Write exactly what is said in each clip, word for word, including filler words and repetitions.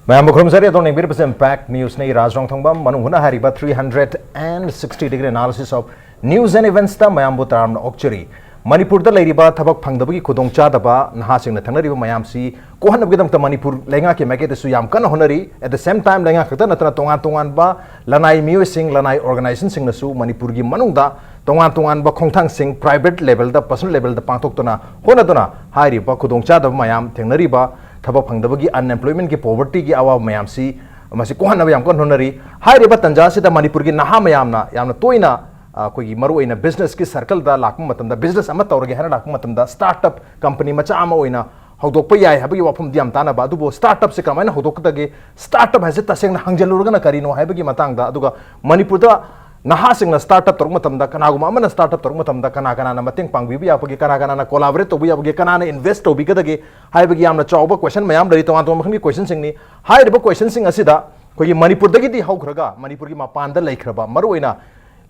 ꯃꯌꯥꯝꯕꯨ ꯈꯨꯔꯨꯝꯖꯔꯤ꯫ ꯑꯗꯣꯝꯅ ꯌꯦꯡꯕꯤꯔꯤꯕꯁꯤ Impact Newsꯅꯤ꯫ ꯔꯥꯖ ꯔꯣꯡꯊꯣꯡꯕꯝ꯫ ꯃꯅꯨꯡ ꯍꯨꯠꯅ ꯍꯥꯏꯔꯤꯕ three hundred and sixty degree analysis of news and eventsꯇ ꯃꯌꯥꯝꯕꯨ ꯇꯔꯥꯝꯅ ꯑꯣꯛꯆꯔꯤ꯫ ꯃꯅꯤꯄꯨꯔꯗ ꯂꯩꯔꯤꯕ ꯊꯕꯛ ꯐꯪꯗꯕꯒꯤ ꯈꯨꯗꯣꯡꯆꯥꯗꯕ ꯅꯍꯥꯁꯤꯡꯅ ꯊꯦꯡꯅꯔꯤꯕ ꯃꯌꯥꯝꯁꯤ ꯀꯣꯛꯍꯟꯅꯕꯒꯤꯗꯃꯛꯇ ꯃꯅꯤꯄꯨꯔ ꯂꯩꯉꯥꯛꯀꯤ ꯃꯥꯏꯀꯩꯗꯁꯨ ꯌꯥꯝ ꯀꯟꯅ ꯍꯣꯠꯅꯔꯤ꯫ At the same time, ꯂꯩꯉꯥꯛ ꯈꯛꯇ ꯅꯠꯇꯅ ꯇꯣꯉꯥꯟ ꯇꯣꯉꯥꯟꯕ ꯂꯅꯥꯏ ꯃꯤꯑꯣꯏꯁꯤꯡ, ꯂꯅꯥꯏ organizationꯁꯤꯡꯅꯁꯨ ꯃꯅꯤꯄꯨꯔꯒꯤ ꯃꯅꯨꯡꯗ ꯇꯣꯉꯥꯟ ꯇꯣꯉꯥꯟꯕ ꯈꯣꯡꯊꯥꯡꯁꯤꯡ private levelꯗ, personal levelꯗ ꯄꯥꯡꯊꯣꯛꯇꯨꯅ ꯍꯣꯠꯅꯗꯨꯅ ꯍꯥꯏꯔꯤꯕ ꯈꯨꯗꯣꯡꯆꯥꯗꯕ ꯃꯌꯥꯝ ꯊꯦꯡꯅꯔꯤꯕ, ꯊꯕꯛ ꯐꯪꯗꯕꯒꯤ, unemploymentꯀꯤ, povertyꯒꯤ ꯑꯋꯥꯕ ꯃꯌꯥꯝꯁꯤ, ꯃꯁꯤ ꯀꯣꯛꯍꯟꯅꯕ ꯌꯥꯝ ꯀꯟꯅ ꯍꯣꯠꯅꯔꯤ꯫ ꯍꯥꯏꯔꯤꯕ ꯇꯥꯟꯖꯥ ꯑꯁꯤꯗ ꯃꯅꯤꯄꯨꯔꯒꯤ ꯅꯍꯥ ꯃꯌꯥꯝꯅ ꯌꯥꯝꯅ ꯇꯣꯏꯅ, ꯑ, ꯑꯩꯈꯣꯏꯒꯤ ꯃꯔꯨꯑꯣꯏꯅ businessꯀꯤ circleꯗ ꯂꯥꯛꯄ ꯃꯇꯝꯗ, business ꯑꯃ ꯇꯧꯔꯒꯦ ꯍꯥꯏꯅ ꯂꯥꯛꯄ ꯃꯇꯝꯗ, startup company ꯃꯆꯥ ꯑꯃ ꯑꯣꯏꯅ ꯍꯧꯗꯣꯛꯄ ꯌꯥꯏ ꯍꯥꯏꯕꯒꯤ ꯋꯥꯐꯝꯗꯤ ꯌꯥꯝ ꯇꯥꯟꯅꯕ꯫ ꯑꯗꯨꯕꯨ startupꯁꯦ ꯀꯃꯥꯏꯅ ꯍꯧꯗꯣꯛꯀꯗꯒꯦ, startup ꯍꯥꯏꯁꯦ ꯇꯁꯦꯡꯅ ꯍꯪꯖꯜꯂꯨꯔꯒꯅ ꯀꯔꯤꯅꯣ ꯍꯥꯏꯕꯒꯤ ꯃꯇꯥꯡꯗ, ꯑꯗꯨꯒ ꯃꯅꯤꯄꯨꯔꯗ ꯅꯍꯥꯁꯤꯡꯅ startup ꯇꯧꯔꯛꯄ ꯃꯇꯝꯗ, ꯀꯅꯥꯒꯨꯝꯕ ꯑꯃꯅ startup ꯇꯧꯔꯛꯄ ꯃꯇꯝꯗ ꯀꯅꯥ ꯀꯅꯥꯅ ꯃꯇꯦꯡ ꯄꯥꯡꯕꯤꯕ ꯌꯥꯕꯒꯦ, ꯀꯅꯥ ꯀꯅꯥꯅ collaborate ꯇꯧꯕ ꯌꯥꯕꯒꯦ, ꯀꯅꯥꯅ invest ꯇꯧꯕꯤꯒꯗꯒꯦ ꯍꯥꯏꯕꯒꯤ ꯌꯥꯝꯅ ꯆꯥꯎꯕ question ꯃꯌꯥꯝ ꯂꯩꯔꯤ, ꯇꯣꯉꯥꯟ ꯇꯣꯉꯥꯟꯕ ꯃꯈꯜꯒꯤ questionꯁꯤꯡꯅꯤ꯫ ꯍꯥꯏꯔꯤꯕ questionꯁꯤꯡ ꯑꯁꯤꯗ ꯑꯩꯈꯣꯏꯒꯤ ꯃꯅꯤꯄꯨꯔꯗꯒꯤꯗꯤ ꯍꯧꯈ꯭ꯔꯒ ꯃꯅꯤꯄꯨꯔꯒꯤ ꯃꯄꯥꯟꯗ ꯂꯩꯈ꯭ꯔꯕ, ꯃꯔꯨꯑꯣꯏꯅ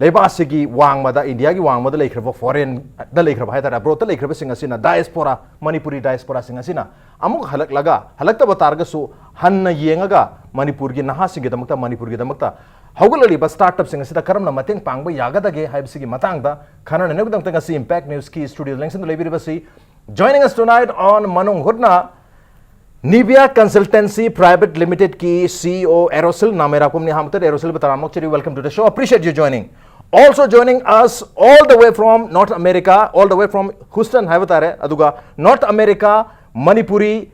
ꯂꯩꯕꯥꯛ ꯑꯁꯤꯒꯤ ꯋꯥꯡꯃꯗ, ꯏꯟꯗꯤꯌꯥꯒꯤ ꯋꯥꯡꯃꯗ ꯂꯩꯈ꯭ꯔꯕ, foreignꯗ ꯂꯩꯈ꯭ꯔꯕ ꯍꯥꯏꯇꯥꯔꯦ, abroadꯇ ꯂꯩꯈ꯭ꯔꯕꯁꯤꯡ ꯑꯁꯤꯅ, diaspora, ꯃꯅꯤꯄꯨꯔꯤ diasporaꯁꯤꯡ ꯑꯁꯤꯅ ꯑꯃꯨꯛ ꯍꯜꯂꯛꯂꯒ, ꯍꯜꯂꯛꯇꯕ ꯇꯥꯔꯒꯁꯨ ꯍꯟꯅ ꯌꯦꯡꯉꯒ ꯃꯅꯤꯄꯨꯔꯒꯤ ꯅꯍꯥꯁꯤꯡꯒꯤꯗꯃꯛꯇ, ꯃꯅꯤꯄꯨꯔꯒꯤꯗꯃꯛꯇ ꯍꯧꯒꯠꯂꯛꯂꯤꯕ startupꯁꯤꯡ ꯑꯁꯤꯗ ꯀꯔꯝꯅ ꯃꯇꯦꯡ ꯄꯥꯡꯕ ꯌꯥꯒꯗꯒꯦ ꯍꯥꯏꯕꯁꯤꯒꯤ ꯃꯇꯥꯡꯗ ꯈꯟꯅꯅꯕꯒꯤꯗꯃꯛꯇ ꯉꯁꯤ Impact Newsꯀꯤ studioꯗ ꯂꯦꯡꯁꯤꯟꯗꯨꯅ ꯂꯩꯕꯤꯔꯤꯕꯁꯤ, joining us tonight on ꯃꯅꯨꯡ ꯍꯨꯠꯅ, Nivea Consultancy Private Limitedꯀꯤ CEO Aerosil ꯅꯥꯃꯦꯔꯥꯀꯨꯝꯅꯤ꯫ ꯑꯍꯥꯟꯕꯗ Aerosilꯕꯨ ꯇꯔꯥꯝꯅ ꯑꯣꯛꯆꯔꯤ, welcome to the show, appreciate you joining. Also joining us all the way from North America, all the way from Houston ꯍꯥꯏꯕ ꯇꯥꯔꯦ, ꯑꯗꯨꯒ North America Manipuri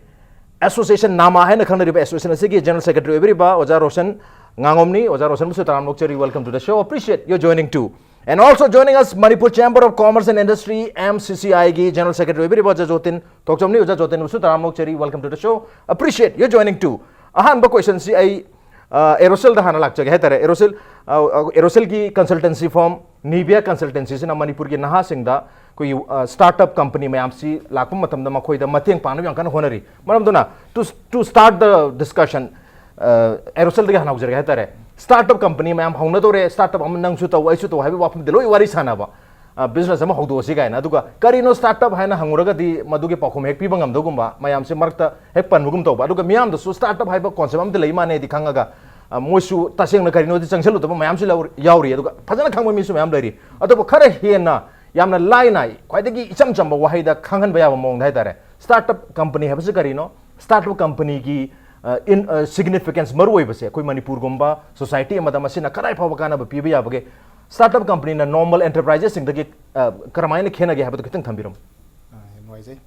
Association, ꯅꯥꯃꯥ ꯍꯥꯏꯅ ꯈꯪꯅꯔꯤꯕ association ꯑꯁꯤꯒꯤ general secretary ꯑꯣꯏꯕꯤꯔꯤꯕ ꯑꯣꯖꯥ ꯔꯣꯁꯟ ꯉꯥꯉꯣꯝꯅꯤ꯫ ꯑꯣꯖꯥ ꯔꯣꯁꯟꯕꯨꯁꯨ ꯇꯔꯥꯝꯅ ꯑꯣꯛꯆꯔꯤ, welcome to the show, appreciate your joining too. And also joining us, Manipur Chamber of Commerce and Industry, MCCIꯒꯤ general secretary ꯑꯣꯏꯕꯤꯔꯤꯕ ꯑꯣꯖꯥ ꯖꯣꯇꯤꯟ ꯊꯣꯛꯆꯝꯅꯤ꯫ ꯑꯣꯖꯥ ꯖꯣꯇꯤꯟꯕꯨꯁꯨ ꯇꯔꯥꯝꯅ ꯑꯣꯛꯆꯔꯤ, welcome to the show, appreciate your joining too. ꯑꯍꯥꯟꯕ questionꯁꯤ ꯑꯩ, ꯑ, Aerosilꯗ ꯍꯥꯟꯅ ꯂꯥꯛꯆꯒꯦ ꯍꯥꯏꯇꯥꯔꯦ꯫ Aerosil, ꯑ, ꯑ, Aerosilꯒꯤ consultancy firm Nivea Consultancyꯁꯤꯅ ꯃꯅꯤꯄꯨꯔꯒꯤ ꯅꯍꯥꯁꯤꯡꯗ ꯑꯩꯈꯣꯏꯒꯤ, ꯑ, startup company ꯃꯌꯥꯝꯁꯤ ꯂꯥꯛꯄ ꯃꯇꯝꯗ ꯃꯈꯣꯏꯗ ꯃꯇꯦꯡ ꯄꯥꯡꯅꯕ ꯌꯥꯝ ꯀꯟꯅ ꯍꯣꯠꯅꯔꯤ꯫ ꯃꯔꯝ ꯑꯗꯨꯅ, to, to start the discussion, ꯑ, Aerosilꯗꯒꯤ ꯍꯥꯟꯅ ꯍꯧꯖꯔꯒꯦ ꯍꯥꯏꯇꯥꯔꯦ꯫ Startup company ꯃꯌꯥꯝ ꯍꯧꯅꯗꯧꯔꯦ, startup ꯑꯃ ꯅꯪꯁꯨ ꯇꯧ, ꯑꯩꯁꯨ ꯇꯧ ꯍꯥꯏꯕꯒꯤ ꯋꯥꯐꯝꯗꯤ ꯂꯣꯏ ꯋꯥꯔꯤ ꯁꯥꯟꯅꯕ꯫ ꯕꯤꯖꯤꯅꯦꯁ ꯑꯃ ꯍꯧꯗꯣꯛꯑꯁꯤ ꯀꯥꯏꯅ꯫ ꯑꯗꯨꯒ ꯀꯔꯤꯅꯣ ꯁ꯭ꯇꯥꯔꯠ ꯑꯞ ꯍꯥꯏꯅ ꯍꯪꯉꯨꯔꯒꯗꯤ ꯃꯗꯨꯒꯤ ꯄꯥꯎꯈꯨꯝ ꯍꯦꯛ ꯄꯤꯕ ꯉꯝꯗꯧꯒꯨꯝꯕ, ꯃꯌꯥꯝꯁꯦ ꯃꯔꯛꯇ ꯍꯦꯛ ꯄꯟꯕꯒꯨꯝ ꯇꯧꯕ꯫ ꯑꯗꯨꯒ ꯃꯤꯌꯥꯝꯗꯁꯨ ꯁ꯭ꯇꯥꯔꯠ ꯑꯞ ꯍꯥꯏꯕ ꯀꯣꯟꯁꯦꯞ ꯑꯝꯇ ꯂꯩ ꯃꯥꯟꯅꯦꯗꯤ ꯈꯪꯉꯒ, ꯑ, ꯃꯣꯏꯁꯨ ꯇꯁꯦꯡꯅ ꯀꯔꯤꯅꯣꯗꯤ ꯆꯪꯁꯤꯜꯂꯨꯗꯕ ꯃꯌꯥꯝꯁꯨ ꯂꯧ-, ꯌꯥꯎꯔꯤ꯫ ꯑꯗꯨꯒ ꯐꯖꯅ ꯈꯪꯕ ꯃꯤꯁꯨ ꯃꯌꯥꯝ ꯂꯩꯔꯤ꯫ ꯑꯗꯨꯕꯨ ꯈꯔ ꯍꯦꯟꯅ ꯌꯥꯝꯅ ꯂꯥꯏꯅ, ꯈ꯭ꯋꯥꯏꯗꯒꯤ ꯏꯆꯝ ꯆꯝꯕ ꯋꯥꯍꯩꯗ ꯈꯪꯍꯟꯕ ꯌꯥꯕ ꯃꯑꯣꯡꯗ ꯍꯥꯏꯇꯥꯔꯦ, ꯁ꯭ꯇꯥꯔꯠ ꯑꯞ ꯀꯝꯄꯅꯤ ꯍꯥꯏꯕꯁꯤ ꯀꯔꯤꯅꯣ? ꯁ꯭ꯇꯥꯔꯠ ꯑꯞ ꯀꯝꯄꯅꯤꯒꯤ, ꯑ, ꯏꯟ-, ꯑ, ꯁꯤꯒꯅꯤꯐꯤꯀꯦꯟꯁ, ꯃꯔꯨꯑꯣꯏꯕꯁꯦ ꯑꯩꯈꯣꯏ ꯃꯅꯤꯄꯨꯔꯒꯨꯝꯕ ꯁꯣꯁꯥꯏꯇꯤ ꯑꯃꯗ ꯃꯁꯤꯅ ꯀꯗꯥꯏ ꯐꯥꯎꯕ ꯀꯥꯟꯅꯕ ꯄꯤꯕ ꯌꯥꯕꯒꯦ? ꯁ꯭ꯇꯥꯔꯠ ꯑꯞ ꯀꯝꯄꯅꯤꯅ ꯅꯣꯔꯃꯦꯜ ꯑꯦꯟꯇꯔꯄ꯭ꯔꯥꯏꯖꯦꯁꯁꯤꯡꯗꯒꯤ, ꯑ, ꯀꯔꯝꯍꯥꯏꯅ ꯈꯦꯠꯅꯒꯦ ꯍꯥꯏꯕꯗꯨ ꯈꯤꯇꯪ ꯊꯝꯕꯤꯔꯝꯃꯨ꯫ ꯑ, ꯌꯥꯝ ꯅꯨꯡꯉꯥꯏꯖꯩ꯫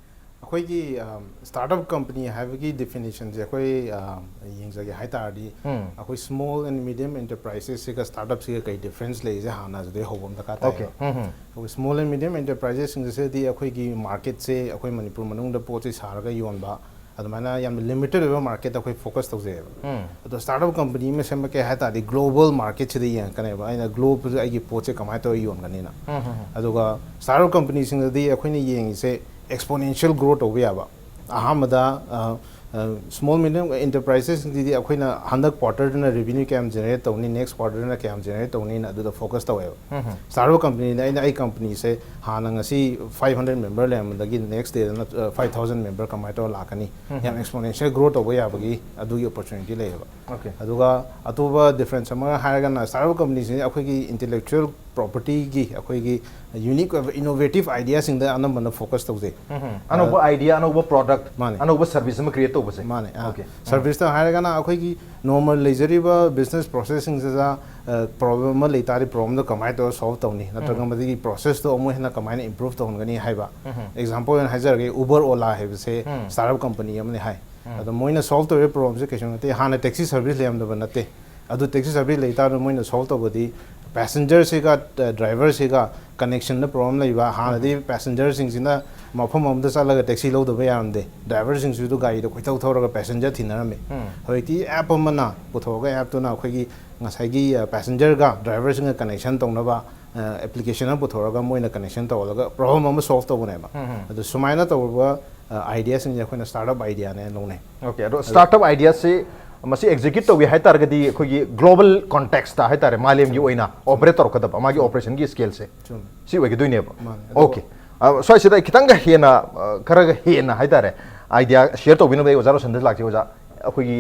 ꯑꯩꯈꯣꯏꯒꯤ, ꯑ, ꯁ꯭ꯇꯥꯔꯠ ꯑꯞ ꯀꯝꯄꯅꯤ ꯍꯥꯏꯕꯒꯤ ꯗꯤꯐꯤꯅꯤꯁꯟꯁꯦ ꯑꯩꯈꯣꯏ, ꯑ, ꯌꯦꯡꯖꯒꯦ ꯍꯥꯏ ꯇꯥꯔꯗꯤ, ꯎꯝ꯫ ꯑꯩꯈꯣꯏ ꯁ꯭ꯃꯣꯜ ꯑꯦꯟ ꯃꯤꯗꯤꯌꯝ ꯑꯦꯟꯇꯔꯄ꯭ꯔꯥꯏꯖꯦꯁꯁꯤꯒ ꯁ꯭ꯇꯥꯔꯠ ꯑꯞꯁꯤꯒ ꯀꯩ ꯗꯤꯐ꯭ꯔꯦꯟꯁ ꯂꯩꯁꯦ ꯍꯥꯟꯅ ꯑꯗꯨꯗꯩ ꯍꯧꯕ ꯑꯃ ꯗꯔꯀꯥꯔ ꯑꯣꯀꯦ꯫ ꯇꯥꯏꯌꯦꯕ꯫ ꯎꯝ, ꯎꯝ꯫ ꯑꯩꯈꯣꯏ ꯁ꯭ꯃꯣꯜ ꯑꯦꯟ ꯃꯤꯗꯤꯌꯝ ꯑꯦꯟꯇꯔꯄ꯭ꯔꯥꯏꯖꯦꯁꯁꯤꯡꯁꯤꯗꯤ ꯑꯩꯈꯣꯏꯒꯤ ꯃꯥꯔꯀꯦꯠꯁꯦ ꯑꯩꯈꯣꯏ ꯃꯅꯤꯄꯨꯔ ꯃꯅꯨꯡꯗ ꯄꯣꯠ ꯆꯩ ꯁꯥꯔꯒ ꯌꯣꯟꯕ, ꯑꯗꯨꯃꯥꯏꯅ ꯌꯥꯝꯅ ꯂꯤꯃꯤꯇꯦꯠ ꯑꯣꯏꯕ ꯃꯥꯔꯀꯦꯠꯇ ꯑꯩꯈꯣꯏ ꯐꯣꯀꯁ ꯇꯧꯖꯩꯌꯦꯕ꯫ ꯎꯝ꯫ ꯑꯗꯣ ꯁ꯭ꯇꯥꯔꯠ ꯑꯞ ꯀꯝꯄꯅꯤ ꯑꯃ ꯁꯦꯝꯃꯛꯀꯦ ꯍꯥꯏ ꯇꯥꯔꯗꯤ ꯒ꯭ꯂꯣꯕꯜ ꯃꯥꯔꯀꯦꯠꯁꯤꯗ ꯌꯦꯡꯉꯛꯀꯅꯦꯕ, ꯑꯩꯅ ꯒ꯭ꯂꯣꯕꯜꯗ ꯑꯩꯒꯤ ꯄꯣꯠꯁꯦ ꯀꯃꯥꯏꯅ ꯇꯧꯔꯒ ꯌꯣꯟꯒꯅꯤꯅ꯫ ꯎꯝ, ꯎꯝ, ꯎꯝ꯫ ꯑꯗꯨꯒ ꯁ꯭ꯇꯥꯔꯠ ꯑꯞ ꯀꯝꯄꯅꯤꯁꯤꯡꯗꯗꯤ ꯑꯩꯈꯣꯏꯅ ꯌꯦꯡꯉꯤꯁꯦ ꯑꯦꯛꯁꯄꯣꯅꯦꯟꯁꯤꯌꯦꯜ ꯒ꯭ꯔꯣ ꯇꯧꯕ ꯌꯥꯕ꯫ ꯑꯍꯥꯟꯕꯗ, ꯑ, ꯑ, ꯁ꯭ꯃꯣꯜ ꯃꯤꯗꯤꯌꯝ ꯑꯦꯟꯇꯔꯄ꯭ꯔꯥꯏꯖꯦꯁꯁꯤꯡꯁꯤꯗꯤ ꯑꯩꯈꯣꯏꯅ ꯍꯟꯗꯛ ꯀ꯭ꯋꯥꯔꯇꯔꯗꯅ ꯔꯦꯚꯤꯅ꯭ꯌꯨ ꯀꯌꯥꯝ ꯖꯦꯅꯦꯔꯦꯠ ꯇꯧꯅꯤ, ꯅꯦꯛꯁ ꯀ꯭ꯋꯥꯔꯇꯔꯗꯅ ꯀꯌꯥꯝ ꯖꯦꯅꯦꯔꯦꯠ ꯇꯧꯅꯤꯅ ꯑꯗꯨꯗ ꯐꯣꯀꯁ ꯇꯧꯋꯦꯕ꯫ ꯎꯝ, ꯎꯝ꯫ ꯁ꯭ꯇꯥꯔꯠ ꯑꯞ ꯀꯝꯄꯅꯤꯗ ꯑꯩꯅ ꯑꯩ ꯀꯝꯄꯅꯤꯁꯦ ꯍꯥꯟꯅ ꯉꯁꯤ ꯐꯥꯏꯚ ꯍꯟꯗ꯭ꯔꯦꯗ ꯃꯦꯝꯕꯔ ꯂꯩꯔꯝꯕꯗꯒꯤ ꯅꯦꯛꯁ ꯗꯦꯗꯅ, ꯑ, ꯐꯥꯏꯚ ꯊꯥꯎꯖꯟ ꯃꯦꯝꯕꯔ ꯀꯃꯥꯏꯅ ꯇꯧꯔ ꯂꯥꯛꯀꯅꯤ? ꯎꯝ, ꯌꯥꯝ ꯎꯝ꯫ ꯑꯦꯛꯁꯄꯣꯅꯦꯟꯁꯤꯌꯦꯜ ꯒ꯭ꯔꯣ ꯇꯧꯕ ꯌꯥꯕꯒꯤ ꯑꯗꯨꯒꯤ ꯑꯣꯄꯣꯔꯆꯨꯅꯤꯇꯤ ꯂꯩꯌꯦꯕ꯫ ꯑꯣꯀꯦ꯫ ꯑꯗꯨꯒ ꯑꯇꯣꯞꯄ ꯗꯤꯐ꯭ꯔꯦꯟꯁ ꯑꯃꯒ ꯍꯥꯏꯔꯒꯅ ꯁ꯭ꯇꯥꯔꯠ ꯑꯞ ꯀꯝꯄꯅꯤꯁꯤꯡꯁꯦ ꯑꯩꯈꯣꯏꯒꯤ ꯏꯟꯇꯦꯂꯦꯛꯆꯨꯋꯦꯜ ꯄ꯭ꯔꯣꯄꯔꯇꯤꯒꯤ, ꯑꯩꯈꯣꯏꯒꯤ ꯌꯨꯅꯤꯛ ꯑꯣꯏꯕ ꯏꯅꯣꯚꯦꯇꯤꯚ ꯑꯥꯏꯗꯤꯌꯥꯁꯤꯡꯗ ꯑꯅꯝꯕꯅ ꯐꯣꯀꯁ ꯇꯧꯖꯩ꯫ ꯎꯝ, ꯎꯝ꯫ ꯑꯅꯧꯕ ꯑ, ꯑꯥꯏꯗꯤꯌꯥ, ꯑꯅꯧꯕ ꯄ꯭ꯔꯣꯗꯛ, ꯃꯥꯅꯦ꯫ ꯑꯅꯧꯕ ꯁꯔꯚꯤꯁ ꯑꯃ ꯀ꯭ꯔꯤꯌꯦꯠ ꯇꯧꯕꯁꯦ꯫ ꯃꯥꯅꯦ, ꯑ, ꯑꯣꯀꯦ꯫ ꯎꯝ꯫ ꯁꯔꯚꯤꯁꯇ ꯍꯥꯏꯔꯒꯅ ꯑꯩꯈꯣꯏꯒꯤ ꯅꯣꯔꯃꯦꯜ ꯂꯩꯖꯔꯤꯕ ꯕꯤꯖꯤꯅꯦꯁ ꯄ꯭ꯔꯣꯁꯦꯁꯁꯤꯡꯁꯤꯗ, ꯑ, ꯄ꯭ꯔꯣꯕ꯭ꯂꯦꯝ ꯑꯃ ꯂꯩ ꯇꯥꯔꯗꯤ ꯄ꯭ꯔꯣꯕ꯭ꯂꯦꯝꯗꯣ ꯀꯃꯥꯏꯅ ꯇꯧꯔꯒ ꯁꯣꯜꯕ ꯇꯧꯅꯤ, ꯅꯠꯇ꯭ꯔꯒ ꯎꯝ꯫ ꯃꯗꯨꯒꯤ ꯄ꯭ꯔꯣꯁꯦꯁꯇꯣ ꯑꯃꯨꯛ ꯍꯦꯟꯅ ꯀꯃꯥꯏꯅ ꯏꯝꯄ꯭ꯔꯨꯚ ꯇꯧꯍꯟꯒꯅꯤ ꯍꯥꯏꯕ꯫ ꯎꯝ꯫ ꯑꯦꯛꯖꯥꯝꯄꯜ ꯑꯣꯏꯅ ꯍꯥꯏꯖꯔꯒꯦ, ꯎꯕꯔ, ꯑꯣꯂꯥ ꯍꯥꯏꯕꯁꯦ ꯎꯝ꯫ ꯁ꯭ꯇꯥꯔꯠ ꯑꯞ ꯀꯝꯄꯅꯤ ꯑꯃꯅꯤ ꯍꯥꯏ꯫ ꯎꯝ꯫ ꯑꯗꯣ ꯃꯣꯏꯅ ꯁꯣꯜꯕ ꯇꯧꯔꯤꯕ ꯄ꯭ꯔꯣꯕ꯭ꯂꯦꯝꯁꯦ ꯀꯩꯁꯨ ꯅꯠꯇꯦ, ꯍꯥꯟꯅ ꯇꯦꯛꯁꯤ ꯁꯔꯚꯤꯁ ꯂꯩꯔꯝꯗꯕ ꯅꯠꯇꯦ꯫ ꯑꯗꯨ ꯇꯦꯛꯁꯤ ꯁꯔꯚꯤꯁ ꯂꯩ ꯇꯥꯔꯗꯤ ꯃꯣꯏꯅ ꯁꯣꯜꯕ ꯇꯧꯕꯗꯤ ꯄꯦꯁꯦꯟꯖꯔꯁꯤꯒ, ꯑ, ꯗ꯭ꯔꯥꯏꯚꯔꯁꯤꯒ ꯀꯅꯦꯛꯁꯟꯗ ꯄ꯭ꯔꯣꯕ꯭ꯂꯦꯝ ꯂꯩꯕ, ꯍꯥꯟꯅꯗꯤ ꯎꯝ꯫ ꯄꯦꯁꯦꯟꯖꯔꯁꯤꯡꯁꯤꯅ ꯃꯐꯝ ꯑꯃꯗ ꯆꯠꯂꯒ ꯇꯦꯛꯁꯤ ꯂꯧꯗꯕ ꯌꯥꯔꯝꯗꯦ, ꯗ꯭ꯔꯥꯏꯚꯔꯁꯤꯡꯁꯤꯁꯨ ꯒꯥꯔꯤꯗꯣ ꯀꯣꯏꯊꯧ ꯊꯧꯔꯒ ꯄꯦꯁꯦꯟꯖꯔ ꯊꯤꯅꯔꯝꯃꯤ꯫ ꯎꯝ꯫ ꯍꯧꯖꯤꯛꯇꯤ ꯑꯦꯞ ꯑꯃꯅ ꯄꯨꯊꯣꯛꯑꯒ ꯑꯦꯞꯇꯨꯅ ꯑꯩꯈꯣꯏꯒꯤ ꯉꯁꯥꯏꯒꯤ, ꯑ, ꯄꯦꯁꯦꯟꯖꯔꯒ ꯗ꯭ꯔꯥꯏꯚꯔꯁꯤꯡꯒ ꯀꯅꯦꯛꯁꯟ ꯇꯧꯅꯕ, ꯑ, ꯑꯦꯄ꯭ꯂꯤꯀꯦꯁꯟ ꯑꯃ ꯄꯨꯊꯣꯔꯒ ꯃꯣꯏꯅ ꯀꯅꯦꯛꯁꯟ ꯇꯧꯍꯜꯂꯒ ꯄ꯭ꯔꯣꯕ꯭ꯂꯦꯝ ꯑꯃ ꯁꯣꯜꯕ ꯇꯧꯕꯅꯦꯕ꯫ ꯎꯝ, ꯎꯝ꯫ ꯑꯗꯨ ꯁꯨꯃꯥꯏꯅ ꯇꯧꯔꯕ, ꯑ, ꯑꯥꯏꯗꯤꯌꯥꯁꯤꯡꯁꯦ ꯑꯩꯈꯣꯏꯅ ꯁ꯭ꯇꯥꯔꯠ ꯑꯞ ꯑꯥꯏꯗꯤꯌꯥꯅꯦꯅ ꯂꯧꯅꯩ꯫ ꯑꯣꯀꯦ, ꯑꯗꯣ ꯑꯗꯣ ꯁ꯭ꯇꯥꯔꯠ ꯑꯞ ꯑꯥꯏꯗꯤꯌꯥꯁꯤ ꯃꯁꯤ ꯑꯦꯛꯖꯤꯀ꯭ꯌꯨꯠ ꯇꯧꯒꯦ ꯍꯥꯏ ꯇꯥꯔꯒꯗꯤ ꯑꯩꯈꯣꯏꯒꯤ ꯒ꯭ꯂꯣꯕꯜ ꯀꯣꯟꯇꯦꯛꯁꯇ ꯍꯥꯏ ꯇꯥꯔꯦ, ꯃꯥꯂꯦꯝꯒꯤ ꯑꯣꯏꯅ ꯑꯣꯄꯔꯦꯠ ꯇꯧꯔꯛꯀꯗꯕ ꯃꯥꯒꯤ ꯑꯣꯄꯔꯦꯁꯟꯒꯤ ꯁ꯭ꯀꯦꯜꯁꯦ ꯆꯨꯝꯃꯤ꯫ ꯁꯤ ꯑꯣꯏꯒꯗꯣꯏꯅꯦꯕ꯫ ꯃꯥꯅꯦ꯫ ꯑꯗꯨꯒ ꯑꯣꯀꯦ꯫ ꯁ꯭ꯋꯥꯏꯁꯤꯗ ꯑꯩ ꯈꯤꯇꯪꯒ ꯍꯦꯟꯅ ꯑ, ꯈꯔꯒ ꯍꯦꯟꯅ ꯍꯥꯏ ꯇꯥꯔꯦ, ꯑꯥꯏꯗꯤꯌꯥ ꯁꯤꯌꯔ ꯇꯧꯕꯤꯅꯕ ꯑꯩ ꯑꯣꯖꯥ ꯔꯣꯁꯟꯗ ꯂꯥꯛꯆꯩ꯫ ꯑꯣꯖꯥ, ꯑꯩꯈꯣꯏꯒꯤ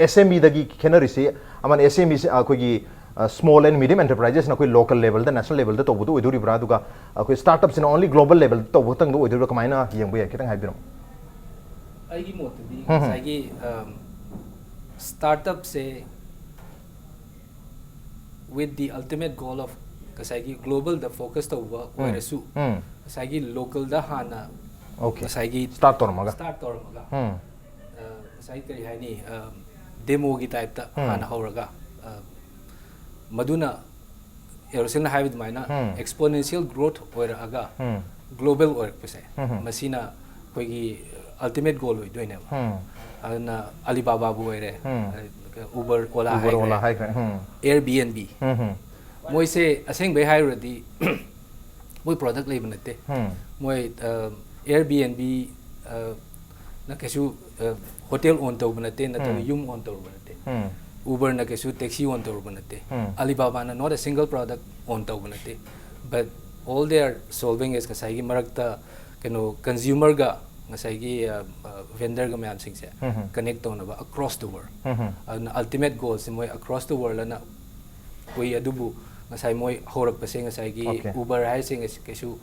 ꯑꯦꯁ ꯑꯦꯝ ꯏꯗꯒꯤ ꯈꯦꯠꯅꯔꯤꯁꯤ, ꯑꯃꯅ ꯑꯦꯁ ꯑꯦꯝ ꯏꯁꯤ ꯑꯩꯈꯣꯏꯒꯤ ꯁ꯭ꯃꯣꯜ ꯑꯦꯟ ꯃꯤꯗꯤꯌꯝ ꯑꯦꯟꯇꯔꯄ꯭ꯔꯥꯏꯖꯦꯁꯅ ꯑꯩꯈꯣꯏ ꯂꯣꯀꯦꯜ ꯂꯦꯕꯦꯜꯗ, ꯅꯦꯁꯅꯦꯜ ꯂꯦꯕꯦꯜꯗ ꯇꯧꯕꯗꯨ ꯑꯣꯏꯗꯣꯔꯤꯕ꯭ꯔꯥ, ꯑꯗꯨꯒ ꯑꯩꯈꯣꯏ ꯁ꯭ꯇꯥꯔꯠ ꯑꯞꯁꯤꯅ ꯑꯣꯟꯂꯤ ꯒ꯭ꯂꯣꯕꯜ ꯂꯦꯕꯦꯜꯗ ꯇꯧꯕ ꯈꯛꯇꯪꯗ ꯑꯣꯏꯗꯣꯔꯤꯕ꯭ꯔꯥ, ꯀꯃꯥꯏꯅ ꯌꯦꯡꯕ ꯌꯥꯏ, ꯈꯤꯇꯪ ꯍꯥꯏꯕꯤꯔꯝꯃꯣ꯫ ꯑꯩꯒꯤ ꯃꯣꯠꯇꯗꯤ ꯍꯝ, ꯍꯝ꯫ ꯉꯁꯥꯏꯒꯤ start ꯑꯞꯁꯦ with the ultimate goal of ꯉꯁꯥꯏꯒꯤ ꯒ꯭ꯂꯣꯕꯜꯗ ꯐꯣꯀꯁ ꯇꯧꯕ ꯑꯣꯏꯔꯁꯨ ꯎꯝ꯫ ꯉꯁꯥꯏꯒꯤ ꯂꯣꯀꯦꯜꯗ ꯍꯥꯟꯅ ꯑꯣꯀꯦ꯫ ꯉꯁꯥꯏꯒꯤ ꯁ꯭ꯇꯥꯔꯠ ꯇꯧꯔꯝꯃꯒ꯫ ꯁ꯭ꯇꯥꯔꯠ ꯇꯧꯔꯝꯃꯒ ꯎꯝ꯫ ꯑ, ꯉꯁꯥꯏ ꯀꯔꯤ ꯍꯥꯏꯅꯤ, ꯗꯦꯃꯣꯒꯤ ꯇꯥꯏꯞꯇ ꯎꯝ꯫ ꯍꯥꯟꯅ ꯍꯧꯔꯒ, ꯑ, ꯃꯗꯨꯅ ꯑꯦꯔꯣꯁꯟꯅ ꯍꯥꯏꯕ ꯑꯗꯨꯃꯥꯏꯅ ꯎꯝ꯫ ꯑꯦꯛꯁꯄꯣꯅꯦꯟꯁꯤꯌꯦꯜ ꯒ꯭ꯔꯣꯊ ꯑꯣꯏꯔꯛꯑꯒ ꯎꯝ꯫ ꯒ꯭ꯂꯣꯕꯦꯜ ꯑꯣꯏꯔꯛꯄꯁꯦ, ꯎꯝ꯫ ꯃꯁꯤꯅ ꯑꯩꯈꯣꯏꯒꯤ ꯑꯜꯇꯤꯃꯦꯠ ꯒꯣꯜ ꯑꯣꯏꯗꯣꯏꯅꯦꯕ꯫ ꯎꯝ꯫ ꯑꯗꯨꯅ ꯑꯂꯤꯕꯥꯕꯥꯕꯨ ꯑꯣꯏꯔꯦ, ꯎꯝ꯫ ꯎꯕꯔ ꯑꯣꯂꯥ ꯎꯕꯔ ꯑꯣꯂꯥ ꯍꯥꯏꯈ꯭ꯔꯦ, ꯍꯥꯏꯈ꯭ꯔꯦ꯫ ꯎꯝ꯫ ꯑꯦꯌꯔ ꯕꯤ ꯑꯦꯟ ꯕꯤ, ꯎꯝ, ꯎꯝ꯫ ꯃꯣꯏꯁꯦ ꯑꯁꯦꯡꯕꯩ ꯍꯥꯏꯔꯨꯔꯗꯤ ꯃꯣꯏ ꯄ꯭ꯔꯣꯗꯛ ꯂꯩꯕ ꯅꯠꯇꯦ꯫ ꯎꯝ꯫ ꯃꯣꯏ ꯑꯦꯌꯔ ꯕꯤ ꯑꯦꯟ ꯕꯤ ꯅ ꯀꯩꯁꯨ ꯍꯣꯇꯦꯜ ꯑꯣꯟ ꯇꯧꯕ ꯅꯠꯇꯦ, ꯅꯠꯇ꯭ꯔꯒ ꯎꯝ꯫ ꯌꯨꯝ ꯑꯣꯟ ꯇꯧꯔꯨꯕ ꯅꯠꯇꯦ꯫ ꯎꯝ꯫ ꯎꯕꯔꯅ ꯀꯩꯁꯨ ꯇꯦꯛꯁꯤ ꯑꯣꯟ ꯇꯧꯔꯨꯕ ꯅꯠꯇꯦ꯫ ꯎꯝ꯫ ꯑꯂꯤꯕꯥꯕꯥꯅ not a single product ꯑꯣꯟ ꯇꯧꯕ ꯅꯠꯇꯦ꯫ But all they are solving is ꯉꯁꯥꯏꯒꯤ ꯃꯔꯛꯇ ꯀꯩꯅꯣ ꯀꯟꯖ꯭ꯌꯨꯃꯔꯒ ꯉꯁꯥꯏꯒꯤ ꯚꯦꯟꯗꯔꯒ ꯃꯌꯥꯝꯁꯤꯡꯁꯦ ꯎꯝ, ꯎꯝ꯫ ꯀꯅꯦꯛ ꯇꯧꯅꯕ across the world꯫ ꯎꯝ, ꯎꯝ꯫ ꯑꯗꯨꯅ ꯑꯜꯇꯤꯃꯦꯠ ꯒꯣꯜꯁꯦ ꯃꯣꯏ across the world ꯑꯅ ꯎꯏ꯫ ꯑꯗꯨꯕꯨ ꯉꯁꯥꯏ ꯃꯣꯏ ꯍꯧꯔꯛꯄꯁꯦ ꯉꯁꯥꯏꯒꯤ Okay. ꯎꯕꯔ ꯍꯥꯏꯁꯦ ꯉꯁꯤ ꯀꯩꯁꯨ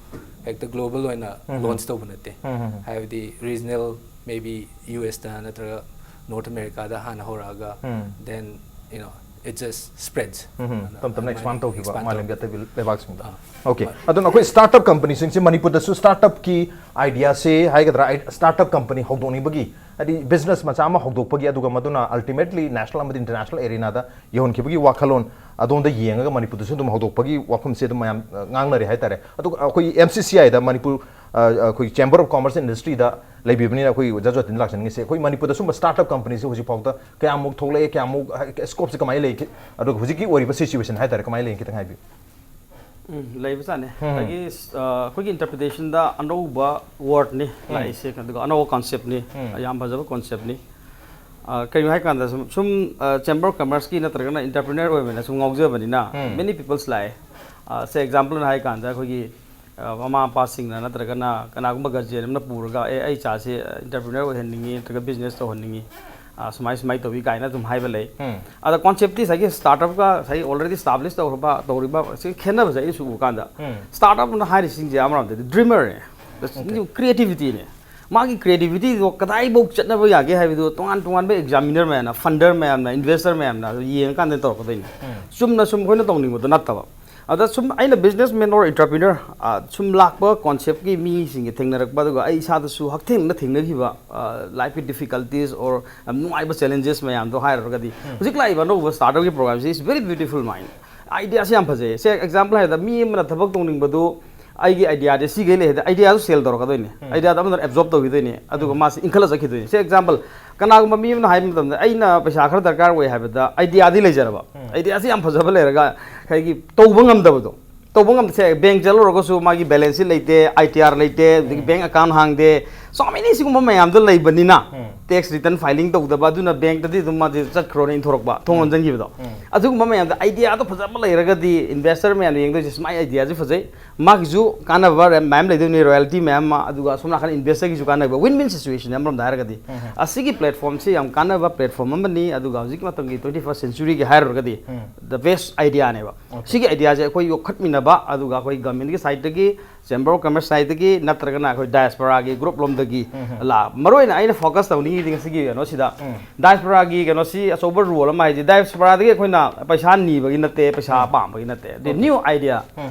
ꯍꯦꯛꯇ ꯒ꯭ꯂꯣꯕꯜ ꯑꯣꯏꯅ ꯎꯝ, ꯎꯝ꯫ ꯂꯣꯟꯆ ꯇꯧꯕ ꯅꯠꯇꯦ꯫ ꯎꯝ, ꯎꯝ, ꯎꯝ꯫ ꯍꯥꯏꯕꯗꯤ ꯔꯤꯖꯅꯦꯜ, maybe ꯌꯨ ꯑꯦꯁꯇ ꯅꯠꯇ꯭ꯔꯒ ꯅꯣꯔꯠ ꯑꯃꯦꯔꯤꯀꯥꯗ ꯍꯥꯟꯅ ꯍꯧꯔꯛꯑꯒ ꯎꯝ꯫ then you know it just spreads꯫ ꯎꯝ, ꯎꯝ꯫ ꯑꯗꯨꯅ ꯇꯞ ꯇꯞꯅ ꯑꯗꯨꯃꯥꯏꯅ ꯑꯦꯛꯁꯄꯥꯟ ꯇꯧꯈꯤꯕ expand ꯃꯥꯂꯦꯝꯒꯤ ꯑꯇꯩ ꯂꯩꯕꯥꯛꯁꯤꯡꯗ꯫ ꯑꯥ꯫ ꯑꯣꯀꯦ꯫ ꯍꯣꯏ꯫ ꯑꯗꯨꯅ ꯑꯩꯈꯣꯏ ꯁ꯭ꯇꯥꯔꯠ ꯑꯞ ꯀꯝꯄꯅꯤꯁꯤꯡꯁꯦ ꯃꯅꯤꯄꯨꯔꯗꯁꯨ ꯁ꯭ꯇꯥꯔꯠ ꯑꯞꯀꯤ ꯑꯥꯏꯗꯤꯌꯥꯁꯦ ꯍꯥꯏꯒꯗ꯭ꯔꯥ, ꯁ꯭ꯇꯥꯔꯠ ꯑꯞ ꯀꯝꯄꯅꯤ ꯍꯧꯗꯣꯛꯅꯤꯡꯕꯒꯤ, ꯍꯥꯏꯗꯤ ꯕꯤꯖꯤꯅꯦꯁ ꯃꯆꯥ ꯑꯃ ꯍꯧꯗꯣꯛꯄꯒꯤ, ꯑꯗꯨꯒ ꯃꯗꯨꯅ ꯑꯜꯇꯤꯃꯦꯠꯂꯤ ꯅꯦꯁꯅꯦꯜ ꯑꯃꯗꯤ ꯏꯟꯇꯔꯅꯦꯁꯅꯦꯜ ꯑꯦꯔꯤꯅꯥꯗ ꯌꯧꯍꯟꯈꯤꯕꯒꯤ ꯋꯥꯈꯜꯂꯣꯟ ꯑꯗꯣꯝꯗ ꯌꯦꯡꯉꯒ ꯃꯅꯤꯄꯨꯔꯗꯁꯨ ꯑꯗꯨꯝ ꯍꯧꯗꯣꯛꯄꯒꯤ ꯋꯥꯐꯝꯁꯦ ꯑꯗꯨꯝ ꯃꯌꯥꯝ ꯑ, ꯉꯥꯡꯅꯔꯤ ꯍꯥꯏꯇꯥꯔꯦ꯫ ꯑꯗꯨꯒ ꯑꯩꯈꯣꯏ ꯑꯦꯝ ꯁꯤ ꯁꯤ ꯑꯥꯏꯗ, ꯃꯅꯤꯄꯨꯔ ꯑ, ꯑꯩꯈꯣꯏ ꯆꯦꯝꯕꯔ ꯑꯣꯐ ꯀꯣꯃꯔꯁ ꯑꯦꯟ ꯏꯟꯗꯁꯇ꯭ꯔꯤꯗ ꯂꯩꯕꯤꯕꯅꯤꯅ ꯑꯩꯈꯣꯏ ꯑꯣꯖꯥ ꯖꯣꯇꯤꯟ ꯂꯥꯛꯆꯅꯤꯡꯉꯤꯁꯦ, ꯑꯩꯈꯣꯏ ꯃꯅꯤꯄꯨꯔꯗ ꯁꯨꯝꯕ ꯁ꯭ꯇꯥꯔꯠ ꯑꯞ ꯀꯝꯄꯅꯤꯁꯦ ꯍꯧꯖꯤꯛ ꯐꯥꯎꯗ ꯀꯌꯥꯃꯨꯛ ꯊꯣꯛꯂꯛꯑꯦ, ꯀꯌꯥꯃꯨꯛ ꯁ꯭ꯀꯣꯞꯁꯦ ꯀꯃꯥꯏꯅ ꯂꯩ, ꯑꯗꯨꯒ ꯍꯧꯖꯤꯛꯀꯤ ꯑꯣꯏꯔꯤꯕ ꯁꯤꯆꯨꯋꯦꯁꯟ ꯍꯥꯏꯇꯥꯔꯦ ꯀꯃꯥꯏꯅ ꯂꯩ, ꯈꯤꯇꯪ ꯍꯥꯏꯕꯤꯌꯨ꯫ ꯎꯝ, ꯂꯩꯕꯖꯥꯠꯅꯤ꯫ ꯎꯝ꯫ ꯑꯗꯒꯤ ꯑ, ꯑꯩꯈꯣꯏꯒꯤ ꯏꯟꯇꯔꯄ꯭ꯔꯤꯇꯦꯁꯟꯗ ꯑꯅꯧꯕ ꯋꯥꯔꯗꯅꯤ ꯎꯝ꯫ ꯂꯥꯛꯏꯁꯦ, ꯑꯗꯨꯒ ꯑꯅꯧꯕ ꯀꯟꯁꯦꯞꯅꯤ, ꯎꯝ꯫ ꯌꯥꯝ ꯐꯖꯕ ꯀꯟꯁꯦꯞꯅꯤ꯫ ꯑ, ꯀꯩꯅꯣ ꯍꯥꯏꯀꯥꯟꯗ ꯁꯨꯝ ꯁꯨꯝ ꯆꯦꯝꯕꯔ ꯑꯣꯐ ꯀꯃꯔꯁꯀꯤ ꯅꯠꯇ꯭ꯔꯒꯅ ꯏꯟꯇꯔꯄ꯭ꯔꯤꯅꯔ ꯑꯣꯏꯕꯅ ꯁꯨꯝ ꯉꯥꯎꯖꯕꯅꯤꯅ, ꯃꯦꯅꯤ ꯄꯤꯄꯜꯁ ꯂꯥꯛꯑꯦ꯫ ꯁꯦ ꯑꯦꯛꯖꯥꯝꯄꯜ ꯍꯥꯏꯀꯥꯟꯗ ꯑꯩꯈꯣꯏꯒꯤ ꯑ, ꯃꯃꯥ ꯃꯄꯥꯁꯤꯡꯅ ꯅꯠꯇ꯭ꯔꯒꯅ ꯀꯅꯥꯒꯨꯝꯕ ꯒꯥꯔꯖꯤꯌꯟ ꯑꯃꯅ ꯄꯨꯔꯒ, "ꯑꯦ, ꯑꯩ ꯏꯆꯥꯁꯦ ꯏꯟꯇꯔꯄ꯭ꯔꯤꯅꯔ ꯑꯣꯏꯍꯟꯅꯤꯡꯉꯤ ꯅꯠꯇ꯭ꯔꯒ ꯕꯤꯖꯤꯅꯦꯁ ꯇꯧꯍꯟꯅꯤꯡꯉꯤ, ꯑ, ꯁꯨꯃꯥꯏ ꯁꯨꯃꯥꯏ ꯇꯧꯏ" ꯀꯥꯏꯅ ꯑꯗꯨꯝ ꯍꯥꯏꯕ ꯂꯩ꯫ ꯑꯗ ꯀꯣꯟꯁꯦꯞꯇꯤ ꯉꯁꯥꯏꯒꯤ ꯁ꯭ꯇꯥꯔꯠ ꯑꯞꯀ ꯉꯁꯥꯏꯒꯤ ꯑꯣꯜꯔꯦꯗꯤ ꯏꯁꯇꯥꯕ꯭ꯂꯤꯁ ꯇꯧꯔꯕ ꯇꯧꯔꯤꯕ ꯁꯤ ꯈꯦꯠꯅꯕꯁꯦ ꯑꯩꯅ ꯁꯨꯝ ꯎꯕ ꯀꯥꯟꯗ, ꯁ꯭ꯇꯥꯔꯠ ꯑꯞꯅ ꯍꯥꯏꯔꯤꯁꯤꯡꯁꯦ ꯑꯃꯔꯣꯝꯗꯗꯤ ꯗ꯭ꯔꯤꯃꯔꯅꯦ, ꯀ꯭ꯔꯤꯌꯦꯇꯤꯕꯤꯇꯤꯅꯦ꯫ ꯃꯥꯒꯤ ꯀ꯭ꯔꯤꯌꯦꯇꯤꯕꯤꯇꯤꯗꯣ ꯀꯗꯥꯏꯐꯥꯎ ꯆꯠꯅꯕ ꯌꯥꯒꯦ ꯍꯥꯏꯕꯗꯨ ꯇꯣꯉꯥꯟ ꯇꯣꯉꯥꯟꯕ ꯑꯦꯛꯖꯥꯃꯤꯅꯔ ꯃꯌꯥꯝꯅ, ꯐꯟꯗꯔ ꯃꯌꯥꯝꯅ, ꯏꯟꯚꯦꯁꯇꯔ ꯃꯌꯥꯝꯅ ꯑꯗꯨ ꯌꯦꯡꯉꯀꯥꯟꯗ ꯇꯧꯔꯛꯀꯗꯣꯏꯅꯦ꯫ ꯆꯨꯝꯅ ꯁꯨꯝ ꯑꯩꯈꯣꯏꯅ ꯇꯧꯅꯤꯡꯕꯗꯣ ꯅꯠꯇꯕ꯫ ꯑꯗ ꯁꯨꯝ ꯑꯩꯅ ꯕꯤꯖꯤꯅꯦꯁ ꯃꯦꯟ ꯑꯣꯔ ꯏꯟꯇꯔꯄ꯭ꯔꯤꯅꯔ ꯁꯨꯝ ꯂꯥꯛꯄ ꯀꯣꯟꯁꯦꯞꯀꯤ ꯃꯤꯁꯤꯡꯒꯤ ꯊꯦꯡꯅꯔꯛꯄ, ꯑꯗꯨꯒ ꯑꯩ ꯏꯁꯥꯗꯁꯨ ꯍꯛꯊꯦꯡꯅꯅ ꯊꯦꯡꯅꯈꯤꯕ ꯂꯥꯏꯐꯀꯤ ꯗꯤꯐꯤꯀꯜꯇꯤꯁ ꯑꯣꯔ ꯌꯥꯝ ꯅꯨꯡꯉꯥꯏꯕ ꯆꯦꯂꯦꯟꯖꯦꯁ ꯃꯌꯥꯝꯗꯣ ꯍꯥꯏꯔꯨꯔꯒꯗꯤ, ꯍꯧꯖꯤꯛ ꯂꯥꯛꯏꯕ ꯑꯅꯧꯕ ꯁ꯭ꯇꯥꯔꯠ ꯑꯞꯀꯤ ꯄ꯭ꯔꯣꯒ꯭ꯔꯥꯝꯁꯤ is very beautiful mind꯫ ꯑꯥꯏꯗꯤꯌꯥꯁꯤ ꯌꯥꯝ ꯐꯖꯩ꯫ ꯁꯦ ꯑꯦꯛꯖꯥꯝꯄꯜ ꯍꯥꯏꯔꯕꯗ, ꯃꯤ ꯑꯃꯅ ꯊꯕꯛ ꯇꯧꯅꯤꯡꯕꯗꯣ, "ꯑꯩꯒꯤ ꯑꯥꯏꯗꯤꯌꯥꯁꯦ ꯁꯤꯈꯩ ꯂꯩ" ꯍꯥꯏꯗꯤ, ꯑꯥꯏꯗꯤꯌꯥꯗꯣ ꯁꯦꯜ ꯇꯧꯔꯛꯀꯗꯣꯏꯅꯦ꯫ ꯑꯥꯏꯗꯤꯌꯥꯗꯣ ꯑꯃꯗ ꯑꯦꯕꯖꯣꯔꯕ ꯇꯧꯈꯤꯗꯣꯏꯅꯦ, ꯑꯗꯨꯒ ꯃꯥꯁꯦ ꯏꯟꯈꯠꯂ ꯆꯠꯈꯤꯗꯣꯏꯅꯦ꯫ ꯁꯦ ꯑꯦꯛꯖꯥꯝꯄꯜ, ꯀꯅꯥꯒꯨꯝꯕ ꯃꯤ ꯑꯃꯅ ꯍꯥꯏꯕ ꯃꯇꯝꯗ, "ꯑꯩꯅ ꯄꯩꯁꯥ ꯈꯔ ꯗꯔꯀꯥꯔ ꯑꯣꯏ" ꯍꯥꯏꯕꯗ, ꯑꯥꯏꯗꯤꯌꯥꯗꯤ ꯂꯩꯖꯔꯕ, ꯑꯥꯏꯗꯤꯌꯥꯁꯤ ꯌꯥꯝ ꯐꯖꯕ ꯂꯩꯔꯒ ꯉꯁꯥꯏꯒꯤ ꯇꯧꯕ ꯉꯝꯗꯕꯗꯣ, ꯇꯧꯕ ꯉꯝꯗꯦ꯫ ꯁꯦ, ꯕꯦꯡꯛ ꯆꯠꯂꯨꯔꯒꯁꯨ ꯃꯥꯒꯤ ꯕꯦꯂꯦꯟꯁꯁꯤ ꯂꯩꯇꯦ, ꯑꯥꯏ ꯇꯤ ꯑꯥꯔ ꯂꯩꯇꯦ, ꯑꯗꯒꯤ ꯕꯦꯡꯛ ꯑꯦꯀꯥꯎꯟ ꯍꯥꯡꯗꯦ, so many ꯁꯤꯒꯨꯝꯕ ꯃꯌꯥꯝꯗꯣ ꯂꯩꯕꯅꯤꯅ, ꯇꯦꯛꯁ ꯔꯤꯇꯔꯟ ꯐꯥꯏꯂꯤꯡ ꯇꯧꯗꯕ, ꯑꯗꯨꯅ ꯕꯦꯡꯛꯇꯗꯤ ꯑꯗꯨꯝ ꯃꯥꯗꯤ ꯆꯠꯈ꯭ꯔꯣꯅ ꯏꯟꯊꯣꯔꯛꯄ, ꯊꯣꯡ ꯂꯣꯟꯁꯤꯟꯈꯤꯕꯗꯣ꯫ ꯑꯗꯨꯒꯨꯝꯕ ꯃꯌꯥꯝꯗꯣ ꯑꯥꯏꯗꯤꯌꯥꯗꯣ ꯐꯖꯕ ꯂꯩꯔꯒꯗꯤ, ꯏꯟꯚꯦꯁꯇꯔ ꯃꯌꯥꯝꯅ ꯌꯦꯡꯗꯣꯏꯁꯦ, "ꯁꯨꯃꯥꯏ ꯑꯥꯏꯗꯤꯌꯥꯁꯦ ꯐꯖꯩ, ꯃꯥꯒꯤꯁꯨ ꯀꯥꯟꯅꯕ ꯃꯌꯥꯝ ꯂꯩꯗꯣꯏꯅꯤ, ꯔꯣꯌꯦꯜꯇꯤ ꯃꯌꯥꯝ ꯑꯃ, ꯑꯗꯨꯒ ꯑꯁꯣꯝ ꯅꯥꯀꯟ ꯏꯟꯚꯦꯁꯇꯔꯒꯤꯁꯨ ꯀꯥꯟꯅꯕ", ꯋꯤꯟ ꯋꯤꯟ ꯁꯤꯆꯨꯋꯦꯁꯟ ꯑꯃꯔꯣꯝꯗ ꯍꯥꯏꯔꯒꯗꯤ꯫ ꯑꯁꯤꯒꯤ ꯄ꯭ꯂꯦꯠꯐꯣꯝꯁꯤ ꯌꯥꯝ ꯀꯥꯟꯅꯕ ꯄ꯭ꯂꯦꯠꯐꯣꯝ ꯑꯃꯅꯤ, ꯑꯗꯨꯒ ꯍꯧꯖꯤꯛꯀꯤ ꯃꯇꯝꯒꯤ ꯇ꯭ꯋꯦꯟꯇꯤ ꯐꯥꯔꯁ ꯁꯦꯟꯆꯨꯔꯤꯒꯤ ꯍꯥꯏꯔꯨꯔꯒꯗꯤ, ꯗ ꯕꯦꯁ ꯑꯥꯏꯗꯤꯌꯥꯅꯦꯕ꯫ ꯁꯤꯒꯤ ꯑꯥꯏꯗꯤꯌꯥꯁꯦ ꯑꯩꯈꯣꯏ ꯌꯣꯛꯈꯠꯃꯤꯟꯅꯕ, ꯑꯗꯨꯒ ꯑꯩꯈꯣꯏ ꯒꯚꯔꯟꯃꯦꯟꯠꯀꯤ ꯁꯥꯏꯠꯇꯒꯤ, ꯆꯦꯝꯕꯔ ꯑꯣꯐ ꯀꯃꯔꯁ ꯁꯥꯏꯠꯇꯒꯤ, ꯅꯠꯇ꯭ꯔꯒꯅ ꯑꯩꯈꯣꯏ ꯗꯥꯏꯁꯄꯣꯔꯥꯒꯤ ꯒ꯭ꯔꯨꯞ ꯂꯣꯝꯗꯒꯤ ꯂꯥꯛ-, ꯃꯔꯨꯑꯣꯏꯅ ꯑꯩꯅ ꯐꯣꯀꯁ ꯇꯧꯅꯤꯡꯉꯤꯗꯤ ꯉꯁꯤꯒꯤ ꯀꯩꯅꯣꯁꯤꯗ, ꯗꯥꯏꯁꯄꯣꯔꯥꯒꯤ ꯀꯩꯅꯣꯁꯤ ꯑꯆꯧꯕ ꯔꯣꯜ ꯑꯃ ꯍꯥꯏꯁꯦ, ꯗꯥꯏꯁꯄꯣꯔꯥꯗꯒꯤ ꯑꯩꯈꯣꯏꯅ ꯄꯩꯁꯥ ꯅꯤꯕꯒꯤ ꯅꯠꯇꯦ, ꯄꯩꯁꯥ ꯄꯥꯝꯕꯒꯤ ꯅꯠꯇꯦ꯫ The new idea꯫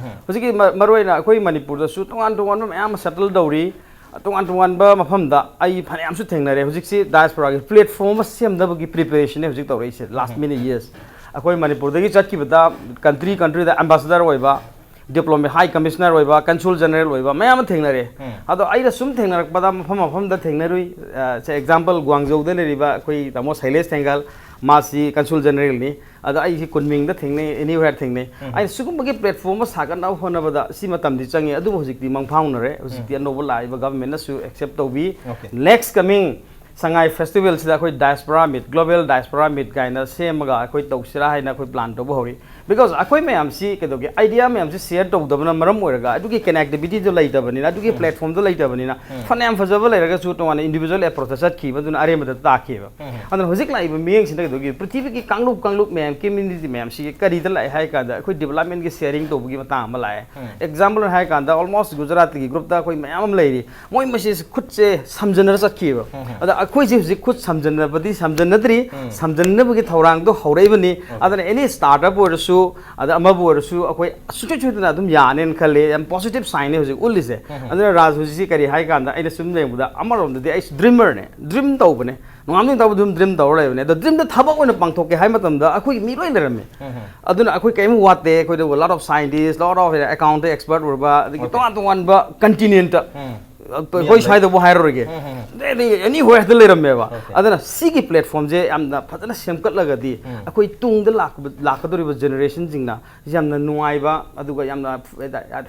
ꯍꯧꯖꯤꯛꯀꯤ ꯃ-, ꯃꯔꯨꯑꯣꯏꯅ ꯑꯩꯈꯣꯏ ꯃꯅꯤꯄꯨꯔꯗꯁꯨ ꯇꯣꯉꯥꯟ ꯇꯣꯉꯥꯟꯕ ꯃꯌꯥꯝ ꯑꯃ ꯁꯦꯇꯜ ꯇꯧꯔꯤ, ꯇꯣꯉꯥꯟ ꯇꯣꯉꯥꯟꯕ ꯃꯐꯝꯗ ꯑꯩ ꯐꯅꯌꯥꯝꯁꯨ ꯊꯦꯡꯅꯔꯦ꯫ ꯍꯧꯖꯤꯛꯁꯤ ꯗꯥꯏꯁꯄꯣꯔꯥꯒꯤ ꯄ꯭ꯂꯦꯠꯐꯣꯝ ꯑꯃ ꯁꯦꯝꯅꯕꯒꯤ ꯄ꯭ꯔꯤꯄꯦꯔꯦꯁꯟꯅꯦ ꯍꯧꯖꯤꯛ ꯇꯧꯔꯛꯏꯁꯦ, ꯂꯥꯁ ꯃꯦꯅꯤ ꯌꯔꯁ꯫ ꯑꯩꯈꯣꯏ ꯃꯅꯤꯄꯨꯔꯗꯒꯤ ꯆꯠꯈꯤꯕꯗ ꯀꯟꯇ꯭ꯔꯤ ꯀꯟꯇ꯭ꯔꯤꯗ ꯑꯦꯝꯕꯥꯁꯦꯗꯔ ꯑꯣꯏꯕ, ꯗꯤꯄ꯭ꯂꯣꯃꯦꯠ, ꯍꯥꯏ ꯀꯃꯤꯁꯅꯔ ꯑꯣꯏꯕ, ꯀꯟꯁꯨꯜ ꯖꯦꯅꯔꯦꯜ ꯑꯣꯏꯕ ꯃꯌꯥꯝ ꯑꯃ ꯊꯦꯡꯅꯔꯦ꯫ ꯑꯗꯣ ꯑꯩꯅ ꯁꯨꯝ ꯊꯦꯡꯅꯔꯛꯄꯗ ꯃꯐꯝ ꯃꯐꯝꯗ ꯊꯦꯡꯅꯔꯨꯏ꯫ ꯑ, ꯁꯦ ꯑꯦꯛꯖꯥꯝꯄꯜ, ꯒ꯭ꯋꯥꯡꯖꯧꯗ ꯂꯩꯔꯤꯕ ꯑꯩꯈꯣꯏ ꯇꯥꯃꯣ ꯁꯩꯂꯦꯁ ꯊꯦꯡꯒꯜ, ꯃꯥꯁꯤ ꯀꯟꯁꯨꯜ ꯖꯦꯅꯔꯦꯜꯅꯤ꯫ ꯑꯗꯣ ꯑꯩꯁꯤ ꯀꯨꯟꯃꯤꯡꯗ ꯊꯦꯡꯅꯩ, ꯑꯦꯅꯤꯋꯦꯌꯔ ꯊꯦꯡꯅꯩ꯫ ꯑꯩꯅ ꯁꯤꯒꯨꯝꯕꯒꯤ ꯄ꯭ꯂꯦꯠꯐꯣꯝ ꯑꯃ ꯁꯥꯒꯠꯅꯕ ꯍꯣꯠꯅꯕꯗ ꯁꯤ ꯃꯇꯝꯗꯤ ꯆꯪꯉꯤ, ꯑꯗꯨꯕꯨ ꯍꯧꯖꯤꯛꯇꯤ ꯃꯪ ꯐꯥꯎꯅꯔꯦ꯫ ꯍꯧꯖꯤꯛꯇꯤ ꯑꯅꯧꯕ ꯂꯥꯛꯏꯕ ꯒꯚꯔꯟꯃꯦꯟꯠꯅꯁꯨ ꯑꯦꯛꯁꯦꯞ ꯇꯧꯕꯤ꯫ Okay. Next coming ꯁꯉꯥꯏ ꯐꯦꯁꯇꯤꯚꯦꯜꯁꯤꯗ ꯑꯩꯈꯣꯏ ꯗꯥꯏꯁꯄꯣꯔꯥ ꯃꯤꯠ, ꯒ꯭ꯂꯣꯕꯦꯜ ꯗꯥꯏꯁꯄꯣꯔꯥ ꯃꯤꯠ ꯀꯥꯏꯅ ꯁꯦꯝꯃꯒ ꯑꯩꯈꯣꯏ ꯇꯧꯁꯤꯔꯥ ꯍꯥꯏꯅ ꯑꯩꯈꯣꯏ ꯄ꯭ꯂꯥꯟ ꯇꯧꯕ ꯍꯧꯔꯤ꯫ ꯕꯤꯀꯣꯁ ꯑꯩꯈꯣꯏ ꯃꯌꯥꯝꯁꯤ ꯀꯩꯗꯧꯒꯦ, ꯑꯥꯏꯗꯤꯌꯥ ꯃꯌꯥꯝꯁꯤ ꯁꯤꯌꯔ ꯇꯧꯗꯕꯅ ꯃꯔꯝ ꯑꯣꯏꯔꯒ ꯑꯗꯨꯒꯤ ꯀꯅꯦꯛꯇꯤꯕꯤꯇꯤꯗꯣ ꯂꯩꯇꯕꯅꯤꯅ, ꯑꯗꯨꯒꯤ ꯄ꯭ꯂꯦꯠꯐꯣꯝꯗꯣ ꯂꯩꯇꯕꯅꯤꯅ, ꯐꯅꯌꯥꯝ ꯐꯖꯕ ꯂꯩꯔꯒꯁꯨ ꯇꯣꯉꯥꯟꯅ ꯏꯟꯗꯤꯕꯤꯖꯨꯋꯦꯜ ꯑꯦꯄ꯭ꯔꯣꯆꯇ ꯆꯠꯈꯤꯕ, ꯑꯗꯨꯅ ꯑꯔꯦꯝꯕꯗ ꯇꯥꯈꯤꯕ꯫ ꯑꯗꯨꯅ ꯍꯧꯖꯤꯛ ꯂꯥꯛꯏꯕ ꯃꯤꯠꯌꯦꯡꯁꯤꯗ ꯀꯩꯗꯧꯒꯦ, ꯄ꯭ꯔꯤꯊꯤꯕꯤꯒꯤ ꯀꯥꯡꯂꯨꯞ ꯀꯥꯡꯂꯨꯞ ꯃꯌꯥꯝ, ꯀꯝꯃ꯭ꯌꯨꯅꯤꯇꯤ ꯃꯌꯥꯝꯁꯤꯒꯤ ꯀꯔꯤꯗ ꯂꯥꯛꯑꯦ ꯍꯥꯏ ꯀꯥꯟꯗ, ꯑꯩꯈꯣꯏ ꯗꯤꯕꯂꯞꯃꯦꯟꯒꯤ ꯁꯤꯌꯔꯤꯡ ꯇꯧꯕꯒꯤ ꯃꯇꯥꯡ ꯑꯃ ꯂꯥꯛꯑꯦ꯫ ꯑꯦꯛꯖꯥꯝꯄꯜ ꯍꯥꯏ ꯀꯥꯟꯗ, ꯑꯣꯜꯃꯣꯁ ꯒꯨꯖꯔꯥꯠꯇꯒꯤ ꯒ꯭ꯔꯨꯞꯇ ꯑꯩꯈꯣꯏ ꯃꯌꯥꯝ ꯑꯃ ꯂꯩꯔꯤ, ꯃꯣꯏ ꯃꯁꯤ ꯈꯨꯠꯁꯦ ꯁꯝꯖꯟꯅꯔ ꯆꯠꯈꯤꯕ꯫ ꯑꯗ ꯑꯩꯈꯣꯏꯁꯦ ꯍꯧꯖꯤꯛ ꯈꯨꯠ ꯁꯝꯖꯟꯅꯕꯗꯤ ꯁꯝꯖꯟꯅꯗ꯭ꯔꯤ, ꯁꯝꯖꯟꯅꯕꯒꯤ ꯊꯧꯔꯥꯡꯗꯣ ꯍꯧꯔꯛꯏꯕꯅꯤ꯫ ꯑꯗꯨꯅ ꯑꯦꯅꯤ ꯁ꯭ꯇꯥꯔꯠ ꯑꯞ ꯑꯣꯏꯔꯁꯨ, ꯑꯗ ꯑꯃꯕꯨ ꯑꯣꯏꯔꯁꯨ, ꯑꯩꯈꯣꯏ ꯁꯨꯡꯁꯣꯏ ꯁꯣꯏꯗꯅ ꯑꯗꯨꯝ ꯌꯥꯅꯦꯅ ꯈꯜꯂꯦ꯫ ꯌꯥꯝ ꯄꯣꯖꯤꯇꯤꯚ ꯁꯥꯏꯟꯅꯦ ꯍꯧꯖꯤꯛ ꯎꯠꯂꯤꯁꯦ꯫ ꯑꯗꯨꯅ ꯔꯥꯖ ꯍꯧꯖꯤꯛꯁꯤ ꯀꯔꯤ ꯍꯥꯏ ꯀꯥꯟꯗ, ꯑꯩꯅ ꯁꯨꯝ ꯌꯦꯡꯕꯗ, ꯑꯃꯔꯣꯝꯗꯗꯤ ꯑꯩꯁꯨ ꯗ꯭ꯔꯤꯃꯔꯅꯦ, ꯗ꯭ꯔꯤꯝ ꯇꯧꯕꯅꯦ, ꯅꯣꯡꯉꯥꯟꯕꯗꯒꯤ ꯅꯨꯃꯤꯠ ꯇꯥꯕ ꯑꯗꯨꯝ ꯗ꯭ꯔꯤꯝ ꯇꯧꯔ ꯂꯩꯕꯅꯦ꯫ ꯑꯗꯣ ꯗ꯭ꯔꯤꯝꯗ ꯊꯕꯛ ꯑꯣꯏꯅ ꯄꯥꯡꯊꯣꯛꯀꯦ ꯍꯥꯏ ꯃꯇꯝꯗ ꯑꯩꯈꯣꯏꯒꯤ ꯃꯤ ꯂꯣꯏ ꯂꯩꯔꯝꯃꯦ꯫ ꯑꯗꯨꯅ ꯑꯩꯈꯣꯏ ꯀꯔꯤꯝ ꯋꯥꯠꯇꯦ꯫ ꯑꯩꯈꯣꯏꯗ lot of scientist, lot of accounting expert ꯑꯣꯏꯕ, ꯑꯗꯒꯤ ꯇꯣꯉꯥꯟ ꯇꯣꯉꯥꯟꯕ ꯀꯟꯇꯤꯅꯦꯟꯇ, ꯑꯩꯈꯣꯏ ꯁ꯭ꯋꯥꯏꯗꯕꯨ ꯍꯥꯏꯔꯨꯔꯒꯦ, ꯑꯗꯩ ꯑꯦꯅꯤꯍ꯭ꯋꯦꯔꯗ ꯂꯩꯔꯝꯃꯦꯕ꯫ ꯑꯗꯨꯅ ꯁꯤꯒꯤ ꯄ꯭ꯂꯦꯠꯐꯣꯝꯁꯦ ꯌꯥꯝꯅ ꯐꯖꯅ ꯁꯦꯝꯒꯠꯂꯒꯗꯤ ꯑꯩꯈꯣꯏ ꯇꯨꯡꯗ ꯂꯥꯛꯀꯗꯧꯔꯤꯕ ꯖꯦꯅꯦꯔꯦꯁꯟꯁꯤꯡꯅ ꯌꯥꯝꯅ ꯅꯨꯡꯉꯥꯏꯕ, ꯑꯗꯨꯒ ꯌꯥꯝꯅ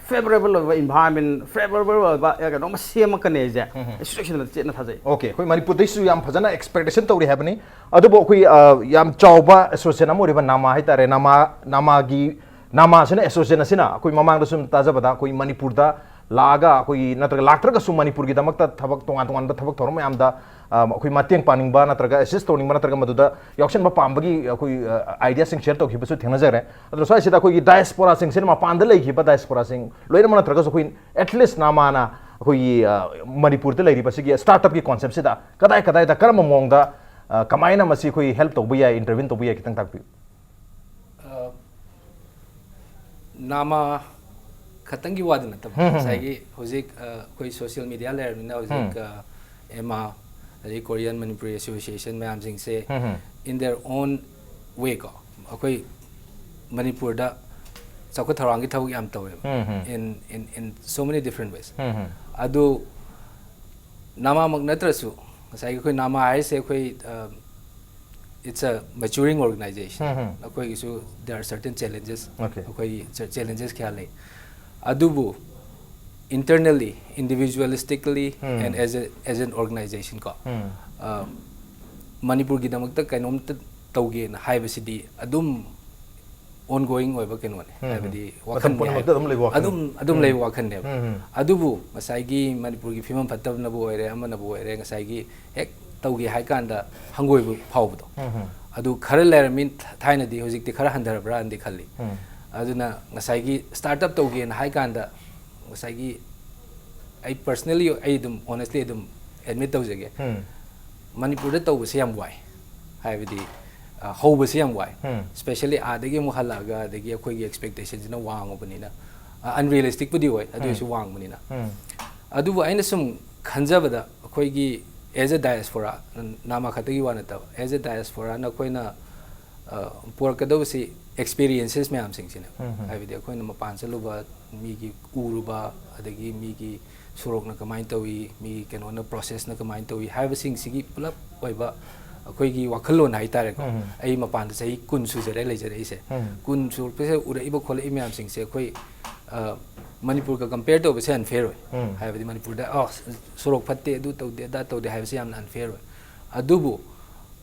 ꯐꯦꯕꯔꯦꯕꯜ ꯑꯣꯏꯕ ꯏꯟꯚꯥꯏꯔꯣꯟꯃꯦꯟ, ꯐꯦꯕꯔꯦꯕꯜ ꯑꯣꯏꯕ ꯀꯩꯅꯣꯝꯃ ꯁꯦꯝꯃꯛꯀꯅꯤ ꯍꯥꯏꯁꯦ ꯑꯩ ꯁꯨꯡꯁꯣꯏ ꯁꯣꯏꯗꯅ ꯆꯦꯠꯅ ꯊꯥꯖꯩ꯫ ꯑꯣꯀꯦ, ꯑꯩꯈꯣꯏ ꯃꯅꯤꯄꯨꯔꯗꯩꯁꯨ ꯌꯥꯝ ꯐꯖꯅ ꯑꯦꯛꯁꯄꯦꯛꯇꯦꯁꯟ ꯇꯧꯔꯤ ꯍꯥꯏꯕꯅꯤ꯫ ꯑꯗꯨꯕꯨ ꯑꯩꯈꯣꯏ, ꯑ, ꯌꯥꯝ ꯆꯥꯎꯕ ꯑꯦꯁꯣꯁꯤꯌꯦꯁꯟ ꯑꯃ ꯑꯣꯏꯔꯤꯕ ꯅꯥꯃꯥ ꯍꯥꯏꯇꯥꯔꯦ, ꯅꯥꯃꯥ, ꯅꯥꯃꯥꯒꯤ, ꯅꯥꯃꯥꯁꯤꯅ, ꯑꯦꯁꯣꯁꯤꯌꯦꯁꯟ ꯑꯁꯤꯅ ꯑꯩꯈꯣꯏ ꯃꯃꯥꯡꯗ ꯁꯨꯝ ꯇꯥꯖꯕꯗ ꯑꯩꯈꯣꯏ ꯃꯅꯤꯄꯨꯔꯗ ꯂꯥꯛꯑꯒ, ꯑꯩꯈꯣꯏꯒꯤ, ꯅꯠꯇ꯭ꯔꯒ ꯂꯥꯛꯇ꯭ꯔꯒꯁꯨ ꯃꯅꯤꯄꯨꯔꯒꯤꯗꯃꯛꯇ ꯊꯕꯛ, ꯇꯣꯉꯥꯟ ꯇꯣꯉꯥꯟꯕ ꯊꯕꯛ ꯊꯧꯔꯝ ꯃꯌꯥꯝꯗ, ꯑ, ꯑꯩꯈꯣꯏ ꯃꯇꯦꯡ ꯄꯥꯡꯅꯤꯡꯕ ꯅꯠꯇ꯭ꯔꯒ ꯑꯦꯁꯤꯁ ꯇꯧꯅꯤꯡꯕ ꯅꯠꯇ꯭ꯔꯒ ꯃꯗꯨꯗ ꯌꯥꯎꯁꯟꯕ ꯄꯥꯝꯕꯒꯤ ꯑꯩꯈꯣꯏ, ꯑ, ꯑꯥꯏꯗꯤꯌꯥꯁꯤꯡ ꯁꯤꯌꯔ ꯇꯧꯈꯤꯕꯁꯨ ꯊꯦꯡꯅꯖꯔꯦ꯫ ꯑꯗꯨꯅ ꯁ꯭ꯋꯥꯏꯁꯤꯗ ꯑꯩꯈꯣꯏꯒꯤ ꯗꯥꯏꯁꯄꯣꯔꯥꯁꯤꯡꯁꯤꯅ, ꯃꯄꯥꯟꯗ ꯂꯩꯈꯤꯕ ꯗꯥꯏꯁꯄꯣꯔꯥꯁꯤꯡ ꯂꯣꯏꯅꯃꯛ ꯅꯠꯇ꯭ꯔꯒꯁꯨ ꯑꯩꯈꯣꯏ ꯑꯦꯠꯂꯤꯁ ꯅꯥꯃꯥꯅ ꯑꯩꯈꯣꯏꯒꯤ, ꯑ, ꯃꯅꯤꯄꯨꯔꯗ ꯂꯩꯔꯤꯕꯁꯤꯒꯤ ꯁ꯭ꯇꯥꯔꯠ ꯑꯞꯀꯤ ꯀꯣꯟꯁꯦꯞꯁꯤꯗ ꯀꯗꯥꯏ ꯀꯗꯥꯏꯗ, ꯀꯔꯝꯕ ꯃꯑꯣꯡꯗ, ꯑ, ꯀꯃꯥꯏꯅ ꯃꯁꯤ ꯑꯩꯈꯣꯏ ꯍꯦꯜꯞ ꯇꯧꯕ ꯌꯥꯏ, ꯏꯟꯇꯔꯚꯤꯟ ꯇꯧꯕ ꯌꯥꯏ, ꯈꯤꯇꯪ ꯇꯥꯛꯄꯤꯌꯨ꯫ ꯑ, ꯅꯥꯃꯥ ꯈꯛꯇꯪꯒꯤ ꯋꯥꯗꯤ ꯅꯠꯇꯕ, ꯉꯁꯥꯏꯒꯤ ꯍꯧꯖꯤꯛ, ꯑ, ꯑꯩꯈꯣꯏ ꯁꯣꯁꯤꯌꯦꯜ ꯃꯤꯗꯤꯌꯥ ꯂꯩꯔꯕꯅꯤꯅ ꯍꯧꯖꯤꯛ, ꯑ, ꯑꯦꯃꯥ, ꯑꯗꯩ ꯀꯣꯔꯤꯌꯟ ꯃꯅꯤꯄꯨꯔꯤ ꯑꯦꯁꯣꯁꯤꯌꯦꯁꯟ ꯃꯌꯥꯝꯁꯤꯡꯁꯦ, in their own way ꯀꯣ, ꯑꯩꯈꯣꯏ ꯃꯅꯤꯄꯨꯔꯗ ꯆꯥꯎꯈꯠ ꯊꯧꯔꯥꯡꯒꯤ ꯊꯕꯛ ꯌꯥꯝ ꯇꯧꯋꯦꯕ, in, in, in so many different ways. ꯑꯗꯨ ꯅꯥꯃꯥꯃꯛ ꯅꯠꯇ꯭ꯔꯁꯨ, ꯉꯁꯥꯏꯒꯤ ꯑꯩꯈꯣꯏ ꯅꯥꯃꯥ ꯍꯥꯏꯔꯤꯁꯦ ꯑꯩꯈꯣꯏ, ꯑ, it's a maturing organization. ꯑꯩꯈꯣꯏꯒꯤꯁꯨ there are certain challenges, Okay. ꯑꯩꯈꯣꯏꯒꯤ ꯆꯦꯂꯦꯟꯖꯦꯁ ꯀꯌꯥ ꯂꯩ꯫ ꯑꯗꯨꯕꯨ internally, individualistically, Hmm. and as a, as an organization ꯀꯣ, ꯎꯝ. ꯑ, ꯃꯅꯤꯄꯨꯔꯒꯤꯗꯃꯛꯇ ꯀꯩꯅꯣꯝꯇ ꯇꯧꯒꯦꯅ ꯍꯥꯏꯕꯁꯤꯗꯤ ꯑꯗꯨꯝ ongoing ꯑꯣꯏꯕ ꯀꯩꯅꯣꯅꯦ꯫ ꯎꯝ. ꯍꯥꯏꯕꯗꯤ ꯃꯇꯝ ꯋꯥꯈꯜꯅꯦ ꯄꯨꯝꯅꯃꯛꯇ ꯍꯥꯏ-, ꯑꯗꯨꯝ ꯂꯩꯕ ꯋꯥꯈꯜ꯫ ꯑꯗꯨꯝ ꯑꯗꯨꯝ ꯎꯝ꯫ ꯂꯩꯕ ꯋꯥꯈꯜꯅꯦꯕ꯫ ꯎꯝ, ꯎꯝ꯫ ꯑꯗꯨꯕꯨ ꯉꯁꯥꯏꯒꯤ ꯃꯅꯤꯄꯨꯔꯒꯤ ꯐꯤꯕꯝ ꯐꯠꯇꯕꯅꯕꯨ ꯑꯣꯏꯔꯦ, ꯑꯃꯅꯕꯨ ꯑꯣꯏꯔꯦ, ꯉꯁꯥꯏꯒꯤ ꯍꯦꯛ ꯇꯧꯒꯦ ꯍꯥꯏ ꯀꯥꯟꯗ ꯍꯪꯒꯣꯏꯕ ꯐꯥꯎꯕꯗꯣ꯫ ꯎꯝ, ꯎꯝ꯫ ꯑꯗꯨ ꯈꯔ ꯂꯩꯔꯝꯃꯤ ꯊꯥꯏꯅꯗꯤ, ꯍꯧꯖꯤꯛꯇꯤ ꯈꯔ ꯍꯟꯊꯔꯕ꯭ꯔꯥꯅꯗꯤ ꯈꯜꯂꯤ꯫ ꯎꯝ꯫ ꯑꯗꯨꯅ ꯉꯁꯥꯏꯒꯤ startup ꯇꯧꯒꯦꯅ ꯍꯥꯏ ꯀꯥꯟꯗ ꯉꯁꯥꯏꯒꯤ ꯑꯩ personally ꯑꯩ ꯑꯗꯨꯝ honestly ꯑꯗꯨꯝ admit ꯇꯧꯖꯒꯦ꯫ ꯎꯝ꯫ ꯃꯅꯤꯄꯨꯔꯗ ꯇꯧꯕꯁꯦ ꯌꯥꯝ ꯋꯥꯏ꯫ ꯍꯥꯏꯕꯗꯤ, ꯑ, ꯍꯧꯕꯁꯦ ꯌꯥꯝ ꯋꯥꯏ꯫ ꯎꯝ꯫ Specially ꯑꯥꯗꯒꯤ ꯑꯃꯨꯛ ꯍꯜꯂꯛꯑꯒ ꯑꯗꯒꯤ ꯑꯩꯈꯣꯏꯒꯤ expectationꯁꯤꯅ ꯋꯥꯡꯉꯕꯅꯤꯅ, ꯑ, unrealisticꯄꯨꯗꯤ ꯑꯣꯏ, ꯑꯗꯨ ꯑꯣꯏꯔꯁꯨ ꯎꯝ꯫ ꯋꯥꯡꯕꯅꯤꯅ꯫ ꯎꯝ꯫ ꯑꯗꯨꯕꯨ ꯑꯩꯅ ꯁꯨꯝ ꯈꯟꯖꯕꯗ ꯑꯩꯈꯣꯏꯒꯤ as a diaspora, ꯅꯥꯃꯥ ꯈꯛꯇꯒꯤ ꯋꯥ ꯅꯠꯇꯕ, as a diasporaꯅ ꯑꯩꯈꯣꯏꯅ, ꯑ, ꯄꯨꯔꯛꯀꯗꯧꯕꯁꯤ experiences ꯃꯌꯥꯝꯁꯤꯡꯁꯤꯅꯦ꯫ ꯎꯝ, ꯎꯝ꯫ ꯍꯥꯏꯕꯗꯤ ꯑꯩꯈꯣꯏꯅ ꯃꯄꯥꯟ ꯆꯠꯂꯨꯕ, ꯃꯤꯒꯤ ꯎꯔꯨꯕ, ꯑꯗꯒꯤ ꯃꯤꯒꯤ ꯁꯣꯔꯣꯛꯅ ꯀꯃꯥꯏꯅ ꯇꯧꯏ, ꯃꯤꯒꯤ ꯀꯩꯅꯣꯅ processꯅ ꯀꯃꯥꯏꯅ ꯇꯧꯏ ꯍꯥꯏꯕꯁꯤꯡꯁꯤꯒꯤ ꯄꯨꯂꯞ ꯑꯣꯏꯕ ꯑꯩꯈꯣꯏꯒꯤ ꯋꯥꯈꯜꯂꯣꯟ ꯍꯥꯏꯇꯥꯔꯦꯀꯣ꯫ ꯎꯝ꯫ ꯑꯩ ꯃꯄꯥꯟꯗ ꯆꯍꯤ ꯀꯨꯟ ꯁꯨꯖꯔꯦ ꯂꯩꯖꯔꯛꯏꯁꯦ꯫ ꯎꯝ꯫ ꯀꯨꯟ ꯁꯨꯔꯛꯄꯁꯦ ꯎꯔꯛꯏꯕ ꯈꯣꯠꯂꯛꯏ ꯃꯌꯥꯝꯁꯤꯡꯁꯦ ꯑꯩꯈꯣꯏ, ꯑ, ꯃꯅꯤꯄꯨꯔꯒ compare ꯇꯧꯕꯁꯦ unfair ꯑꯣꯏ꯫ ꯎꯝ꯫ ꯍꯥꯏꯕꯗꯤ ꯃꯅꯤꯄꯨꯔꯗ, "ꯑ, ꯁꯣꯔꯣꯛ ꯐꯠꯇꯦ, ꯑꯗꯨ ꯇꯧꯗꯦ, ꯑꯗꯥ ꯇꯧꯗꯦ" ꯍꯥꯏꯕꯁꯦ ꯌꯥꯝꯅ unfair ꯑꯣꯏ꯫ ꯑꯗꯨꯕꯨ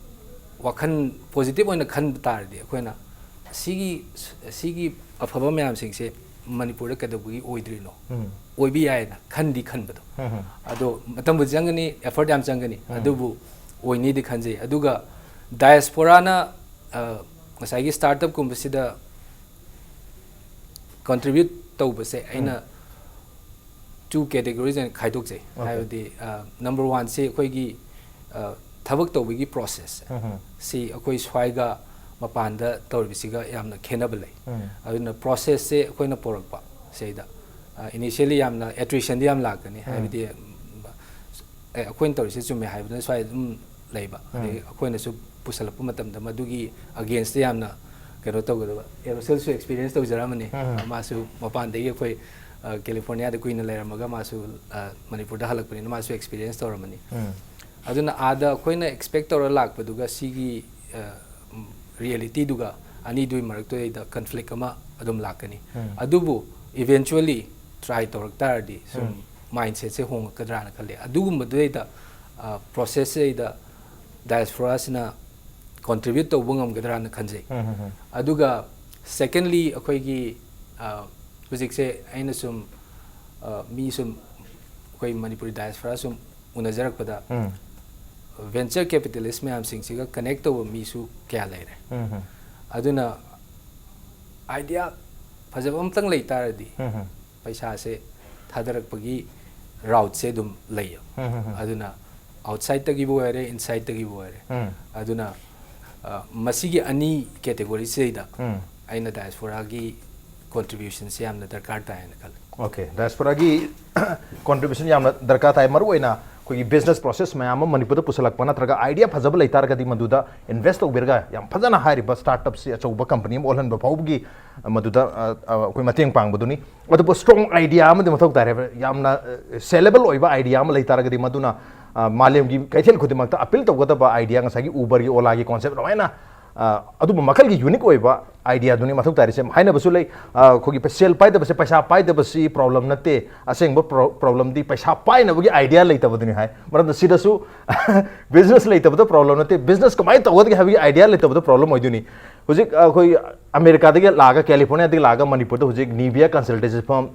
ꯋꯥꯈꯜ positive ꯑꯣꯏꯅ ꯈꯟꯕ ꯇꯥꯔꯗꯤ ꯑꯩꯈꯣꯏꯅ ꯁꯤꯒꯤ, ꯁꯤꯒꯤ ꯑꯐꯕ ꯃꯌꯥꯝꯁꯤꯡꯁꯦ ꯃꯅꯤꯄꯨꯔꯗ ꯀꯩꯗꯧꯕꯒꯤ ꯑꯣꯏꯗ꯭ꯔꯤꯅꯣ? ꯎꯝ꯫ ꯑꯣꯏꯕ ꯌꯥꯏꯅ ꯈꯟꯗꯤ ꯈꯟꯕꯗꯣ꯫ ꯎꯝ, ꯎꯝ꯫ ꯑꯗꯣ ꯃꯇꯝꯕꯨꯗꯤ ꯆꯪꯒꯅꯤ, effort ꯌꯥꯝ ꯆꯪꯒꯅꯤ, ꯎꯝ꯫ ꯑꯗꯨꯕꯨ ꯑꯣꯏꯅꯤꯗꯤ ꯈꯟꯖꯩ꯫ ꯑꯗꯨꯒ diasporaꯅ, ꯑ, ꯉꯁꯥꯏꯒꯤ startupꯀꯨꯝꯕꯁꯤꯗ contribute ꯇꯧꯕꯁꯦ ꯑꯩꯅ ꯎꯝ꯫ two categories ꯑꯣꯏꯅ ꯈꯥꯏꯗꯣꯛꯆꯩ꯫ Okay꯫ ꯍꯥꯏꯕꯗꯤ, ꯑ, number oneꯁꯤ ꯑꯩꯈꯣꯏꯒꯤ, ꯑ, ꯊꯕꯛ ꯇꯧꯕꯒꯤ process ꯎꯝ, ꯎꯝ꯫ ꯁꯤ ꯑꯩꯈꯣꯏ ꯁ꯭ꯋꯥꯏꯒ ꯃꯄꯥꯟꯗ ꯇꯧꯔꯤꯕꯁꯤꯒ ꯌꯥꯝꯅ ꯈꯦꯠꯅꯕ ꯂꯩ꯫ ꯎꯝ꯫ ꯑꯗꯨꯅ processꯁꯦ ꯑꯩꯈꯣꯏꯅ ꯄꯣꯔꯛꯄ ꯁꯤꯗ, ꯑ, initially ꯌꯥꯝꯅ attritionꯗꯤ ꯌꯥꯝ ꯂꯥꯛꯀꯅꯤ꯫ ꯎꯝ꯫ ꯍꯥꯏꯕꯗꯤ, ꯑꯦ, ꯑꯩꯈꯣꯏꯅ ꯇꯧꯔꯤꯁꯦ ꯆꯨꯝꯃꯦ ꯍꯥꯏꯕꯗꯨꯅ ꯁ꯭ꯋꯥꯏꯗ ꯑꯗꯨꯝ ꯂꯩꯕ꯫ ꯑꯗꯒꯤ ꯎꯝ꯫ ꯑꯩꯈꯣꯏꯅꯁꯨ ꯄꯨꯁꯜꯂꯛꯄ ꯃꯇꯝꯗ ꯃꯗꯨꯒꯤ againstꯇ ꯌꯥꯝꯅ ꯀꯩꯅꯣ ꯇꯧꯒꯗꯕ꯫ ꯑꯦ, ꯔꯣꯁꯦꯜꯁꯨ experience ꯇꯧꯖꯔꯝꯃꯅꯤ꯫ ꯎꯝ꯫ ꯃꯥꯁꯨ ꯃꯄꯥꯟꯗꯒꯤ ꯑꯩꯈꯣꯏ, ꯑ, ꯀꯦꯂꯤꯐꯣꯔꯅꯤꯌꯥꯗ ꯀꯨꯏꯅ ꯂꯩꯔꯝꯃꯒ ꯃꯥꯁꯨ, ꯑ, ꯃꯅꯤꯄꯨꯔꯗ ꯍꯜꯂꯛꯄꯅꯤꯅ ꯃꯥꯁꯨ experience ꯇꯧꯔꯝꯃꯅꯤ꯫ ꯎꯝ꯫ ꯑꯗꯨꯅ ꯑꯥꯗ ꯑꯩꯈꯣꯏꯅ expect ꯇꯧꯔ ꯂꯥꯛꯄꯗꯨꯒ ꯁꯤꯒꯤ, ꯑ, ꯎꯝ, realityꯗꯨꯒ ꯑꯅꯤꯗꯨꯒꯤ ꯃꯔꯛꯇꯨꯗꯩꯗ conflict ꯑꯃ ꯑꯗꯨꯝ ꯂꯥꯛꯀꯅꯤ꯫ ꯎꯝ꯫ ꯑꯗꯨꯕꯨ eventually ꯇ꯭ꯔꯥꯏ ꯇꯧꯔꯛ ꯇꯥꯔꯗꯤ ꯁꯨꯝ ꯃꯥꯏꯟꯁꯦꯠꯁꯦ ꯍꯣꯡꯉꯛꯀꯗ꯭ꯔꯥꯅ ꯈꯜꯂꯤ꯫ ꯑꯗꯨꯒꯨꯝꯕꯗꯨꯗꯩꯗ ꯄ꯭ꯔꯣꯁꯦꯁꯁꯤꯗꯩꯗ ꯗꯥꯏꯁꯐꯣꯔꯥꯁꯤꯅ ꯀꯣꯟꯇ꯭ꯔꯤꯕ꯭ꯌꯨꯠ ꯇꯧꯕ ꯉꯝꯒꯗ꯭ꯔꯥꯅ ꯈꯟꯖꯩ꯫ ꯑꯗꯨꯒ ꯁꯦꯀꯦꯟꯂꯤ ꯑꯩꯈꯣꯏꯒꯤ ꯑ, ꯍꯧꯖꯤꯛꯁꯦ ꯑꯩꯅ ꯁꯨꯝ ꯑ, ꯃꯤ ꯁꯨꯝ ꯑꯩꯈꯣꯏ ꯃꯅꯤꯄꯨꯔꯤ ꯗꯥꯏꯁꯐꯣꯔꯥ ꯁꯨꯝ ꯎꯅꯖꯔꯛꯄꯗ ꯚꯦꯟꯆꯔ ꯀꯦꯄꯤꯇꯦꯂꯤꯁ ꯃꯌꯥꯝꯁꯤꯡꯁꯤꯒ ꯀꯅꯦꯛ ꯇꯧꯕ ꯃꯤꯁꯨ ꯀꯌꯥ ꯂꯩꯔꯦ꯫ ꯑꯗꯨꯅ ꯑꯥꯏꯗꯤꯌꯥ ꯐꯖꯕ ꯑꯝꯇꯪ ꯂꯩ ꯇꯥꯔꯗꯤ ꯄꯩꯁꯥꯁꯦ ꯊꯥꯗꯔꯛꯄꯒꯤ ꯔꯥꯎꯠꯁꯦ ꯑꯗꯨꯝ ꯂꯩꯌꯦꯕ꯫ ꯑꯗꯨꯅ ꯑꯥꯎꯠꯁꯥꯏꯠꯇꯒꯤꯕꯨ ꯑꯣꯏꯔꯦ, ꯏꯟꯁꯥꯏꯠꯇꯒꯤꯕꯨ ꯑꯣꯏꯔꯦ꯫ ꯑꯗꯨꯅ ꯑ, ꯃꯁꯤꯒꯤ ꯑꯅꯤ ꯀꯦꯇꯦꯒꯣꯔꯤꯁꯤꯗꯩꯗ ꯑꯩꯅ ꯗꯥꯏꯁꯐꯣꯔꯥꯒꯤ ꯀꯣꯟꯇ꯭ꯔꯤꯕ꯭ꯌꯨꯁꯟꯁꯦ ꯌꯥꯝꯅ ꯗꯔꯀꯥꯔ ꯇꯥꯏ ꯍꯥꯏꯅ ꯈꯜꯂꯤ꯫ ꯑꯣꯀꯦ, ꯗꯥꯏꯁꯐꯣꯔꯥꯒꯤ ꯀꯣꯟꯇ꯭ꯔꯤꯕ꯭ꯌꯨꯁꯟ ꯌꯥꯝꯅ ꯗꯔꯀꯥꯔ ꯇꯥꯏ꯫ ꯃꯔꯨꯑꯣꯏꯅ ꯑꯩꯈꯣꯏꯒꯤ ꯕꯤꯖꯤꯅꯦꯁ ꯄ꯭ꯔꯣꯁꯦꯁ ꯃꯌꯥꯝ ꯑꯃ ꯃꯅꯤꯄꯨꯔꯗ ꯄꯨꯁꯤꯜꯂꯛꯄ ꯅꯠꯇ꯭ꯔꯒ ꯑꯥꯏꯗꯤꯌꯥ ꯐꯖꯕ ꯂꯩꯇꯥꯔꯒꯗꯤ ꯃꯗꯨꯗ ꯏꯟꯚꯦꯁ ꯇꯧꯕꯤꯔꯒ ꯌꯥꯝ ꯐꯖꯅ ꯍꯥꯏꯔꯤꯕ ꯁ꯭ꯇꯥꯔꯠ ꯑꯞꯁꯤ ꯑꯆꯧꯕ ꯀꯝꯄꯅꯤ ꯑꯃ ꯑꯣꯜꯍꯟꯕ ꯐꯥꯎꯕꯒꯤ ꯃꯗꯨꯗ ꯑ, ꯑ, ꯑꯩꯈꯣꯏ ꯃꯇꯦꯡ ꯄꯥꯡꯕꯗꯨꯅꯤ꯫ ꯑꯗꯨꯕꯨ ꯁ꯭ꯇ꯭ꯔꯣꯡ ꯑꯥꯏꯗꯤꯌꯥ ꯑꯃꯗꯤ ꯃꯊꯧ ꯇꯥꯏ ꯍꯥꯏꯕ, ꯌꯥꯝꯅ ꯁꯦꯂꯦꯕꯜ ꯑꯣꯏꯕ ꯑꯥꯏꯗꯤꯌꯥ ꯑꯃ ꯂꯩ ꯇꯥꯔꯒꯗꯤ ꯃꯗꯨꯅ ꯑ, ꯃꯥꯂꯦꯝꯒꯤ ꯀꯩꯊꯦꯜ ꯈꯨꯗꯤꯡꯃꯛꯇ ꯑꯄꯤꯜ ꯇꯧꯒꯗꯕ ꯑꯥꯏꯗꯤꯌꯥ, ꯉꯁꯥꯏꯒꯤ ꯎꯕꯔꯒꯤ, ꯑꯣꯂꯥꯒꯤ ꯀꯣꯟꯁꯦꯞ ꯑꯗꯨꯃꯥꯏꯅ ꯑ, ꯑꯗꯨꯝꯕ ꯃꯈꯜꯒꯤ ꯌꯨꯅꯤꯛ ꯑꯣꯏꯕ ꯑꯥꯏꯗꯤꯌꯥꯗꯨꯅꯤ ꯃꯊꯧ ꯇꯥꯔꯤꯁꯦ꯫ ꯍꯥꯏꯅꯕꯁꯨ ꯂꯩ, ꯑ, ꯑꯩꯈꯣꯏꯒꯤ ꯁꯦꯜ ꯄꯥꯏꯗꯕꯁꯦ ꯄꯩꯁꯥ ꯄꯥꯏꯗꯕꯁꯤ ꯄ꯭ꯔꯣꯕ꯭ꯂꯦꯝ ꯅꯠꯇꯦ, ꯑꯁꯦꯡꯕ ꯄ꯭ꯔꯣ-, ꯄ꯭ꯔꯣꯕ꯭ꯂꯦꯝꯗꯤ ꯄꯩꯁꯥ ꯄꯥꯏꯅꯕꯒꯤ ꯑꯥꯏꯗꯤꯌꯥ ꯂꯩꯇꯕꯗꯨꯅꯤ ꯍꯥꯏ꯫ ꯃꯔꯝꯗꯤ ꯁꯤꯗꯁꯨ ꯕꯤꯖꯤꯅꯦꯁ ꯂꯩꯇꯕꯗ ꯄ꯭ꯔꯣꯕ꯭ꯂꯦꯝ ꯅꯠꯇꯦ, ꯕꯤꯖꯤꯅꯦꯁ ꯀꯃꯥꯏꯅ ꯇꯧꯒꯗꯒꯦ ꯍꯥꯏꯕꯒꯤ ꯑꯥꯏꯗꯤꯌꯥ ꯂꯩꯇꯕꯗ ꯄ꯭ꯔꯣꯕ꯭ꯂꯦꯝ ꯑꯣꯏꯗꯣꯏꯅꯤ꯫ ꯍꯧꯖꯤꯛ ꯑꯩꯈꯣꯏ ꯑꯃꯦꯔꯤꯀꯥꯗꯒꯤ ꯂꯥꯛꯑꯒ, ꯀꯦꯂꯤꯐꯣꯔꯅꯤꯌꯥꯗꯒꯤ ꯂꯥꯛꯑꯒ ꯃꯅꯤꯄꯨꯔꯗ ꯍꯧꯖꯤꯛ ꯅꯤꯚꯤꯌꯥ ꯀꯟꯁꯜꯇꯦꯟꯁꯤ ꯐꯥꯔꯝ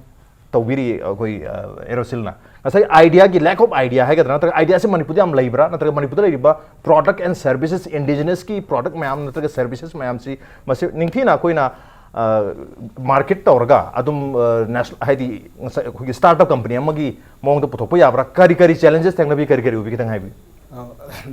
ꯇꯧꯕꯤꯔꯤ ꯑꯩꯈꯣꯏ, ꯑ, ꯑꯦꯔꯣꯁꯤꯜꯅ꯫ ꯉꯁꯥꯏ ꯑꯥꯏꯗꯤꯌꯥꯒꯤ lack of idea ꯍꯥꯏꯒꯗ꯭ꯔꯥ, ꯅꯠꯇ꯭ꯔꯒ ꯑꯥꯏꯗꯤꯌꯥꯁꯤ ꯃꯅꯤꯄꯨꯔꯗ ꯌꯥꯝ ꯂꯩꯕ꯭ꯔꯥ, ꯅꯠꯇ꯭ꯔꯒ ꯃꯅꯤꯄꯨꯔꯗ ꯂꯩꯔꯤꯕ product and services, indigenous ꯀꯤ product ꯃꯌꯥꯝ ꯅꯠꯇ꯭ꯔꯒ services ꯃꯌꯥꯝꯁꯤ ꯃꯁꯤ ꯅꯤꯡꯊꯤꯅ ꯑꯩꯈꯣꯏꯅ, ꯑ, ꯃꯥꯔꯀꯦꯠ ꯇꯧꯔꯒ ꯑꯗꯨꯝ, ꯑ, ꯅꯦꯁ-, ꯍꯥꯏꯗꯤ ꯉꯁꯥꯏ ꯑꯩꯈꯣꯏꯒꯤ ꯁ꯭ꯇꯥꯔꯠ ꯑꯞ ꯀꯝꯄꯅꯤ ꯑꯃꯒꯤ ꯃꯑꯣꯡꯗ ꯄꯨꯊꯣꯛꯄ ꯌꯥꯕ꯭ꯔꯥ? ꯀꯔꯤ ꯀꯔꯤ ꯆꯦꯂꯦꯟꯖꯦꯁ ꯊꯦꯡꯅꯕꯤ, ꯀꯔꯤ ꯀꯔꯤ ꯎꯕꯤ, ꯈꯤꯇꯪ ꯍꯥꯏꯕꯤꯌꯨ꯫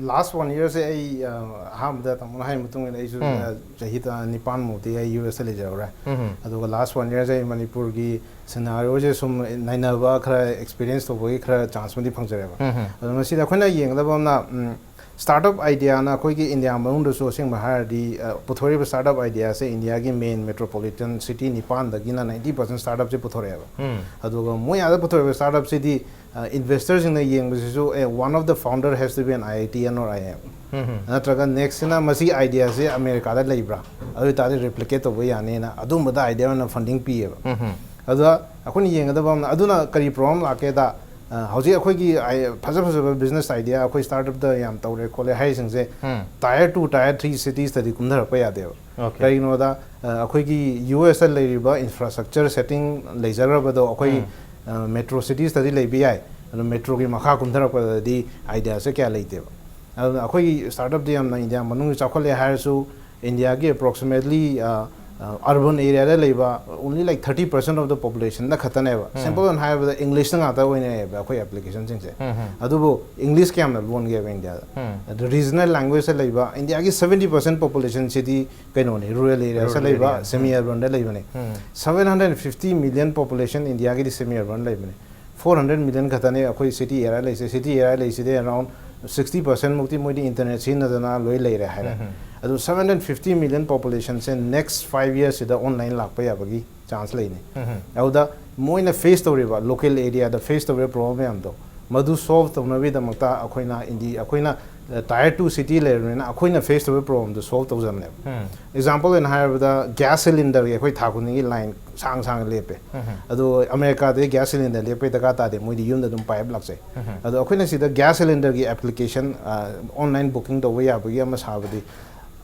ꯂꯥꯁ ꯋꯥꯟ ꯏꯌꯔꯁꯦ ꯑꯩ, ꯑ, ꯑꯍꯥꯟꯕꯗ ꯇꯥꯃꯣꯅ ꯍꯥꯏꯕ ꯃꯇꯨꯡ ꯏꯟꯅ ꯑꯩꯁꯨ, ꯎꯝ꯫ ꯑ, ꯆꯍꯤ ꯇꯔꯥ ꯅꯤꯄꯥꯟ ꯃꯨꯛꯇꯤ ꯑꯩ ꯌꯨ ꯑꯦꯁꯇ ꯂꯩꯖꯔꯨꯔꯦ꯫ ꯎꯝ꯫ ꯑꯗꯨꯒ ꯂꯥꯁ ꯋꯥꯟ ꯏꯌꯔꯁꯦ ꯑꯩ ꯃꯅꯤꯄꯨꯔꯒꯤ ꯁꯤꯅꯥꯔꯤꯑꯣꯁꯦ ꯁꯨꯝ ꯅꯩꯅꯕ, ꯈꯔ ꯑꯦꯛꯁꯄꯤꯔꯤꯌꯦꯟꯁ ꯇꯧꯕꯒꯤ ꯈꯔ ꯆꯥꯟꯁ ꯑꯃꯗꯤ ꯐꯪꯖꯔꯦꯕ꯫ ꯎꯝ꯫ ꯑꯗꯣ ꯃꯁꯤꯗ ꯑꯩꯈꯣꯏꯅ ꯌꯦꯡꯒꯗꯕ ꯑꯃꯅ, ꯎꯝ, ꯁ꯭ꯇꯥꯔꯠ ꯑꯞ ꯑꯥꯏꯗꯤꯌꯥꯅ ꯑꯩꯈꯣꯏꯒꯤ ꯏꯟꯗꯤꯌꯥ ꯃꯅꯨꯡꯗꯁꯨ ꯑꯁꯦꯡꯕ ꯍꯥꯏꯔꯗꯤ, ꯑ, ꯄꯨꯊꯣꯔꯛꯏꯕ ꯁ꯭ꯇꯥꯔꯠ ꯑꯞ ꯑꯥꯏꯗꯤꯌꯥꯁꯦ ꯏꯟꯗꯤꯌꯥꯒꯤ ꯃꯦꯟ ꯃꯦꯇ꯭ꯔꯣꯄꯣꯂꯤꯇꯟ ꯁꯤꯇꯤ ꯅꯤꯄꯥꯟꯗꯒꯤꯅ ꯅꯥꯏꯟꯇꯤ ꯄꯥꯔꯁꯦꯟ ꯁ꯭ꯇꯥꯔꯠ ꯑꯞꯁꯦ ꯄꯨꯊꯣꯔꯛꯑꯦꯕ꯫ ꯎꯝ꯫ ꯑꯗꯨꯒ ꯃꯣꯏ ꯑꯥꯗ ꯄꯨꯊꯣꯔꯛꯏꯕ ꯁ꯭ꯇꯥꯔꯠ ꯑꯞꯁꯤꯗꯤ, ꯑ, ꯏꯟꯚꯦꯁꯇꯔꯁꯤꯡꯅ ꯌꯦꯡꯕꯁꯤꯁꯨ, ꯑꯦ, one of the founder has to be an I I T N or I I M꯫ ꯎꯝ꯫ ꯅꯠꯇ꯭ꯔꯒ ꯅꯦꯛꯁꯁꯤꯅ ꯃꯁꯤꯒꯤ ꯑꯥꯏꯗꯤꯌꯥꯁꯦ ꯑꯃꯦꯔꯤꯀꯥꯗ ꯂꯩꯕ꯭ꯔꯥ, ꯑꯗꯨ ꯑꯣꯏꯇꯥꯔꯗꯤ ꯔꯦꯄ꯭ꯂꯤꯀꯦꯠ ꯇꯧꯕ ꯌꯥꯅꯤꯅ ꯑꯗꯨꯝꯕꯗ ꯑꯥꯏꯗꯤꯌꯥ ꯑꯣꯏꯅ ꯐꯟꯗꯤꯡ ꯄꯤꯌꯦꯕ꯫ ꯎꯝ꯫ ꯑꯗꯨꯗ ꯑꯩꯈꯣꯏꯅ ꯌꯦꯡꯒꯗꯕ ꯑꯃꯅ, ꯑꯗꯨꯅ ꯀꯔꯤ ꯄ꯭ꯔꯣꯕ꯭ꯂꯦꯝ ꯂꯥꯛꯀꯦꯗ, ꯑ, ꯍꯧꯖꯤꯛ ꯑꯩꯈꯣꯏꯒꯤ ꯑꯥꯏ-, ꯐꯖ ꯐꯖꯕ ꯕꯤꯖꯤꯅꯦꯁ ꯑꯥꯏꯗꯤꯌꯥ ꯑꯩꯈꯣꯏ ꯁ꯭ꯇꯥꯔꯠ ꯑꯞꯇ ꯌꯥꯝ ꯇꯧꯔꯦ ꯈꯣꯠꯂꯦ ꯍꯥꯏꯔꯤꯁꯤꯡꯁꯦ ꯎꯝ. ꯇꯥꯏꯌꯔ ꯇꯨ, ꯇꯥꯏꯌꯔ ꯊ꯭ꯔꯤ ꯁꯤꯇꯤꯁꯇꯗꯤ ꯀꯨꯝꯊꯔꯛꯄ ꯌꯥꯗꯦꯕ꯫ Okay. ꯀꯔꯤꯒꯤꯅꯣꯗ, ꯑ, ꯑꯩꯈꯣꯏꯒꯤ ꯌꯨ ꯑꯦꯁꯇ ꯂꯩꯔꯤꯕ ꯏꯟꯐ꯭ꯔꯥꯁ꯭ꯇ꯭ꯔꯛꯆꯔ ꯁꯦꯇꯤꯡ ꯂꯩꯖꯈ꯭ꯔꯕꯗꯣ ꯑꯩꯈꯣꯏ, ꯎꯝ. ꯑ, ꯃꯦꯇ꯭ꯔꯣ ꯁꯤꯇꯤꯁꯇꯗꯤ ꯂꯩꯕ ꯌꯥꯏ, ꯑꯗꯣ ꯃꯦꯇ꯭ꯔꯣꯒꯤ ꯃꯈꯥ ꯀꯨꯝꯊꯔꯛꯄꯗꯗꯤ ꯑꯥꯏꯗꯤꯌꯥꯁꯦ ꯀꯌꯥ ꯂꯩꯇꯦꯕ꯫ ꯑꯗꯨꯅ ꯑꯩꯈꯣꯏꯒꯤ ꯁ꯭ꯇꯥꯔꯠ ꯑꯞꯇꯤ ꯌꯥꯝꯅ ꯏꯟꯗꯤꯌꯥ ꯃꯅꯨꯡꯒꯤ ꯆꯥꯎꯈꯠꯂꯦ ꯍꯥꯏꯔꯁꯨ, ꯏꯟꯗꯤꯌꯥꯒꯤ ꯑꯦꯄ꯭ꯔꯣꯛꯁꯤꯃꯦꯠꯂꯤ, ꯑ, ꯑ, ꯑꯔꯕꯟ ꯑꯦꯔꯤꯌꯥꯗ ꯂꯩꯕ only like thirty percent of the populationꯗ ꯈꯛꯇꯅꯦꯕ꯫ ꯎꯝ. ꯁꯤꯝꯄꯜ ꯑꯣꯏꯅ ꯍꯥꯏꯔꯕꯗ ꯏꯪꯂꯤꯁꯇ ꯉꯥꯛꯇ ꯑꯣꯏꯅ ꯂꯩꯌꯦꯕ ꯑꯩꯈꯣꯏ ꯑꯦꯄ꯭ꯂꯤꯀꯦꯁꯟꯁꯤꯡꯁꯦ꯫ ꯎꯝ, ꯎꯝ. ꯑꯗꯨꯕꯨ ꯏꯪꯂꯤꯁ ꯀꯌꯥꯝꯅ ꯂꯣꯟꯒꯦꯕ ꯏꯟꯗꯤꯌꯥꯗ? ꯎꯝ. ꯑꯗꯨ ꯔꯤꯖꯅꯦꯜ ꯂꯦꯡꯒ꯭ꯋꯦꯖꯇ ꯂꯩꯕ ꯏꯟꯗꯤꯌꯥꯒꯤ seventy percent populationꯁꯤꯗꯤ ꯀꯩꯅꯣꯅꯤ, ꯔꯨꯔꯦꯜ ꯑꯦꯔꯤꯌꯥꯁꯇ ꯔꯨꯔꯦꯜ ꯂꯩꯕ, ꯑꯦꯔꯤꯌꯥ. ꯁꯦꯃꯤ ꯑꯔꯕꯟꯗ ꯂꯩꯕꯅꯤ꯫ Um. Seven hundred fifty million population ꯏꯟꯗꯤꯌꯥꯒꯤꯗꯤ ꯁꯦꯃꯤ ꯑꯔꯕꯟ ꯂꯩꯕꯅꯤ꯫ Four hundred million ꯈꯛꯇꯅꯦ ꯑꯩꯈꯣꯏ ꯁꯤꯇꯤ ꯑꯦꯔꯤꯌꯥ ꯂꯩꯁꯦ꯫ ꯁꯤꯇꯤ ꯑꯦꯔꯤꯌꯥ ꯂꯩꯁꯤꯗꯤ around sixty percent ꯃꯨꯛꯇꯤ ꯃꯣꯏꯗꯤ ꯏꯟꯇꯔꯅꯦꯠ ꯁꯤꯖꯤꯟꯅꯗꯅ ꯂꯣꯏ ꯂꯩꯔꯦ ꯍꯥꯏꯔꯦ꯫ ꯎꯝ. ꯑꯗꯨ seven hundred fifty million populationꯁꯦ next five yearsꯁꯤꯗ ꯑꯣꯟꯂꯥꯏꯟ ꯂꯥꯛꯄ ꯌꯥꯕꯒꯤ ꯆꯥꯟꯁ ꯂꯩꯅꯤ꯫ ꯎꯝ. ꯑꯗꯨꯗ ꯃꯣꯏꯅ ꯐꯦꯁ ꯇꯧꯔꯤꯕ, ꯂꯣꯀꯦꯜ ꯑꯦꯔꯤꯌꯥꯗ ꯐꯦꯁ ꯇꯧꯔꯤꯕ ꯄ꯭ꯔꯣꯕ꯭ꯂꯦꯝ ꯃꯌꯥꯝꯗꯣ, ꯃꯗꯨ ꯁꯣꯜꯕ ꯇꯧꯅꯕꯒꯤꯗꯃꯛꯇ ꯑꯩꯈꯣꯏꯅ ꯏꯟꯗꯤ-, ꯑꯩꯈꯣꯏꯅ, ꯑ, ꯇꯥꯏꯌꯔ ꯇꯨ ꯁꯤꯇꯤ ꯂꯩꯔꯕꯅꯤꯅ ꯑꯩꯈꯣꯏꯅ ꯐꯦꯁ ꯇꯧꯔꯤꯕ ꯄ꯭ꯔꯣꯕ꯭ꯂꯦꯝꯗꯣ ꯁꯣꯜꯕ ꯇꯧꯖꯕꯅꯦꯕ꯫ ꯎꯝ. ꯑꯦꯛꯖꯥꯝꯄꯜ ꯑꯣꯏꯅ ꯍꯥꯏꯔꯕꯗ, ꯒ꯭ꯌꯥꯁ ꯁꯤꯂꯤꯟꯗꯔꯒꯤ ꯑꯩꯈꯣꯏ ꯊꯥ ꯈꯨꯗꯤꯡꯒꯤ ꯂꯥꯏꯟ ꯁꯥꯡ ꯁꯥꯡꯅ ꯂꯦꯞꯄꯦ꯫ ꯎꯝ. ꯑꯗꯣ ꯑꯃꯦꯔꯤꯀꯥꯗꯗꯤ ꯒ꯭ꯌꯥꯁ ꯁꯤꯂꯤꯟꯗꯔ ꯂꯦꯞꯄꯩ ꯗꯔꯀꯥꯔ ꯇꯥꯗꯦ, ꯃꯣꯏꯗꯤ ꯌꯨꯝꯗ ꯑꯗꯨꯝ ꯄꯥꯏꯞ ꯂꯥꯛꯆꯩ꯫ ꯎꯝ. ꯑꯗꯣ ꯑꯩꯈꯣꯏꯅ ꯁꯤꯗ ꯒ꯭ꯌꯥꯁ ꯁꯤꯂꯤꯟꯗꯔꯒꯤ ꯑꯦꯄ꯭ꯂꯤꯀꯦꯁꯟ, ꯑ, ꯑꯣꯟꯂꯥꯏꯟ ꯕꯨꯀꯤꯡ ꯇꯧꯕ ꯌꯥꯕꯒꯤ ꯑꯃ ꯁꯥꯕꯗꯤ,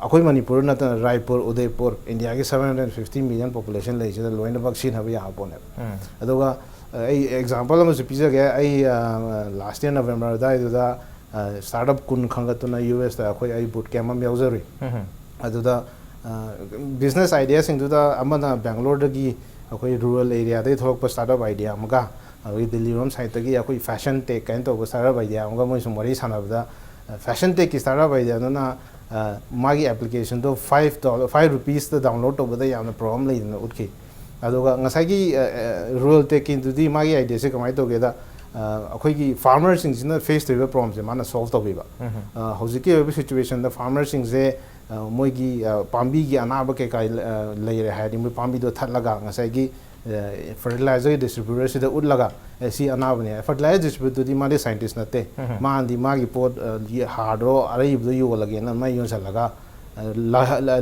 ꯑꯩꯈꯣꯏ ꯃꯅꯤꯄꯨꯔ ꯅꯠꯇꯅ ꯔꯥꯏꯄꯨꯔ, ꯎꯗꯩꯄꯨꯔ, ꯏꯟꯗꯤꯌꯥꯒꯤ seven hundred fifty million population ꯂꯩꯁꯤꯗ ꯂꯣꯏꯅꯃꯛ ꯁꯤꯖꯤꯟꯅꯕ ꯌꯥꯕ ꯄꯣꯠꯅꯦꯕ꯫ ꯎꯝ. ꯑꯗꯨꯒ, ꯑ, ꯑꯩ ꯑꯦꯛꯖꯥꯝꯄꯜ ꯑꯃꯁꯨ ꯄꯤꯖꯒꯦ꯫ ꯑꯩ, ꯑ, ꯂꯥꯁ ꯌꯔ ꯅꯕꯦꯝꯕꯔ ꯑꯗꯨꯋꯥꯏꯗꯨꯗ, ꯑ, ꯁ꯭ꯇꯥꯔꯠ ꯑꯞ ꯀꯨꯟ ꯈꯟꯒꯠꯇꯨꯅ ꯌꯨ ꯑꯦꯁꯇ ꯑꯩꯈꯣꯏ, ꯑꯩ ꯕꯨꯠ ꯀꯦꯝꯞ ꯑꯃ ꯌꯥꯎꯖꯔꯨꯏ꯫ ꯎꯝ. ꯑꯗꯨꯗ, ꯑ, ꯕꯤꯖꯤꯅꯦꯁ ꯑꯥꯏꯗꯤꯌꯥꯁꯤꯡꯗꯨꯗ ꯑꯃꯅ ꯕꯦꯡꯒ꯭ꯂꯣꯔꯗꯒꯤ ꯑꯩꯈꯣꯏ ꯔꯨꯔꯦꯜ ꯑꯦꯔꯤꯌꯥꯗꯒꯤ ꯊꯣꯛꯂꯛꯄ ꯁ꯭ꯇꯥꯔꯠ ꯑꯞ ꯑꯥꯏꯗꯤꯌꯥ ꯑꯃꯒ, ꯑꯗꯒꯤ ꯗꯤꯜꯂꯤ ꯔꯣꯝ ꯁꯥꯏꯠꯇꯒꯤ ꯑꯩꯈꯣꯏ ꯐꯦꯁꯟ ꯇꯦꯛ ꯀꯥꯏꯅ ꯇꯧꯕ ꯁ꯭ꯇꯥꯔꯠ ꯑꯞ ꯑꯥꯏꯗꯤꯌꯥ ꯑꯃꯒ ꯃꯣꯏ ꯁꯨꯝ ꯋꯥꯔꯤ ꯁꯥꯟꯅꯕꯗ, ꯑ, ꯐꯦꯁꯟ ꯇꯦꯛꯀꯤ ꯁ꯭ꯇꯥꯔꯠ ꯑꯞ ꯑꯥꯏꯗꯤꯌꯥꯗꯨꯅ, ꯑ, ꯃꯥꯒꯤ ꯑꯦꯄ꯭ꯂꯤꯀꯦꯁꯟꯗꯣ five dollar, five rupeesꯇ ꯗꯥꯎꯟꯂꯣꯗ ꯇꯧꯕꯗ ꯌꯥꯝꯅ ꯄ꯭ꯔꯣꯕ꯭ꯂꯦꯝ ꯂꯩꯗꯅ ꯎꯠꯈꯤ꯫ ꯑꯗꯨꯒ ꯉꯁꯥꯏꯒꯤ, ꯑ, ꯑ, ꯔꯨꯔꯦꯜ ꯇꯦꯛꯀꯤꯗꯨꯗꯤ ꯃꯥꯒꯤ ꯑꯥꯏꯗꯤꯌꯥꯁꯦ ꯀꯃꯥꯏꯅ ꯇꯧꯒꯦꯗ, ꯑ, ꯑꯩꯈꯣꯏꯒꯤ ꯐꯥꯔꯃꯔꯁꯤꯡꯁꯤꯅ ꯐꯦꯁ ꯇꯧꯔꯤꯕ ꯄ꯭ꯔꯣꯕ꯭ꯂꯦꯝꯁꯦ ꯃꯥꯅ ꯁꯣꯜꯕ ꯇꯧꯕꯤꯕ꯫ ꯎꯝ. ꯑ, ꯍꯧꯖꯤꯛꯀꯤ ꯑꯣꯏꯕ ꯁꯤꯆꯨꯋꯦꯁꯟꯗ ꯐꯥꯔꯃꯔꯁꯤꯡꯁꯦ, ꯑ, ꯃꯣꯏꯒꯤ, ꯑ, ꯄꯥꯝꯕꯤꯒꯤ ꯑꯅꯥꯕ ꯀꯩꯀꯥ, ꯑ, ꯂꯩꯔꯦ ꯍꯥꯏꯔꯗꯤ ꯃꯣꯏ ꯄꯥꯝꯕꯤꯗꯣ ꯊꯠꯂꯒ ꯉꯁꯥꯏꯒꯤ, ꯑ, ꯐꯔꯇꯤꯂꯥꯏꯖꯔꯒꯤ ꯗꯤꯁꯇ꯭ꯔꯤꯕ꯭ꯌꯨꯇꯔꯁꯤꯗ ꯎꯠꯂꯒ, "ꯑꯦ, ꯁꯤ ꯑꯅꯥꯕꯅꯦ"꯫ ꯐꯔꯇꯤꯂꯥꯏꯖꯔ ꯗꯤꯁꯇ꯭ꯔꯤꯕ꯭ꯌꯨꯇꯔꯗꯨꯗꯤ ꯃꯥꯗꯤ ꯁꯥꯏꯟꯇꯤꯁ ꯅꯠꯇꯦ꯫ ꯎꯝ. ꯃꯥꯅꯗꯤ ꯃꯥꯒꯤ ꯄꯣꯠ, ꯑ, ꯍꯥꯔꯗꯣ ꯑꯔꯩꯕꯗꯣ ꯌꯣꯜꯂꯒꯦꯅ ꯑꯗꯨꯃꯥꯏꯅ ꯌꯣꯟꯁꯤꯜꯂꯒ,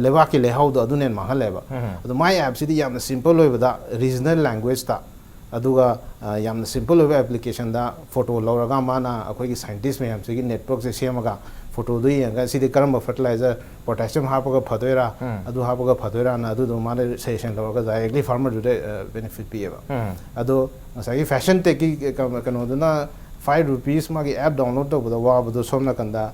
ꯂꯩꯕꯥꯛꯀꯤ ꯂꯩꯍꯥꯎꯗꯣ ꯑꯗꯨꯅ ꯍꯦꯟꯅ ꯃꯥꯡꯍꯜꯂꯦꯕ꯫ ꯑꯗꯣ my app ꯁꯤꯗꯤ ꯌꯥꯝꯅ simple ꯑꯣꯏꯕꯗ regional language ꯇ, ꯑꯗꯨꯒ ꯌꯥꯝꯅ simple ꯑꯣꯏꯕ application ꯗ photo ꯂꯧꯔꯒ ꯃꯥꯅ ꯑꯩꯈꯣꯏꯒꯤ scientist ꯃꯌꯥꯝꯁꯤꯒꯤ network ꯁꯦ ꯁꯦꯝꯃꯒ photo ꯗꯨ ꯌꯦꯡꯉꯒ ꯁꯤꯗꯤ ꯀꯔꯝꯕ fertilizer, potassium ꯍꯥꯞꯄꯒ ꯐꯗꯣꯏꯔꯥ, ꯑꯗꯨ ꯍꯥꯞꯄꯒ ꯐꯗꯣꯏꯔꯥꯅ ꯑꯗꯨꯗꯣ ꯃꯥꯅ suggestion ꯂꯧꯔꯒ directly farmer ꯗꯨꯗ benefit ꯄꯤꯌꯦꯕ꯫ ꯑꯗꯣ ꯉꯁꯥꯏꯒꯤ fashion tech ꯀꯤ ꯀꯩꯅꯣꯗꯨꯅ five rupees ꯃꯥꯒꯤ app download ꯇꯧꯕꯗ ꯋꯥꯕꯗꯣ ꯁꯣꯝ ꯅꯥꯀꯟꯗ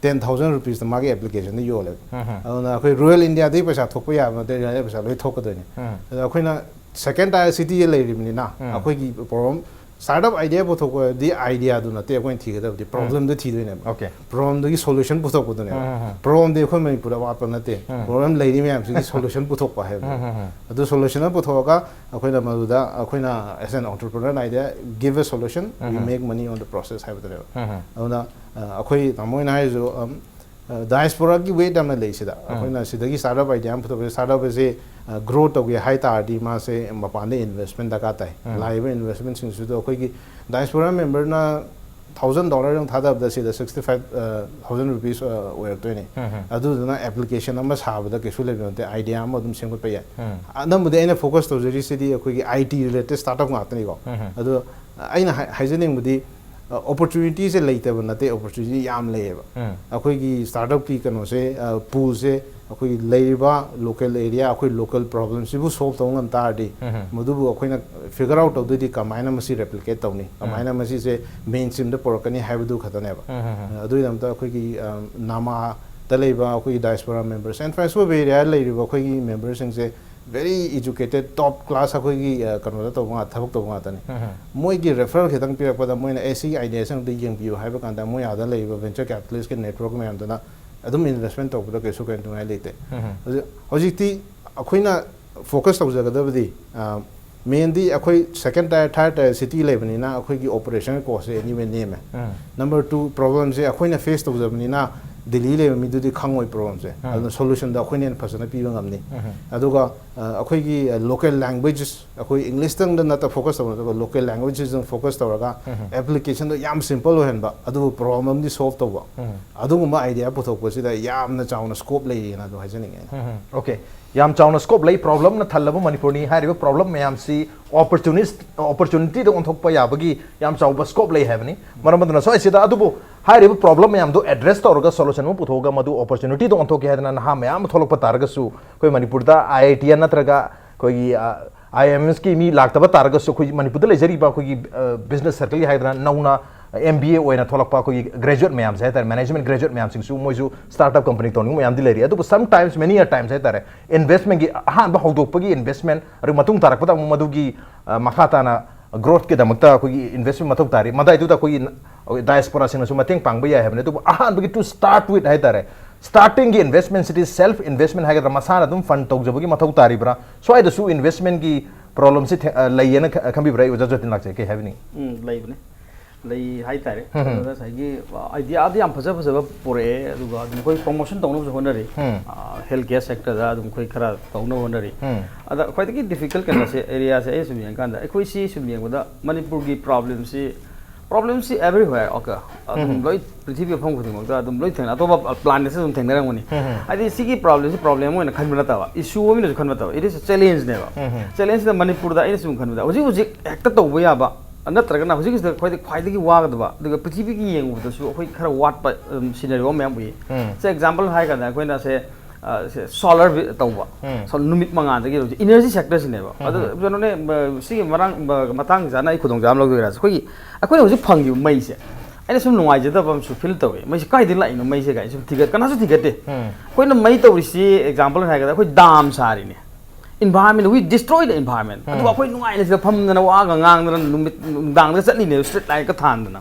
ten thousand rupees ꯇ ꯃꯥꯒꯤ application ꯗ ꯌꯣꯜꯂꯦꯕ꯫ ꯑꯗꯨꯅ ꯑꯩꯈꯣꯏ rural India ꯗꯒꯤ ꯄꯩꯁꯥ ꯊꯣꯛꯄ ꯌꯥꯕ ꯅꯠꯇꯦ, ꯄꯩꯁꯥ ꯂꯣꯏ ꯊꯣꯛꯀꯗꯣꯏꯅꯤ꯫ ꯑꯗꯣ ꯑꯩꯈꯣꯏꯅ second tier city ꯗ ꯂꯩꯔꯤꯕꯅꯤꯅ ꯑꯩꯈꯣꯏꯒꯤ problem, startup idea ꯄꯨꯊꯣꯛꯄꯗꯤ idea ꯗꯨ ꯅꯠꯇꯦ ꯑꯩꯈꯣꯏꯅ ꯊꯤꯒꯗꯕꯗꯤ, problem ꯗꯨ ꯊꯤꯗꯣꯏꯅꯦꯕ꯫ Okay. Problem ꯗꯨꯒꯤ solution ꯄꯨꯊꯣꯛꯄꯗꯨꯅꯦꯕ꯫ Problem ꯗꯤ ꯑꯩꯈꯣꯏ ꯃꯅꯤꯄꯨꯔꯗ ꯑꯋꯥꯠꯄ ꯅꯠꯇꯦ꯫ Problem ꯂꯩꯔꯤ ꯃꯌꯥꯝꯁꯤꯒꯤ solution ꯄꯨꯊꯣꯛꯄ ꯍꯥꯏꯕ꯫ ꯑꯗꯨ solution ꯑꯃ ꯄꯨꯊꯣꯛꯑꯒ ꯑꯩꯈꯣꯏꯅ ꯃꯗꯨꯗ ꯑꯩꯈꯣꯏꯅ as an entrepreneur idea, give a solution, we make money on the process ꯍꯥꯏꯕꯗꯨꯅꯦꯕ꯫ ꯑꯗꯨꯅ ꯑꯩꯈꯣꯏ ꯇꯥꯃꯣ ꯍꯣꯏꯅ ꯍꯥꯏꯔꯤꯁꯨ diaspora ꯒꯤ weight ꯌꯥꯝꯅ ꯂꯩ ꯁꯤꯗ꯫ ꯑꯩꯈꯣꯏꯅ ꯁꯤꯗꯒꯤ startup idea ꯑꯃ ꯄꯨꯊꯣꯛꯄꯁꯦ, startup ꯑꯁꯤ grow ꯇꯧꯒꯦ ꯍꯥꯏ ꯇꯥꯔꯗꯤ ꯃꯥꯁꯦ ꯃꯄꯥꯟꯗ investment ꯗꯔꯀꯥꯔ ꯇꯥꯏ꯫ ꯂꯥꯛꯏꯕ investment ꯁꯤꯡꯁꯤꯗ ꯑꯩꯈꯣꯏꯒꯤ diaspora member ꯅ thousand dollar ꯗꯪ ꯊꯥꯗꯕꯗ ꯁꯤꯗ sixty five thousand rupees ꯑꯣꯏꯔꯛꯇꯣꯏꯅꯦ꯫ ꯑꯗꯨꯗꯨꯅ application ꯑꯃ ꯁꯥꯕꯗ ꯀꯩꯁꯨ ꯂꯩꯕ ꯅꯠꯇꯦ, idea ꯑꯃ ꯑꯗꯨꯝ ꯁꯦꯝꯒꯠꯄ ꯌꯥꯏ꯫ ꯑꯅꯝꯕꯗꯤ ꯑꯩꯅ focus ꯇꯧꯖꯔꯤꯁꯤꯗꯤ ꯑꯩꯈꯣꯏꯒꯤ I T related startup ꯉꯥꯛꯇꯅꯤꯀꯣ꯫ ꯑꯗꯣ ꯑꯩꯅ ꯍꯥꯏꯖꯅꯤꯡꯕꯗꯤ opportunity ꯁꯦ ꯂꯩꯇꯕ ꯅꯠꯇꯦ, opportunity ꯌꯥꯝ ꯂꯩꯌꯦꯕ꯫ ꯑꯩꯈꯣꯏꯒꯤ startup ꯀꯤ ꯀꯩꯅꯣꯁꯦ, pool ꯁꯦ ꯑꯩꯈꯣꯏꯒꯤ ꯂꯩꯔꯤꯕ local area, ꯑꯩꯈꯣꯏ local problem ꯁꯤꯕꯨ solve ꯇꯧꯕ ꯉꯝ ꯇꯥꯔꯗꯤ, ꯃꯗꯨꯕꯨ ꯑꯩꯈꯣꯏꯅ figure out ꯇꯧꯗꯣꯏꯗꯤ ꯀꯃꯥꯏꯅ ꯃꯁꯤ replicate ꯇꯧꯅꯤ, ꯀꯃꯥꯏꯅ ꯃꯁꯤꯁꯦ mainstream ꯗ ꯄꯨꯔꯛꯀꯅꯤ ꯍꯥꯏꯕꯗꯨ ꯈꯛꯇꯅꯦꯕ꯫ ꯑꯗꯨꯒꯤꯗꯃꯛꯇ ꯑꯩꯈꯣꯏꯒꯤ ꯅꯥꯃꯥꯗ ꯂꯩꯕ ꯑꯩꯈꯣꯏꯒꯤ diaspora members and French Bay area ꯗ ꯂꯩꯔꯤꯕ ꯑꯩꯈꯣꯏꯒꯤ member ꯁꯤꯡꯁꯦ very educated, top class ꯑꯩꯈꯣꯏꯒꯤ ꯀꯩꯅꯣꯗ ꯇꯧꯕ ꯉꯥꯛ, ꯊꯕꯛ ꯇꯧꯕ ꯉꯥꯛꯇꯅꯤ꯫ ꯃꯣꯏꯒꯤ referral ꯈꯤꯇꯪ ꯄꯤꯔꯛꯄꯗ ꯃꯣꯏꯅ ꯑꯦ ꯁꯤꯒꯤ idea ꯁꯦ ꯑꯝꯇ ꯌꯦꯡꯕꯤꯌꯨ ꯍꯥꯏꯕ ꯀꯥꯟꯗ ꯃꯣꯏ ꯑꯥꯗ ꯂꯩꯔꯤꯕ venture capitalist ꯀꯤ network ꯃꯌꯥꯝꯗꯨꯅ ꯑꯗꯨꯝ investment ꯇꯧꯕꯗ ꯀꯩꯁꯨ ꯀꯩꯅꯣ ꯇꯧꯅꯤꯡꯉꯥꯏ ꯂꯩꯇꯦ꯫ ꯍꯧꯖꯤꯛ, ꯍꯧꯖꯤꯛꯇꯤ ꯑꯩꯈꯣꯏꯅ focus ꯇꯧꯖꯒꯗꯕꯗꯤ mainly ꯑꯩꯈꯣꯏ second tier, third tier city ꯂꯩꯕꯅꯤꯅ ꯑꯩꯈꯣꯏꯒꯤ operational cost ꯁꯦ anyway ꯅꯦꯝꯃꯦ꯫ Number two, problem ꯁꯦ ꯑꯩꯈꯣꯏꯅ face ꯇꯧꯖꯕꯅꯤꯅ ꯗꯤꯜꯂꯤ ꯂꯩꯕ ꯃꯤꯗꯨꯗꯤ ꯈꯪꯉꯣꯏ ꯄ꯭ꯔꯣꯕ꯭ꯂꯦꯝꯁꯦ꯫ ꯑꯗꯨꯅ ꯁꯣꯂꯨꯁꯟꯗꯣ ꯑꯩꯈꯣꯏꯅ ꯍꯦꯟꯅ ꯐꯖꯅ ꯄꯤꯕ ꯉꯝꯅꯤ꯫ ꯑꯗꯨꯒ ꯑ, ꯑꯩꯈꯣꯏꯒꯤ ꯂꯣꯀꯦꯜ ꯂꯦꯡꯒ꯭ꯋꯦꯖꯦꯁ, ꯑꯩꯈꯣꯏ ꯏꯪꯂꯤꯁꯇꯪꯗ ꯅꯠꯇ ꯐꯣꯀꯁ ꯇꯧꯕ ꯅꯠꯇꯕ ꯂꯣꯀꯦꯜ ꯂꯦꯡꯒ꯭ꯋꯦꯖꯦꯁꯇꯪ ꯐꯣꯀꯁ ꯇꯧꯔꯒ ꯑꯦꯄ꯭ꯂꯤꯀꯦꯁꯟꯗꯣ ꯌꯥꯝ ꯁꯤꯝꯄꯜ ꯑꯣꯏꯍꯟꯕ, ꯑꯗꯨꯕꯨ ꯄ꯭ꯔꯣꯕ꯭ꯂꯦꯝꯗꯤ ꯁꯣꯜꯕ ꯇꯧꯕ, ꯑꯗꯨꯒꯨꯝꯕ ꯑꯥꯏꯗꯤꯌꯥ ꯄꯨꯊꯣꯛꯄꯁꯤꯗ ꯌꯥꯝꯅ ꯆꯥꯎꯅ ꯁ꯭ꯀꯣꯞ ꯂꯩꯌꯦꯅ ꯑꯗꯨꯝ ꯍꯥꯏꯖꯅꯤꯡꯉꯦ ꯑꯩꯅ꯫ ꯑꯣꯀꯦ꯫ ꯌꯥꯝ ꯆꯥꯎꯅ ꯁ꯭ꯀꯣꯞ ꯂꯩ꯫ ꯄ꯭ꯔꯣꯕ꯭ꯂꯦꯝꯅ ꯊꯜꯂꯕ ꯃꯅꯤꯄꯨꯔꯅꯤ꯫ ꯍꯥꯏꯔꯤꯕ ꯄ꯭ꯔꯣꯕ꯭ꯂꯦꯝ ꯃꯌꯥꯝꯁꯤ ꯑꯣꯄꯣꯔꯆꯨꯅꯤꯁ ꯑꯣꯄꯣꯔꯆꯨꯅꯤꯇꯤꯗ ꯑꯣꯟꯊꯣꯛꯄ ꯌꯥꯕꯒꯤ ꯌꯥꯝ ꯆꯥꯎꯕ ꯁ꯭ꯀꯣꯞ ꯂꯩ ꯍꯥꯏꯕꯅꯤ꯫ ꯃꯔꯝ ꯑꯗꯨꯅ ꯁ꯭ꯋꯥꯏꯁꯤꯗ ꯑꯗꯨꯕꯨ ꯍꯥꯏꯔꯤꯕ ꯄ꯭ꯔꯣꯕ꯭ꯂꯦꯝ ꯃꯌꯥꯝꯗꯣ ꯑꯦꯗ꯭ꯔꯦꯁ ꯇꯧꯔꯒ ꯁꯣꯂꯨꯁꯟ ꯑꯃ ꯄꯨꯊꯣꯛꯑꯒ ꯃꯗꯨ ꯑꯣꯄꯣꯔꯆꯨꯅꯤꯇꯤꯗ ꯑꯣꯟꯊꯣꯛꯀꯦ ꯍꯥꯏꯗꯅ ꯅꯍꯥ ꯃꯌꯥꯝ ꯑꯃ ꯊꯣꯛꯂꯛꯄ ꯇꯥꯔꯒꯁꯨ ꯑꯩꯈꯣꯏ ꯃꯅꯤꯄꯨꯔꯗ ꯑꯥꯏ ꯑꯥꯏ ꯇꯤ ꯅꯠꯇ꯭ꯔꯒ ꯑꯩꯈꯣꯏꯒꯤ ꯑꯥꯏ ꯑꯦꯝ ꯑꯦꯁꯀꯤ ꯃꯤ ꯂꯥꯛꯇꯕ ꯇꯥꯔꯒꯁꯨ ꯑꯩꯈꯣꯏ ꯃꯅꯤꯄꯨꯔꯗ ꯂꯩꯖꯔꯤꯕ ꯑꯩꯈꯣꯏꯒꯤ ꯕꯤꯖꯤꯅꯦꯁ ꯁꯔꯀꯜꯒꯤ ꯍꯥꯏꯗꯅ ꯅꯧꯅ ꯑꯦꯝ ꯕꯤ ꯑꯦ ꯑꯣꯏꯅ ꯊꯣꯛꯂꯛꯄ ꯑꯩꯈꯣꯏꯒꯤ ꯒ꯭ꯔꯦꯖꯨꯋꯦꯠ ꯃꯌꯥꯝꯁꯦ ꯍꯥꯏꯇꯥꯔꯦ, ꯃꯦꯅꯦꯖꯃꯦꯟ ꯒ꯭ꯔꯦꯖꯨꯋꯦꯠ ꯃꯌꯥꯝꯁꯤꯡꯁꯨ ꯃꯣꯏꯁꯨ ꯁ꯭ꯇꯥꯔꯠ ꯑꯞ ꯀꯝꯄꯅꯤ ꯇꯧꯅꯤꯡꯕ ꯃꯌꯥꯝꯗꯤ ꯂꯩꯔꯤ꯫ ꯑꯗꯨꯕꯨ ꯁꯝ ꯇꯥꯏꯝꯁ ꯃꯦꯅꯤ ꯑ ꯇꯥꯏꯝꯁ ꯍꯥꯏꯇꯥꯔꯦ, ꯏꯟꯚꯦꯁꯃꯦꯟꯒꯤ ꯑꯍꯥꯟꯕ ꯍꯧꯗꯣꯛꯄꯒꯤ ꯏꯟꯚꯦꯁꯃꯦꯟ, ꯑꯗꯨꯒ ꯃꯇꯨꯡ ꯇꯥꯔꯛꯄꯗ ꯑꯃꯨꯛ ꯃꯗꯨꯒꯤ ꯑ, ꯃꯈꯥ ꯇꯥꯅ ꯒ꯭ꯔꯣꯠꯀꯤꯗꯃꯛꯇ ꯑꯩꯈꯣꯏꯒꯤ ꯏꯟꯚꯦꯁꯃꯦꯟ ꯃꯊꯧ ꯇꯥꯔꯤ꯫ ꯃꯗꯥꯏꯗꯨꯗ ꯑꯩꯈꯣꯏꯒꯤ ꯗꯥꯏꯁꯄꯣꯔꯥꯁꯤꯡꯅꯁꯨ ꯃꯇꯦꯡ ꯄꯥꯡꯕ ꯌꯥꯏ ꯍꯥꯏꯕꯅꯤ꯫ ꯑꯗꯨꯕꯨ ꯑꯍꯥꯟꯕꯒꯤ to start with ꯍꯥꯏꯇꯥꯔꯦ, ꯁ꯭ꯇꯥꯔꯇꯤꯡꯒꯤ ꯏꯟꯚꯦꯁꯃꯦꯟꯁꯤꯗꯤ ꯁꯦꯜꯐ ꯏꯟꯚꯦꯁꯃꯦꯟ ꯍꯥꯏꯒꯗ꯭ꯔꯥ, ꯃꯁꯥꯅ ꯑꯗꯨꯝ ꯐꯟ ꯇꯧꯖꯕꯒꯤ ꯃꯊꯧ ꯇꯥꯔꯤꯕ꯭ꯔꯥ? ꯁ꯭ꯋꯥꯏꯗꯁꯨ ꯏꯟꯚꯦꯁꯃꯦꯟꯒꯤ ꯄ꯭ꯔꯣꯕ꯭ꯂꯦꯝꯁꯤ ꯊꯦ-, ꯑ, ꯂꯩꯌꯦꯅ ꯈ-, ꯈꯟꯕꯤꯕ꯭ꯔꯥ? ꯑꯩ ꯑꯣꯖꯥ ꯖꯣꯇꯤꯟ ꯂꯥꯛꯆꯒꯦ꯫ ꯀꯩ ꯍꯥꯏꯕꯤꯅꯤꯡꯉꯤ? ꯎꯝ, ꯂꯩꯕꯅꯦ꯫ ꯂꯩ ꯍꯥꯏꯇꯥꯔꯦ꯫ ꯑꯗꯨꯗ ꯉꯁꯥꯏꯒꯤ ꯑꯥꯏꯗꯤꯌꯥꯗꯤ ꯌꯥꯝ ꯐꯖ ꯐꯖꯕ ꯄꯨꯔꯛꯑꯦ, ꯑꯗꯨꯒ ꯑꯗꯨꯝ ꯑꯩꯈꯣꯏ ꯄ꯭ꯔꯣꯃꯣꯁꯟ ꯇꯧꯅꯕꯁꯨ ꯍꯣꯠꯅꯔꯤ꯫ ꯍꯦꯜꯊ ꯀꯦꯌꯔ ꯁꯦꯛꯇꯔꯗ ꯑꯗꯨꯝ ꯑꯩꯈꯣꯏ ꯈꯔ ꯇꯧꯅꯕ ꯍꯣꯠꯅꯔꯤ꯫ ꯑꯗ ꯈ꯭ꯋꯥꯏꯗꯒꯤ ꯗꯤꯐꯤꯀꯜꯠ ꯀꯩꯅꯣꯁꯦ, ꯑꯦꯔꯤꯌꯥꯁꯦ ꯑꯩꯅ ꯁꯨꯝ ꯌꯦꯡꯀꯥꯟꯗ, ꯑꯩꯈꯣꯏ ꯁꯤ ꯁꯨꯝ ꯌꯦꯡꯕꯗ ꯃꯅꯤꯄꯨꯔꯒꯤ ꯄ꯭ꯔꯣꯕ꯭ꯂꯦꯝꯁꯤ, ꯄ꯭ꯔꯣꯕ꯭ꯂꯦꯝꯁꯤ ꯑꯦꯕ꯭ꯔꯤꯋꯦꯌꯔ, ꯑꯣꯀꯦ, ꯑꯗꯨꯝ ꯂꯣꯏ, ꯄ꯭ꯔꯤꯊꯤꯕꯤ ꯃꯐꯝ ꯈꯨꯗꯤꯡꯃꯛꯇ ꯑꯗꯨꯝ ꯂꯣꯏ ꯊꯦꯡꯅꯩ, ꯑꯇꯣꯞꯄ ꯄ꯭ꯂꯥꯅꯦꯠꯁꯨ ꯑꯗꯨꯝ ꯊꯦꯡꯅꯔꯝꯒꯅꯤ꯫ ꯍꯥꯏꯗꯤ ꯁꯤꯒꯤ ꯄ꯭ꯔꯣꯕ꯭ꯂꯦꯝꯁꯤ ꯄ꯭ꯔꯣꯕ꯭ꯂꯦꯝ ꯑꯣꯏꯅ ꯈꯟꯕ ꯅꯠꯇꯕ, ꯏꯁꯨ ꯑꯣꯏꯅꯁꯨ ꯈꯟꯕ ꯅꯠꯇꯕ, it is a challengeꯅꯦꯕ꯫ ꯆꯦꯂꯦꯟꯖꯁꯤꯗ ꯃꯅꯤꯄꯨꯔꯗ ꯑꯩꯅ ꯁꯨꯝ ꯈꯟꯕꯗ ꯍꯧꯖꯤꯛ ꯍꯧꯖꯤꯛ ꯍꯦꯛꯇ ꯇꯧꯕ ꯌꯥꯕ, ꯅꯠꯇ꯭ꯔꯒꯅ ꯍꯧꯖꯤꯛ ꯍꯧꯖꯤꯛ ꯈ꯭ꯋꯥꯏꯗꯒꯤ, ꯈ꯭ꯋꯥꯏꯗꯒꯤ ꯋꯥꯒꯗꯕ, ꯑꯗꯨꯒ ꯄ꯭ꯔꯤꯊꯤꯕꯤꯒꯤ ꯌꯦꯡꯕꯗꯁꯨ ꯑꯩꯈꯣꯏ ꯈꯔ ꯋꯥꯠꯄ ꯁꯤꯅꯔꯤꯑꯣ ꯃꯌꯥꯝ ꯎꯏ꯫ ꯁꯦ, ꯑꯦꯛꯖꯥꯝꯄꯜ ꯍꯥꯏꯔ ꯀꯥꯟꯗ ꯑꯩꯈꯣꯏꯅ ꯁꯦ, ꯑ, ꯁꯦ, ꯁꯣꯂꯔ ꯇꯧꯕ, ꯁꯣ-, ꯅꯨꯃꯤꯠ ꯃꯉꯥꯜꯗꯒꯤ ꯍꯧꯖꯤꯛ ꯏꯅꯔꯖꯤ ꯁꯦꯛꯇꯔꯁꯤꯅꯦꯕ꯫ ꯑꯗꯨ ꯀꯩꯅꯣꯅꯦ, ꯁꯤꯒꯤ ꯃꯔꯥꯡ, ꯃꯇꯥꯡ ꯆꯥꯅ ꯑꯩ ꯈꯨꯗꯣꯡꯆꯥꯕ ꯂꯧꯖꯒꯦ꯫ ꯑꯩꯈꯣꯏꯒꯤ, ꯑꯩꯈꯣꯏꯅ ꯍꯧꯖꯤꯛ ꯐꯪꯉꯤꯕ ꯃꯩꯁꯦ, ꯑꯩꯅ ꯁꯨꯝ ꯅꯨꯡꯉꯥꯏꯖꯗꯕ ꯑꯃꯁꯨ ꯐꯤꯜ ꯇꯧꯏ꯫ ꯃꯩꯁꯦ ꯀꯥꯏꯗꯒꯤ ꯂꯥꯛꯏꯅꯣ ꯃꯩꯁꯦ ꯀꯥꯏꯅ ꯁꯨꯝ ꯊꯤꯒꯠ-, ꯀꯅꯥꯁꯨ ꯊꯤꯒꯠꯇꯦ꯫ ꯑꯩꯈꯣꯏꯅ ꯃꯩ ꯇꯧꯔꯤꯁꯤ, ꯑꯦꯛꯖꯥꯝꯄꯜ ꯍꯥꯏꯔꯒꯗ, ꯑꯩꯈꯣꯏ dam ꯁꯥꯔꯤꯅꯦ꯫ Environment, we destroy the environment. ꯑꯗꯨꯒ ꯑꯩꯈꯣꯏ ꯅꯨꯡꯉꯥꯏꯅ ꯁꯤꯗ ꯐꯝꯗꯅ ꯋꯥꯒ ꯉꯥꯡꯗꯅ ꯅꯨꯃꯤꯠ ꯅꯨꯡꯗꯥꯡꯗ ꯆꯠꯂꯤꯅꯦꯕ, ꯁ꯭ꯇ꯭ꯔꯤꯠ ꯂꯥꯏꯠꯀ ꯊꯥꯟꯗꯅ꯫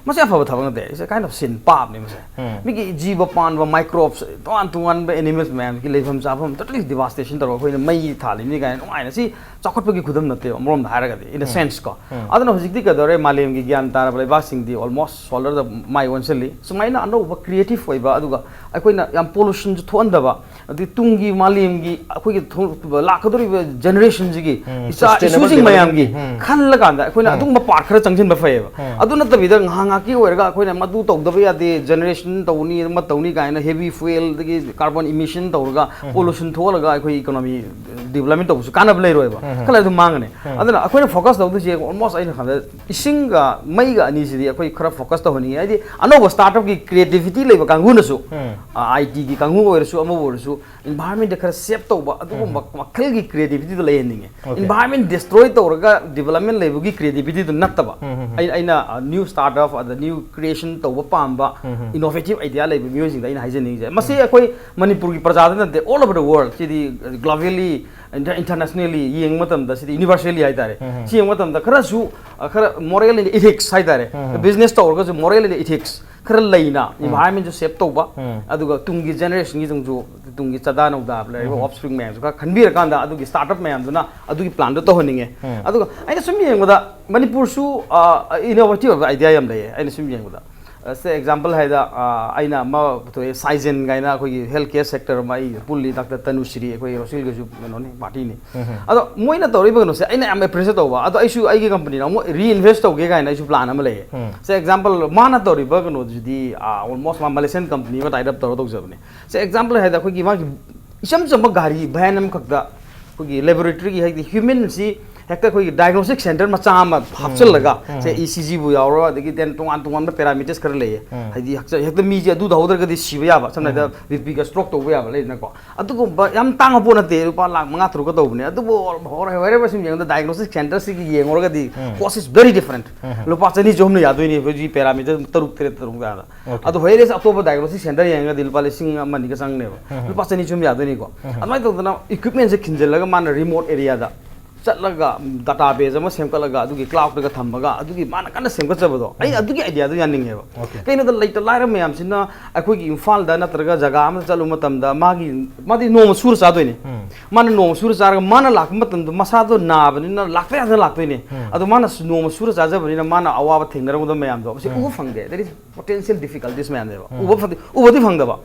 ꯃꯁꯤ ꯑꯐꯕ ꯊꯕꯛ ꯅꯠꯇꯦ, it's a kind of sin, ꯄꯥꯞꯅꯤ ꯃꯁꯦ꯫ ꯃꯤꯒꯤ ꯖꯤꯕ ꯄꯥꯟꯕ, ꯃꯥꯏꯀ꯭ꯔꯣꯕꯁ, ꯇꯣꯉꯥꯟ ꯇꯣꯉꯥꯟꯕ ꯑꯦꯅꯤꯃꯦꯜꯁ ꯃꯌꯥꯝꯒꯤ ꯂꯩꯐꯝ ꯆꯥꯐꯝ totally devastation ꯇꯧꯔꯒ ꯑꯩꯈꯣꯏꯅ ꯃꯩ ꯊꯥꯜꯂꯤꯅꯤ ꯀꯥꯏꯅ ꯅꯨꯡꯉꯥꯏꯅ ꯁꯤ ꯆꯥꯎꯈꯠꯄꯒꯤ ꯈꯨꯗꯝ ꯅꯠꯇꯦꯕ ꯑꯃꯔꯣꯝꯗ ꯍꯥꯏꯔꯒꯗꯤ, in a sense ꯀꯣ꯫ ꯑꯗꯨꯅ ꯍꯧꯖꯤꯛꯇꯤ ꯀꯩꯗꯧꯔꯦ, ꯃꯥꯂꯦꯝꯒꯤ ꯒ꯭ꯌꯥꯟ ꯇꯥꯔꯕ ꯂꯩꯕꯥꯛꯁꯤꯡꯗꯤ almost solarꯗ ꯃꯥꯏ ꯑꯣꯟꯁꯤꯜꯂꯤ꯫ ꯁꯨꯃꯥꯏꯅ ꯑꯅꯧꯕ creative ꯑꯣꯏꯕ, ꯑꯗꯨꯒ ꯑꯩꯈꯣꯏꯅ ꯌꯥꯝ pollutionꯁꯨ ꯊꯣꯛꯍꯟꯗꯕ, ꯑꯗꯩ ꯇꯨꯡꯒꯤ ꯃꯥꯂꯦꯝꯒꯤ ꯑꯩꯈꯣꯏꯒꯤ ꯊꯣꯛ-, ꯂꯥꯛꯀꯗꯧꯔꯤꯕ generationꯁꯤꯒꯤ ꯏꯆꯥ sustainable ꯏꯁꯨꯁꯤꯡ ꯃꯌꯥꯝꯒꯤ development ꯈꯜꯂꯀꯥꯟꯗ ꯑꯩꯈꯣꯏꯅ ꯑꯗꯨꯒꯨꯝꯕ part ꯈꯔ ꯆꯪꯁꯤꯟꯕ ꯐꯩꯌꯦꯕ꯫ ꯑꯗꯨ ꯅꯠꯇꯕꯤꯗ ꯉꯥꯏꯍꯥꯛ ꯉꯥꯏꯍꯥꯛꯀꯤ ꯑꯣꯏꯔꯒ ꯑꯩꯈꯣꯏꯅ ꯃꯗꯨ ꯇꯧꯗꯕ ꯌꯥꯗꯦ, generation ꯇꯧꯅꯤ, ꯑꯃ ꯇꯧꯅꯤ ꯀꯥꯏꯅ heavy fuel ꯑꯗꯒꯤ carbon emission ꯇꯧꯔꯒ pollution ꯊꯣꯛꯍꯜꯂꯒ ꯑꯩꯈꯣꯏ economy development ꯇꯧꯕꯁꯨ ꯀꯥꯟꯅꯕ ꯂꯩꯔꯣꯏꯕ꯫ ꯈꯜꯂ ꯑꯗꯨꯝ ꯃꯥꯡꯉꯅꯤ꯫ ꯑꯗꯨꯅ ꯑꯩꯈꯣꯏꯅ focus ꯇꯧꯗꯣꯏꯁꯦ almost ꯑꯩꯅ ꯈꯟꯕꯗ ꯏꯁꯤꯡꯒ ꯃꯩꯒ ꯑꯅꯤꯁꯤꯗꯤ ꯑꯩꯈꯣꯏ ꯈꯔ focus ꯇꯧꯍꯟꯅꯤꯡꯉꯤ꯫ ꯍꯥꯏꯗꯤ ꯑꯅꯧꯕ startupꯀꯤ creativityꯂꯩꯕ ꯀꯥꯡꯕꯨꯅꯁꯨ, ꯑꯥꯏ ꯇꯤꯒꯤ ꯀꯥꯡꯕꯨ ꯑꯣꯏꯔꯁꯨ ꯑꯃꯕꯨ ꯑꯣꯏꯔꯁꯨ environmentꯇ ꯈꯔ save ꯇꯧꯕ ꯑꯗꯨꯒꯨꯝꯕ ꯋꯥꯈꯜꯒꯤ creativityꯗꯣ ꯂꯩꯍꯟꯅꯤꯡꯉꯦ꯫ Environment destroy ꯇꯧꯔꯒ development ꯂꯩꯕꯒꯤ creativityꯗꯣ ꯅꯠꯇꯕ꯫ ꯑꯩ-, ꯑꯩꯅ, ꯑ, new startup, ꯑꯗ new creation ꯇꯧꯕ ꯄꯥꯝꯕ, innovative idea ꯂꯩꯕ ꯃꯤꯑꯣꯏꯁꯤꯡꯗ ꯑꯩꯅ ꯍꯥꯏꯖꯅꯤꯡꯉꯤꯁꯦ꯫ ꯃꯁꯤ ꯑꯩꯈꯣꯏ ꯃꯅꯤꯄꯨꯔꯒꯤ ꯄ꯭ꯔꯖꯥꯗ ꯅꯠꯇꯦ, all over the world꯫ CD globally, inter-, internationally ꯌꯦꯡꯕ ꯃꯇꯝꯗ, ꯁꯤꯗꯤ universally ꯍꯥꯏꯇꯥꯔꯦ꯫ ꯁꯤ ꯌꯦꯡꯕ ꯃꯇꯝꯗ ꯈꯔꯁꯨ, ꯑ, ꯈꯔ moral and ethics ꯍꯥꯏꯇꯥꯔꯦ꯫ Business ꯇꯧꯔꯒꯁꯨ moral and ethics ꯈꯔ ꯂꯩꯅ, environmentꯁꯨ save ꯇꯧꯕ, ꯑꯗꯨꯒ ꯇꯨꯡꯒꯤ generationꯒꯤꯗꯨꯁꯨ, ꯇꯨꯡꯒꯤ ꯆꯥꯗꯥ ꯅꯧꯗꯥ ꯂꯩꯔꯤꯕ offspring ꯃꯌꯥꯝꯁꯨ ꯈꯔ ꯈꯟꯕꯤꯔꯀꯥꯟꯗ ꯑꯗꯨꯒꯤ startup ꯃꯌꯥꯝꯗꯨꯅ ꯑꯗꯨꯒꯤ planꯗꯣ ꯇꯧꯍꯟꯅꯤꯡꯉꯦ꯫ ꯑꯗꯨꯒ ꯑꯩꯅ ꯁꯨꯝ ꯌꯦꯡꯕꯗ ꯃꯅꯤꯄꯨꯔꯁꯨ, ꯑ, innovative ꯑꯣꯏꯕ idea ꯌꯥꯝ ꯂꯩꯌꯦ ꯑꯩꯅ ꯁꯨꯝ ꯌꯦꯡꯕꯗ꯫ ꯑ, say example ꯍꯥꯏꯗ, ꯑ, ꯑꯩꯅ ꯑꯃ ꯄꯨꯊꯣꯛꯑꯦ, Saizen ꯀꯥꯏꯅ ꯑꯩꯈꯣꯏꯒꯤ health care sector ꯑꯃ ꯑꯩ ꯄꯨꯜꯂꯤ, Doctor ꯇꯅꯨꯁ꯭ꯔꯤ, ꯑꯩꯈꯣꯏ ꯔꯣꯁꯤꯜꯒꯁꯨ ꯀꯩꯅꯣꯅꯤ, partyꯅꯤ꯫ ꯑꯗꯣ ꯃꯣꯏꯅ ꯇꯧꯔꯤꯕ ꯀꯩꯅꯣꯁꯦ ꯑꯩꯅ ꯌꯥꯝ appreciate ꯇꯧꯕ꯫ ꯑꯗꯣ ꯑꯩꯁꯨ ꯑꯩꯒꯤ companyꯅ ꯑꯃꯨꯛ reinvest ꯇꯧꯒꯦ ꯀꯥꯏꯅ ꯑꯩꯁꯨ plan ꯑꯃ ꯂꯩꯌꯦ꯫ Say example ꯃꯥꯅ ꯇꯧꯔꯤꯕ ꯀꯩꯅꯣꯁꯤꯗꯤ, ꯑ, almost ꯃꯥ Malaysian company ꯑꯃ tie up ꯇꯧꯔ ꯇꯧꯖꯕꯅꯦ꯫ Say example ꯍꯥꯏꯗ ꯑꯩꯈꯣꯏꯒꯤ ꯃꯥꯒꯤ ꯏꯆꯝ ꯆꯝꯕ ꯒꯥꯔꯤ van ꯑꯃꯈꯛꯇ ꯑꯩꯈꯣꯏꯒꯤ laboratoryꯒꯤ, ꯍꯥꯏꯗꯤ humanꯁꯤ ꯍꯦꯛꯇ ꯑꯩꯈꯣꯏꯒꯤ diagnostic center ꯃꯆꯥ ꯑꯃ ꯍꯥꯞꯆꯤꯜꯂꯒ, say ECGꯕꯨ ꯌꯥꯎꯔꯣ, ꯑꯗꯒꯤ then ꯇꯣꯉꯥꯟ ꯇꯣꯉꯥꯟꯕ parameters ꯈꯔ ꯂꯩꯌꯦ꯫ ꯍꯥꯏꯗꯤ ꯍꯛꯆꯥꯡ ꯍꯦꯛꯇ ꯃꯤꯁꯦ ꯑꯗꯨ ꯇꯧꯍꯧꯗ꯭ꯔꯒꯗꯤ ꯁꯤꯕ ꯌꯥꯕ, ꯁꯝꯅ ꯍꯥꯏꯔꯕꯗ BPꯒ stroke ꯇꯧꯕ ꯌꯥꯕ ꯂꯩꯗꯅꯀꯣ꯫ ꯑꯗꯨꯒꯨꯝꯕ ꯌꯥꯝ ꯇꯥꯡꯕ ꯄꯣꯠ ꯅꯠꯇꯦ, ꯂꯨꯄꯥ ꯂꯥꯈ ꯃꯉꯥ ꯇꯔꯨꯛꯀ ꯇꯧꯕꯅꯦ꯫ ꯑꯗꯨꯕꯨ ꯍꯣꯔꯦꯟ ꯁꯨꯝ ꯌꯦꯡꯕꯗ diagnostic centerꯁꯤꯒꯤ ꯌꯦꯡꯉꯨꯔꯒꯗꯤ cost is very different꯫ ꯂꯨꯄꯥ ꯆꯅꯤ ꯆꯍꯨꯝꯅ ꯌꯥꯗꯣꯏꯅꯦ ꯍꯧꯖꯤꯛ parameter ꯇꯔꯨꯛ ꯇꯔꯦꯠ ꯇꯔꯨꯛ ꯀꯥꯟꯗ꯫ ꯑꯗꯣ ꯍꯣꯔꯦꯟ ꯑꯇꯣꯞꯄ diagnostic center ꯌꯦꯡꯉꯒꯗꯤ ꯂꯨꯄꯥ ꯂꯤꯁꯤꯡ ꯑꯃ ꯑꯅꯤꯒ ꯆꯪꯅꯦꯕ꯫ ꯂꯨꯄꯥ ꯆꯅꯤ ꯆꯍꯨꯝ ꯌꯥꯗꯣꯏꯅꯤꯀꯣ꯫ ꯑꯗꯨꯃꯥꯏꯅ ꯇꯧꯗꯅ equipmentꯁꯦ ꯈꯤꯟꯖꯤꯜꯂꯒ ꯃꯥꯅ remote areaꯗ ꯆꯠꯂꯒ ꯗꯥꯇꯥ ꯕꯦꯁ ꯑꯃ ꯁꯦꯝꯒꯠꯂꯒ ꯑꯗꯨꯒꯤ ꯀ꯭ꯂꯥꯎꯗꯇꯒ ꯊꯝꯃꯒ ꯑꯗꯨꯒꯤ ꯃꯥꯅ ꯀꯟꯅ ꯁꯦꯝꯒꯠꯆꯕꯗꯣ, ꯑꯩ ꯑꯗꯨꯒꯤ ꯑꯥꯏꯗꯤꯌꯥꯗꯣ ꯌꯥꯅꯤꯡꯉꯦꯕ꯫ Okay. ꯀꯩꯅꯣꯗ ꯂꯩꯇ ꯂꯥꯏꯔ ꯃꯌꯥꯝꯁꯤꯅ ꯑꯩꯈꯣꯏꯒꯤ ꯏꯝꯐꯥꯜꯗ ꯅꯠꯇ꯭ꯔꯒ ꯖꯒꯥ ꯑꯃꯗ ꯆꯠꯂꯨꯕ ꯃꯇꯝꯗ ꯃꯥꯒꯤ, ꯃꯥꯗꯤ ꯅꯣꯡꯃ ꯁꯨꯔ ꯆꯥꯗꯣꯏꯅꯦ꯫ ꯃꯥꯅ ꯅꯣꯡꯃ ꯁꯨꯔ ꯆꯥꯔꯒ ꯃꯥꯅ ꯂꯥꯛꯄ ꯃꯇꯝꯗ ꯃꯁꯥꯗꯣ ꯅꯥꯕꯅꯤꯅ ꯂꯥꯛꯄ ꯌꯥꯗꯅ ꯂꯥꯛꯇꯣꯏꯅꯦ꯫ ꯑꯗꯣ ꯃꯥꯅ ꯁ- ꯅꯣꯡꯃ ꯁꯨꯔ ꯆꯥꯖꯕꯅꯤꯅ ꯃꯥꯅ ꯑꯋꯥꯕ ꯊꯦꯡꯅꯔꯝꯒꯗꯕ ꯃꯌꯥꯝꯗꯣ ꯁꯤ ꯎꯕ ꯐꯪꯗꯦ꯫ There is potential difficulties ꯃꯌꯥꯝꯅꯦꯕ꯫ ꯎꯕ ꯐꯪꯗꯦ, ꯎꯕꯗꯤ ꯐꯪꯗꯕ꯫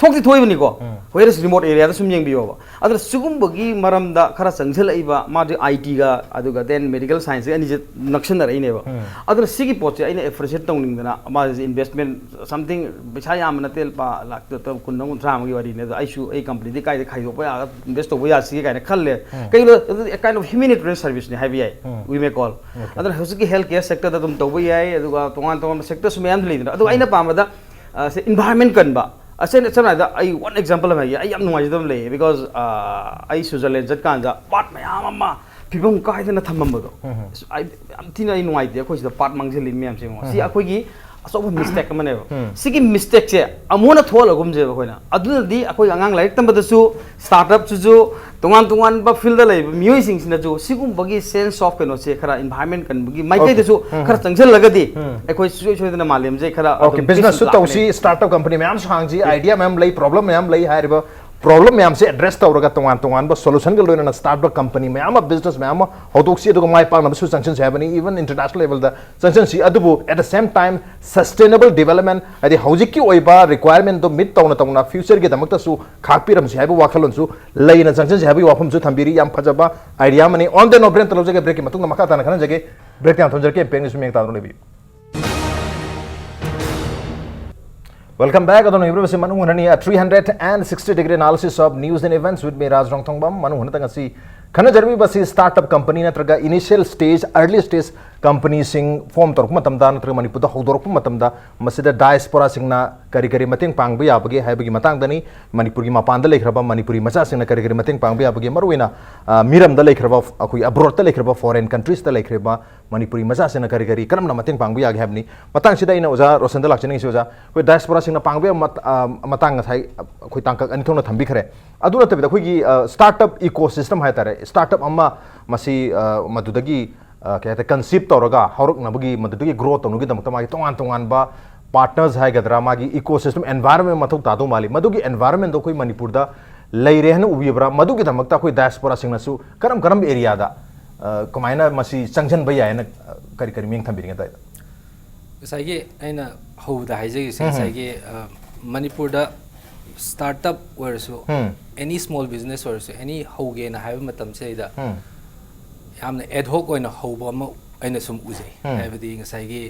ꯊꯣꯛꯇꯤ ꯊꯣꯛꯏꯕꯅꯤꯀꯣ꯫ Whereas remote areaꯗ ꯁꯨꯝ ꯌꯦꯡꯕꯤꯌꯣꯕ꯫ ꯑꯗꯨꯅ ꯁꯤꯒꯨꯝꯕꯒꯤ ꯃꯔꯝꯗ ꯈꯔ ꯆꯪꯁꯤꯜꯂꯛꯏꯕ ꯃꯥꯗꯤ ꯑꯥꯏ ꯇꯤꯒ ꯑꯗꯨꯒ then medical scienceꯒ ꯑꯅꯤꯁꯦ ꯅꯛꯁꯤꯟꯅꯔꯛꯏꯅꯦꯕ꯫ ꯑꯗꯨꯅ ꯁꯤꯒꯤ ꯄꯣꯠꯁꯦ ꯑꯩꯅ appreciate ꯇꯧꯅꯤꯡꯗꯅ ꯃꯥꯁꯦ investment something ꯄꯩꯁꯥ ꯌꯥꯝꯕ ꯅꯠꯇꯦ, ꯂꯨꯄꯥ ꯂꯥꯛ ꯀꯨꯟ ꯑꯃ ꯀꯨꯟꯊ꯭ꯔꯥ ꯑꯃꯒꯤ ꯋꯥꯔꯤꯅꯦ꯫ ꯑꯗꯣ ꯑꯩꯁꯨ ꯑꯩ companyꯗꯤ ꯀꯥꯏꯗ ꯈꯥꯏꯗꯣꯛꯄ ꯌꯥꯒ invest ꯇꯧꯕ ꯌꯥꯁꯤꯒꯦ ꯀꯥꯏꯅ ꯈꯜꯂꯦ꯫ ꯀꯩꯒꯤꯅꯣ ꯑꯗꯨꯗꯤ a kind of humanitarian serviceꯅꯦ ꯍꯥꯏꯕ ꯌꯥꯏ, we may call꯫ ꯑꯗꯨꯅ ꯍꯧꯖꯤꯛꯀꯤ health care sectorꯗ ꯑꯗꯨꯝ ꯇꯧꯕ ꯌꯥꯏ, ꯑꯗꯨꯒ ꯇꯣꯉꯥꯟ ꯇꯣꯉꯥꯟꯕ sectorꯁꯨ ꯃꯌꯥꯝ ꯂꯩꯗꯅ꯫ ꯑꯗꯨꯒ ꯑꯩꯅ ꯄꯥꯝꯕꯗ ꯑ, ꯁꯦ environment ꯀꯟꯕ꯫ ꯑꯁꯦꯡ-, ꯁꯝꯅ ꯍꯥꯏꯔꯕꯗ ꯑꯩ one example ꯑꯃ ꯍꯥꯏꯒꯦ, ꯑꯩ ꯌꯥꯝ ꯅꯨꯡꯉꯥꯏꯖꯗꯕ ꯑꯃ ꯂꯩꯌꯦ, because ꯑ, ꯑꯩ ꯁ꯭ꯋꯤꯖꯔꯂꯦꯟ ꯆꯠꯀꯥꯟꯗ ꯄꯥꯠ ꯃꯌꯥꯝ ꯑꯃ ꯐꯤꯕꯝ ꯀꯥꯏꯗꯅ ꯊꯝꯃꯝꯕꯗꯣ꯫ ꯑꯁ, ꯑꯩ ꯌꯥꯝ ꯊꯤꯅ ꯑꯩ ꯅꯨꯡꯉꯥꯏꯇꯦ, ꯑꯩꯈꯣꯏ ꯁꯤꯗ ꯄꯥꯠ ꯃꯥꯡꯁꯤꯜꯂꯤ ꯃꯌꯥꯝꯁꯦ ꯌꯦꯡꯉꯣ꯫ ꯁꯤ ꯑꯩꯈꯣꯏꯒꯤ ꯑꯆꯧꯕ mistake ꯑꯃꯅꯦꯕ꯫ ꯁꯤꯒꯤ mistakeꯁꯦ ꯑꯃꯨꯛ ꯍꯟꯅ ꯊꯣꯛꯍꯜꯂꯒꯨꯝꯁꯦꯕ ꯑꯩꯈꯣꯏꯅ꯫ ꯑꯗꯨꯅꯗꯤ ꯑꯩꯈꯣꯏ ꯑꯉꯥꯡ ꯂꯥꯏꯔꯤꯛ ꯇꯝꯕꯗꯁꯨ, startupꯁꯤꯁꯨ, ꯇꯣꯉꯥꯟ ꯇꯣꯉꯥꯟꯕ fieldꯗ ꯂꯩꯔꯤꯕ ꯃꯤꯑꯣꯏꯁꯤꯡꯁꯤꯅꯁꯨ ꯁꯤꯒꯨꯝꯕꯒꯤ sense of ꯀꯩꯅꯣꯁꯦ ꯈꯔ environment ꯀꯟꯕꯒꯤ ꯃꯥꯏꯀꯩꯗꯁꯨ ꯈꯔ ꯆꯪꯁꯤꯜꯂꯒꯗꯤ ꯑꯩꯈꯣꯏ ꯁꯨꯡꯁꯣꯏ ꯁꯣꯏꯗꯅ ꯃꯥꯂꯦꯝꯁꯦ ꯈꯔ Okay, ꯑꯗꯨꯝ businessꯁꯨ ꯂꯥꯛꯀꯅꯤ꯫ ꯇꯧꯁꯤ, startup company ꯃꯌꯥꯝꯁꯨ ꯍꯥꯡꯁꯤ, idea ꯃꯌꯥꯝ ꯂꯩ, problem ꯃꯌꯥꯝ ꯂꯩ꯫ ꯍꯥꯏꯔꯤꯕ problem ꯃꯌꯥꯝꯁꯦ address ꯇꯧꯔꯒ ꯇꯣꯉꯥꯟ ꯇꯣꯉꯥꯟꯕ solutionꯒ ꯂꯣꯏꯅꯅ startup company ꯃꯌꯥꯝ ꯑꯃ, business ꯃꯌꯥꯝ ꯑꯃ ꯍꯧꯗꯣꯛꯁꯤ, ꯑꯗꯨꯒ ꯃꯥꯏ ꯄꯥꯛꯅꯕꯁꯨ ꯆꯪꯁꯤꯟꯁꯤ ꯍꯥꯏꯕꯅꯤ, even international levelꯗ ꯆꯪꯁꯤꯟꯁꯤ꯫ ꯑꯗꯨꯕꯨ at the same time sustainable development, ꯍꯥꯏꯗꯤ ꯍꯧꯖꯤꯛꯀꯤ ꯑꯣꯏꯕ requirementꯗꯣ meet ꯇꯧꯅ ꯇꯧꯅ futureꯒꯤꯗꯃꯛꯇꯁꯨ ꯈꯥꯛꯄꯤꯔꯝꯁꯤ ꯍꯥꯏꯕ ꯋꯥꯈꯜꯂꯣꯟꯁꯨ ꯂꯩꯅ ꯆꯪꯁꯤꯟꯁꯤ ꯍꯥꯏꯕꯒꯤ ꯋꯥꯐꯝꯁꯨ ꯊꯝꯕꯤꯔꯤ꯫ ꯌꯥꯝ ꯐꯖꯕ idea ꯑꯃꯅꯤ꯫ On the note, break ꯑꯃꯇ ꯂꯧꯖꯒꯦ, breakꯀꯤ ꯃꯇꯨꯡꯗ ꯃꯈꯥ ꯇꯥꯅ ꯈꯟꯅꯖꯒꯦ꯫ Break ꯌꯥꯝ ꯊꯝꯖꯔꯛꯀꯦ, ꯄꯦꯡꯅꯁꯨ ꯃꯤꯌꯦꯡ ꯇꯥꯗꯨꯅ ꯂꯩꯕꯤꯌꯨ꯫ Welcome back. ꯑꯗꯣꯝꯅ ꯌꯦꯡꯕꯤꯔꯤꯕꯁꯤ ꯃꯅꯨꯡ ꯍꯨꯠꯅꯅꯤ, a three hundred and sixty degree analysis of news and events with me, ꯔꯥꯖ ꯔꯣꯡꯊꯣꯡꯕꯝ꯫ ꯃꯅꯨꯡ ꯍꯨꯠꯅ ꯉꯁꯤ ꯈꯟꯅꯖꯔꯤꯕꯁꯤ startup company ꯅꯠꯇ꯭ꯔꯒ initial stage, early stage companyꯁꯤꯡ form ꯇꯧꯔꯛꯄ ꯃꯇꯝꯗ ꯅꯠꯇ꯭ꯔꯒ ꯃꯅꯤꯄꯨꯔꯗ ꯍꯧꯗꯣꯔꯛꯄ ꯃꯇꯝꯗ ꯃꯁꯤꯗ diasporaꯁꯤꯡꯅ ꯀꯔꯤ ꯀꯔꯤ ꯃꯇꯦꯡ ꯄꯥꯡꯕ ꯌꯥꯕꯒꯦ ꯍꯥꯏꯕꯒꯤ ꯃꯇꯥꯡꯗꯅꯤ꯫ ꯃꯅꯤꯄꯨꯔꯒꯤ ꯃꯄꯥꯟꯗ ꯂꯩꯈ꯭ꯔꯕ ꯃꯅꯤꯄꯨꯔꯤ ꯃꯆꯥꯁꯤꯡꯅ ꯀꯔꯤ ꯀꯔꯤ ꯃꯇꯦꯡ ꯄꯥꯡꯕ ꯌꯥꯕꯒꯦ, ꯃꯔꯨꯑꯣꯏꯅ, ꯑ, ꯃꯤꯔꯝꯗ ꯂꯩꯈ꯭ꯔꯕ, ꯑꯩꯈꯣꯏ abroadꯇ ꯂꯩꯈ꯭ꯔꯕ, foreign countriesꯇ ꯂꯩꯈ꯭ꯔꯕ ꯃꯅꯤꯄꯨꯔꯤ ꯃꯆꯥꯁꯤꯡꯅ ꯀꯔꯤ ꯀꯔꯤ, ꯀꯔꯝꯅ ꯃꯇꯦꯡ ꯄꯥꯡꯕ ꯌꯥꯒꯦ ꯍꯥꯏꯕꯅꯤ꯫ ꯃꯇꯥꯡꯁꯤꯗ ꯑꯩꯅ ꯑꯣꯖꯥ ꯔꯣꯁꯟꯗ ꯂꯥꯛꯆꯅꯤꯡꯉꯤꯁꯤ, ꯑꯣꯖꯥ, ꯑꯩꯈꯣꯏ diasporaꯁꯤꯡꯅ ꯄꯥꯡꯕ ꯌꯥꯕ ꯃꯠ-, ꯑ, ꯃꯇꯥꯡ ꯉꯁꯥꯏ ꯑꯩꯈꯣꯏ ꯇꯥꯡꯀꯛ ꯑꯅꯤ ꯊꯣꯛꯅ ꯊꯝꯕꯤꯈ꯭ꯔꯦ꯫ ꯑꯗꯨ ꯅꯠꯇꯕꯤꯗ ꯑꯩꯈꯣꯏꯒꯤ ꯁ꯭ꯇꯥꯔꯠ ꯑꯞ ꯏꯀꯣ ꯁꯤꯁꯇꯝ ꯍꯥꯏ ꯇꯥꯔꯦ, ꯁ꯭ꯇꯥꯔꯠ ꯑꯞ ꯑꯃ ꯃꯁꯤ ꯃꯗꯨꯗꯒꯤ ꯀꯩ ꯍꯥꯏꯇꯥꯔꯦ, ꯀꯟꯁꯤꯞ ꯇꯧꯔꯒ ꯍꯧꯔꯛꯅꯕꯒꯤ, ꯃꯗꯨꯗꯒꯤ ꯒ꯭ꯔꯣ ꯇꯧꯅꯕꯒꯤꯗꯃꯛꯇ ꯃꯥꯒꯤ ꯇꯣꯉꯥꯟ ꯇꯣꯉꯥꯟꯕ ꯄꯥꯔꯠꯅꯔꯁ ꯍꯥꯏꯒꯗ꯭ꯔꯥ, ꯃꯥꯒꯤ ꯏꯀꯣ ꯁꯤꯁꯇꯝ ꯑꯦꯟꯚꯥꯏꯔꯟꯃꯦꯟ ꯃꯊꯧ ꯇꯥꯗꯧ ꯃꯥꯜꯂꯤ꯫ ꯃꯗꯨꯒꯤ ꯑꯦꯟꯚꯥꯏꯔꯟꯃꯦꯟꯗꯣ ꯑꯩꯈꯣꯏ ꯃꯅꯤꯄꯨꯔꯗ ꯂꯩꯔꯦ ꯍꯥꯏꯅ ꯎꯕꯤꯕ꯭ꯔꯥ? ꯃꯗꯨꯒꯤꯗꯃꯛꯇ ꯑꯩꯈꯣꯏ ꯗꯥꯏꯁꯄꯣꯔꯥꯁꯤꯡꯅꯁꯨ ꯀꯔꯝ ꯀꯔꯝꯕ ꯑꯦꯔꯤꯌꯥꯗ ꯀꯃꯥꯏꯅ ꯃꯁꯤ ꯆꯪꯁꯤꯟꯕ ꯌꯥꯏ ꯍꯥꯏꯅ ꯀꯔꯤ ꯀꯔꯤ ꯃꯤꯠꯌꯦꯡ ꯊꯝꯕꯤꯅꯤꯡꯉꯦ? ꯑꯗꯥꯏꯗ ꯉꯁꯥꯏꯒꯤ ꯑꯩꯅ ꯍꯧꯕꯗ ꯍꯥꯏꯖꯈꯤꯁꯦ, ꯉꯁꯥꯏꯒꯤ ꯃꯅꯤꯄꯨꯔꯗ ꯁ꯭ꯇꯥꯔꯠ ꯑꯞ ꯑꯣꯏꯔꯁꯨ, ꯑꯦꯅꯤ ꯁ꯭ꯃꯣꯜ ꯕꯤꯖꯤꯅꯦꯁ ꯑꯣꯏꯔꯁꯨ, ꯑꯦꯅꯤ ꯍꯧꯒꯦꯅ ꯍꯥꯏꯕ ꯃꯇꯝꯁꯤꯗꯩꯗ ꯌꯥꯝꯅ ꯑꯦꯗꯍꯣꯛ ꯑꯣꯏꯅ ꯍꯧꯕ ꯑꯃ ꯑꯩꯅ ꯁꯨꯝ ꯎꯖꯩ꯫ ꯍꯥꯏꯕꯗꯤ ꯉꯁꯥꯏꯒꯤ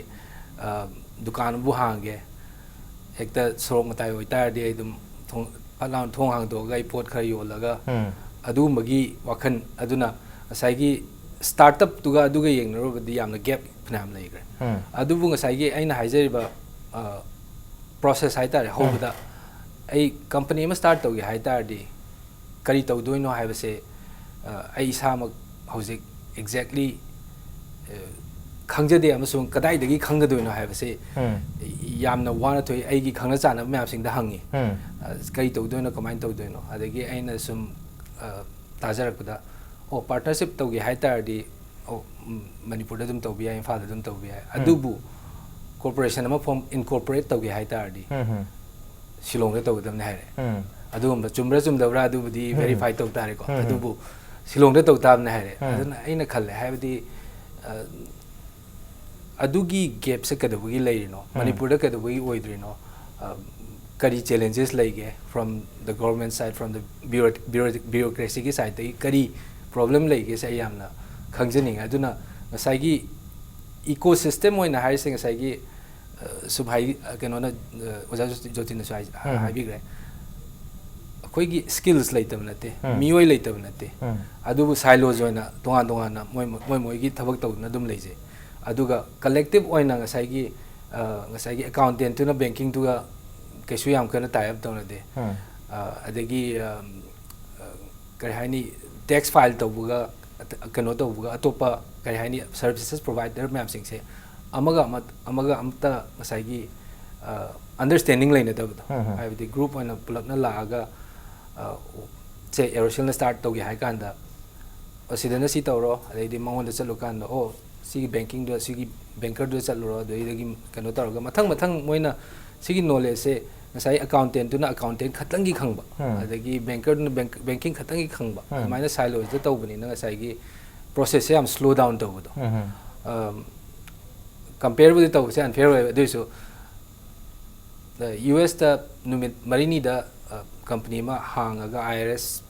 ꯗꯨꯀꯥꯟ ꯑꯃꯕꯨ ꯍꯥꯡꯒꯦ, ꯍꯦꯛꯇ ꯁꯣꯔꯣꯛ ꯃꯇꯥꯏ ꯑꯣꯏꯇꯥꯔꯗꯤ ꯑꯩ ꯑꯗꯨꯝ ꯊꯣꯡ ꯐꯠ ꯂꯥꯎꯅ ꯊꯣꯡ ꯍꯥꯡꯗꯣꯛꯑꯒ ꯑꯩ ꯄꯣꯠ ꯈꯔ ꯌꯣꯜꯂꯒ, ꯑꯗꯨꯒꯨꯝꯕꯒꯤ ꯋꯥꯈꯜ꯫ ꯑꯗꯨꯅ ꯉꯁꯥꯏꯒꯤ ꯁ꯭ꯇꯥꯔꯠ ꯑꯞꯇꯨꯒ ꯑꯗꯨꯒ ꯌꯦꯡꯅꯔꯨꯕꯗꯤ ꯌꯥꯝꯅ ꯒꯦꯞ ꯐꯅꯌꯥꯝ ꯂꯩꯈ꯭ꯔꯦ꯫ ꯑꯗꯨꯕꯨ ꯉꯁꯥꯏꯒꯤ ꯑꯩꯅ ꯍꯥꯏꯖꯔꯤꯕ ꯄ꯭ꯔꯣꯁꯦꯁ ꯍꯥꯏ ꯇꯥꯔꯦ, ꯍꯧꯕꯗ ꯑꯩ ꯀꯝꯄꯅꯤ ꯑꯃ ꯁ꯭ꯇꯥꯔꯠ ꯇꯧꯒꯦ ꯍꯥꯏ ꯇꯥꯔꯗꯤ ꯀꯔꯤ ꯇꯧꯗꯣꯏꯅꯣ ꯍꯥꯏꯕꯁꯦ ꯑꯩ ꯏꯁꯥꯃꯛ ꯍꯧꯖꯤꯛ ꯑꯦꯛꯖꯦꯛꯂꯤ ꯈꯪꯖꯗꯦ, ꯑꯃꯁꯨꯡ ꯀꯗꯥꯏꯗꯒꯤ ꯈꯪꯒꯗꯣꯏꯅꯣ ꯍꯥꯏꯕꯁꯦ ꯌꯥꯝꯅ ꯋꯥꯅ ꯊꯣꯛꯏ꯫ ꯑꯩꯒꯤ ꯈꯪꯅ ꯆꯥꯟꯅꯕ ꯃꯌꯥꯝꯁꯤꯡꯗ ꯍꯪꯉꯤ, ꯀꯔꯤ ꯇꯧꯗꯣꯏꯅꯣ, ꯀꯃꯥꯏꯅ ꯇꯧꯗꯣꯏꯅꯣ꯫ ꯑꯗꯒꯤ ꯑꯩꯅ ꯁꯨꯝ ꯇꯥꯖꯔꯛꯄꯗ, ꯑꯣ, ꯄꯥꯔꯠꯅꯔꯁꯤꯞ ꯇꯧꯒꯦ ꯍꯥꯏ ꯇꯥꯔꯗꯤ, ꯑꯣ, ꯃꯅꯤꯄꯨꯔꯗ ꯑꯗꯨꯝ ꯇꯧꯕ ꯌꯥꯏ, ꯏꯝꯐꯥꯜꯗ ꯑꯗꯨꯝ ꯇꯧꯕ ꯌꯥꯏ, ꯑꯗꯨꯕꯨ ꯀꯣꯔꯄꯣꯔꯦꯁꯟ ꯑꯃ ꯐꯣꯝ, ꯏꯟꯀꯣꯔꯄꯣꯔꯦꯠ ꯇꯧꯒꯦ ꯍꯥꯏ ꯇꯥꯔꯗꯤ ꯁꯤꯂꯣꯡꯗ ꯇꯧꯒꯗꯕꯅꯤ ꯍꯥꯏꯔꯦ꯫ ꯑꯗꯨꯒꯨꯝꯕ ꯆꯨꯝꯕ꯭ꯔꯥ ꯆꯨꯝꯗꯕ꯭ꯔꯥ ꯑꯗꯨꯕꯨꯗꯤ ꯚꯦꯔꯤꯐꯥꯏ ꯇꯧ ꯇꯥꯔꯦꯀꯣ꯫ ꯑꯗꯨꯕꯨ ꯁꯤꯂꯣꯡꯗ ꯇꯧ ꯇꯥꯕꯅꯤ ꯍꯥꯏꯔꯦ꯫ ꯑꯗꯨꯅ ꯑꯩꯅ ꯈꯜꯂꯦ, ꯍꯥꯏꯕꯗꯤ ꯑꯗꯨꯒꯤ ꯒꯦꯞꯁꯦ ꯀꯩꯗꯧꯕꯒꯤ ꯂꯩꯔꯤꯅꯣ? ꯃꯅꯤꯄꯨꯔꯗ ꯀꯩꯗꯧꯕꯒꯤ ꯑꯣꯏꯗ꯭ꯔꯤꯅꯣ? ꯀꯔꯤ ꯆꯦꯂꯦꯟꯖꯦꯁ ꯂꯩꯒꯦ from the government side, from the bureaucracy ꯒꯤ ꯁꯥꯏꯠꯇꯒꯤ ꯀꯔꯤ ꯄ꯭ꯔꯣꯕ꯭ꯂꯦꯝ ꯂꯩꯒꯦꯁꯦ ꯑꯩ ꯌꯥꯝꯅ ꯈꯪꯖꯅꯤꯡꯉꯦ꯫ ꯑꯗꯨꯅ ꯉꯁꯥꯏꯒꯤ ꯏꯀꯣ ꯁꯤꯁꯇꯦꯝ ꯑꯣꯏꯅ ꯍꯥꯏꯔꯤꯁꯦ, ꯉꯁꯥꯏꯒꯤ ꯁꯨꯝ ꯍꯥꯏ, ꯀꯩꯅꯣꯅ, ꯑꯣꯖꯥ ꯖꯣꯇꯤꯟꯅꯁꯨ ꯍꯥꯏꯕꯤꯈ꯭ꯔꯦ, ꯑꯩꯈꯣꯏꯒꯤ ꯁ꯭ꯀꯤꯜꯁ ꯂꯩꯇꯕ ꯅꯠꯇꯦ, ꯃꯤꯑꯣꯏ ꯂꯩꯇꯕ ꯅꯠꯇꯦ꯫ ꯑꯗꯨꯕꯨ ꯁꯥꯏꯂꯣꯁ ꯑꯣꯏꯅ ꯇꯣꯉꯥꯟ ꯇꯣꯉꯥꯟꯅ ꯃꯣꯏ ꯃꯣꯏ ꯃꯣꯏꯒꯤ ꯊꯕꯛ ꯇꯧꯗꯨꯅ ꯑꯗꯨꯝ ꯂꯩꯖꯩ꯫ ꯑꯗꯨꯒ ꯀꯂꯦꯛꯇꯤꯚ ꯑꯣꯏꯅ ꯉꯁꯥꯏꯒꯤ ꯉꯁꯥꯏꯒꯤ ꯑꯦꯀꯥꯎꯟꯇꯦꯟꯠꯇꯨꯅ ꯕꯦꯡꯀꯤꯡꯗꯨꯒ ꯀꯩꯁꯨ ꯌꯥꯝ ꯀꯟꯅ ꯇꯥꯏ ꯑꯞ ꯇꯧꯅꯗꯦ꯫ ꯑꯗꯒꯤ ꯀꯔꯤ ꯍꯥꯏꯅꯤ, ꯇꯦꯛꯁ ꯐꯥꯏꯜ ꯇꯧꯕꯒ, ꯀꯩꯅꯣ ꯇꯧꯕꯒ, ꯑꯇꯣꯞꯄ ꯀꯔꯤ ꯍꯥꯏꯅꯤ, ꯁꯔꯚꯤꯁꯦꯁ ꯄ꯭ꯔꯣꯚꯥꯏꯗꯔ ꯃꯌꯥꯝꯁꯤꯡꯁꯦ ꯑꯃꯒ ꯑꯃ ꯑꯃꯒ ꯑꯝꯇ ꯉꯁꯥꯏꯒꯤ ꯑꯟꯗꯔꯁ꯭ꯇꯦꯟꯗꯤꯡ ꯂꯩꯅꯗꯕꯗꯣ꯫ ꯍꯥꯏꯕꯗꯤ ꯒ꯭ꯔꯨꯞ ꯑꯣꯏꯅ ꯄꯨꯂꯞꯅ ꯂꯥꯛꯑꯒ ꯑ, ꯁꯦ ꯑꯦꯔꯣꯁꯦꯜꯅ ꯁ꯭ꯇꯥꯔꯠ ꯇꯧꯒꯦ ꯍꯥꯏ ꯀꯥꯟꯗ, ꯑꯁꯤꯗꯅ ꯁꯤ ꯇꯧꯔꯣ, ꯑꯗꯩꯗꯤ ꯃꯉꯣꯟꯗ ꯆꯠꯂꯨꯀꯥꯟꯗ, ꯑꯣ, ꯁꯤꯒꯤ ꯕꯦꯡꯀꯤꯡꯗꯣ, ꯁꯤꯒꯤ ꯕꯦꯡꯀꯔꯗꯨꯗ ꯆꯠꯂꯨꯔꯣ, ꯑꯗꯩꯗꯒꯤ ꯀꯩꯅꯣ ꯇꯧꯔꯒ ꯃꯊꯪ ꯃꯊꯪ ꯃꯣꯏꯅ ꯁꯤꯒꯤ ꯅꯣꯂꯦꯖꯁꯦ ꯉꯁꯥꯏ ꯑꯦꯀꯥꯎꯟꯇꯦꯟꯠꯇꯨꯅ ꯑꯦꯀꯥꯎꯟꯇꯦꯟꯠ ꯈꯛꯇꯪꯒꯤ ꯈꯪꯕ, ꯎꯝ. ꯑꯗꯒꯤ ꯕꯦꯡꯀꯔꯗꯨꯅ ꯕꯦꯡꯀꯤꯡ ꯈꯛꯇꯪꯒꯤ ꯈꯪꯕ, ꯎꯝ. ꯑꯗꯨꯃꯥꯏꯅ ꯁꯥꯏꯂꯣꯁꯤꯗ ꯇꯧꯕꯅꯤꯅ ꯉꯁꯥꯏꯒꯤ ꯄ꯭ꯔꯣꯁꯦꯁꯁꯦ ꯌꯥꯝ ꯁ꯭ꯂꯣ ꯗꯥꯎꯟ ꯇꯧꯕꯗꯣ꯫ ꯎꯝ. ꯀꯝꯄꯦꯌꯔꯕꯨꯗꯤ ꯇꯧꯕꯁꯦ ꯑꯟꯐꯦꯌꯔ ꯑꯣꯏꯕ, ꯑꯗꯨꯏꯁꯨ ꯌꯨ ꯑꯦꯁꯇ ꯅꯨꯃꯤꯠ ꯃꯔꯤꯅꯤꯗ ꯀꯝꯄꯅꯤ ꯑꯃ ꯍꯥꯡꯉꯒ ꯑꯥꯏ ꯑꯥꯔ ꯑꯦꯁ,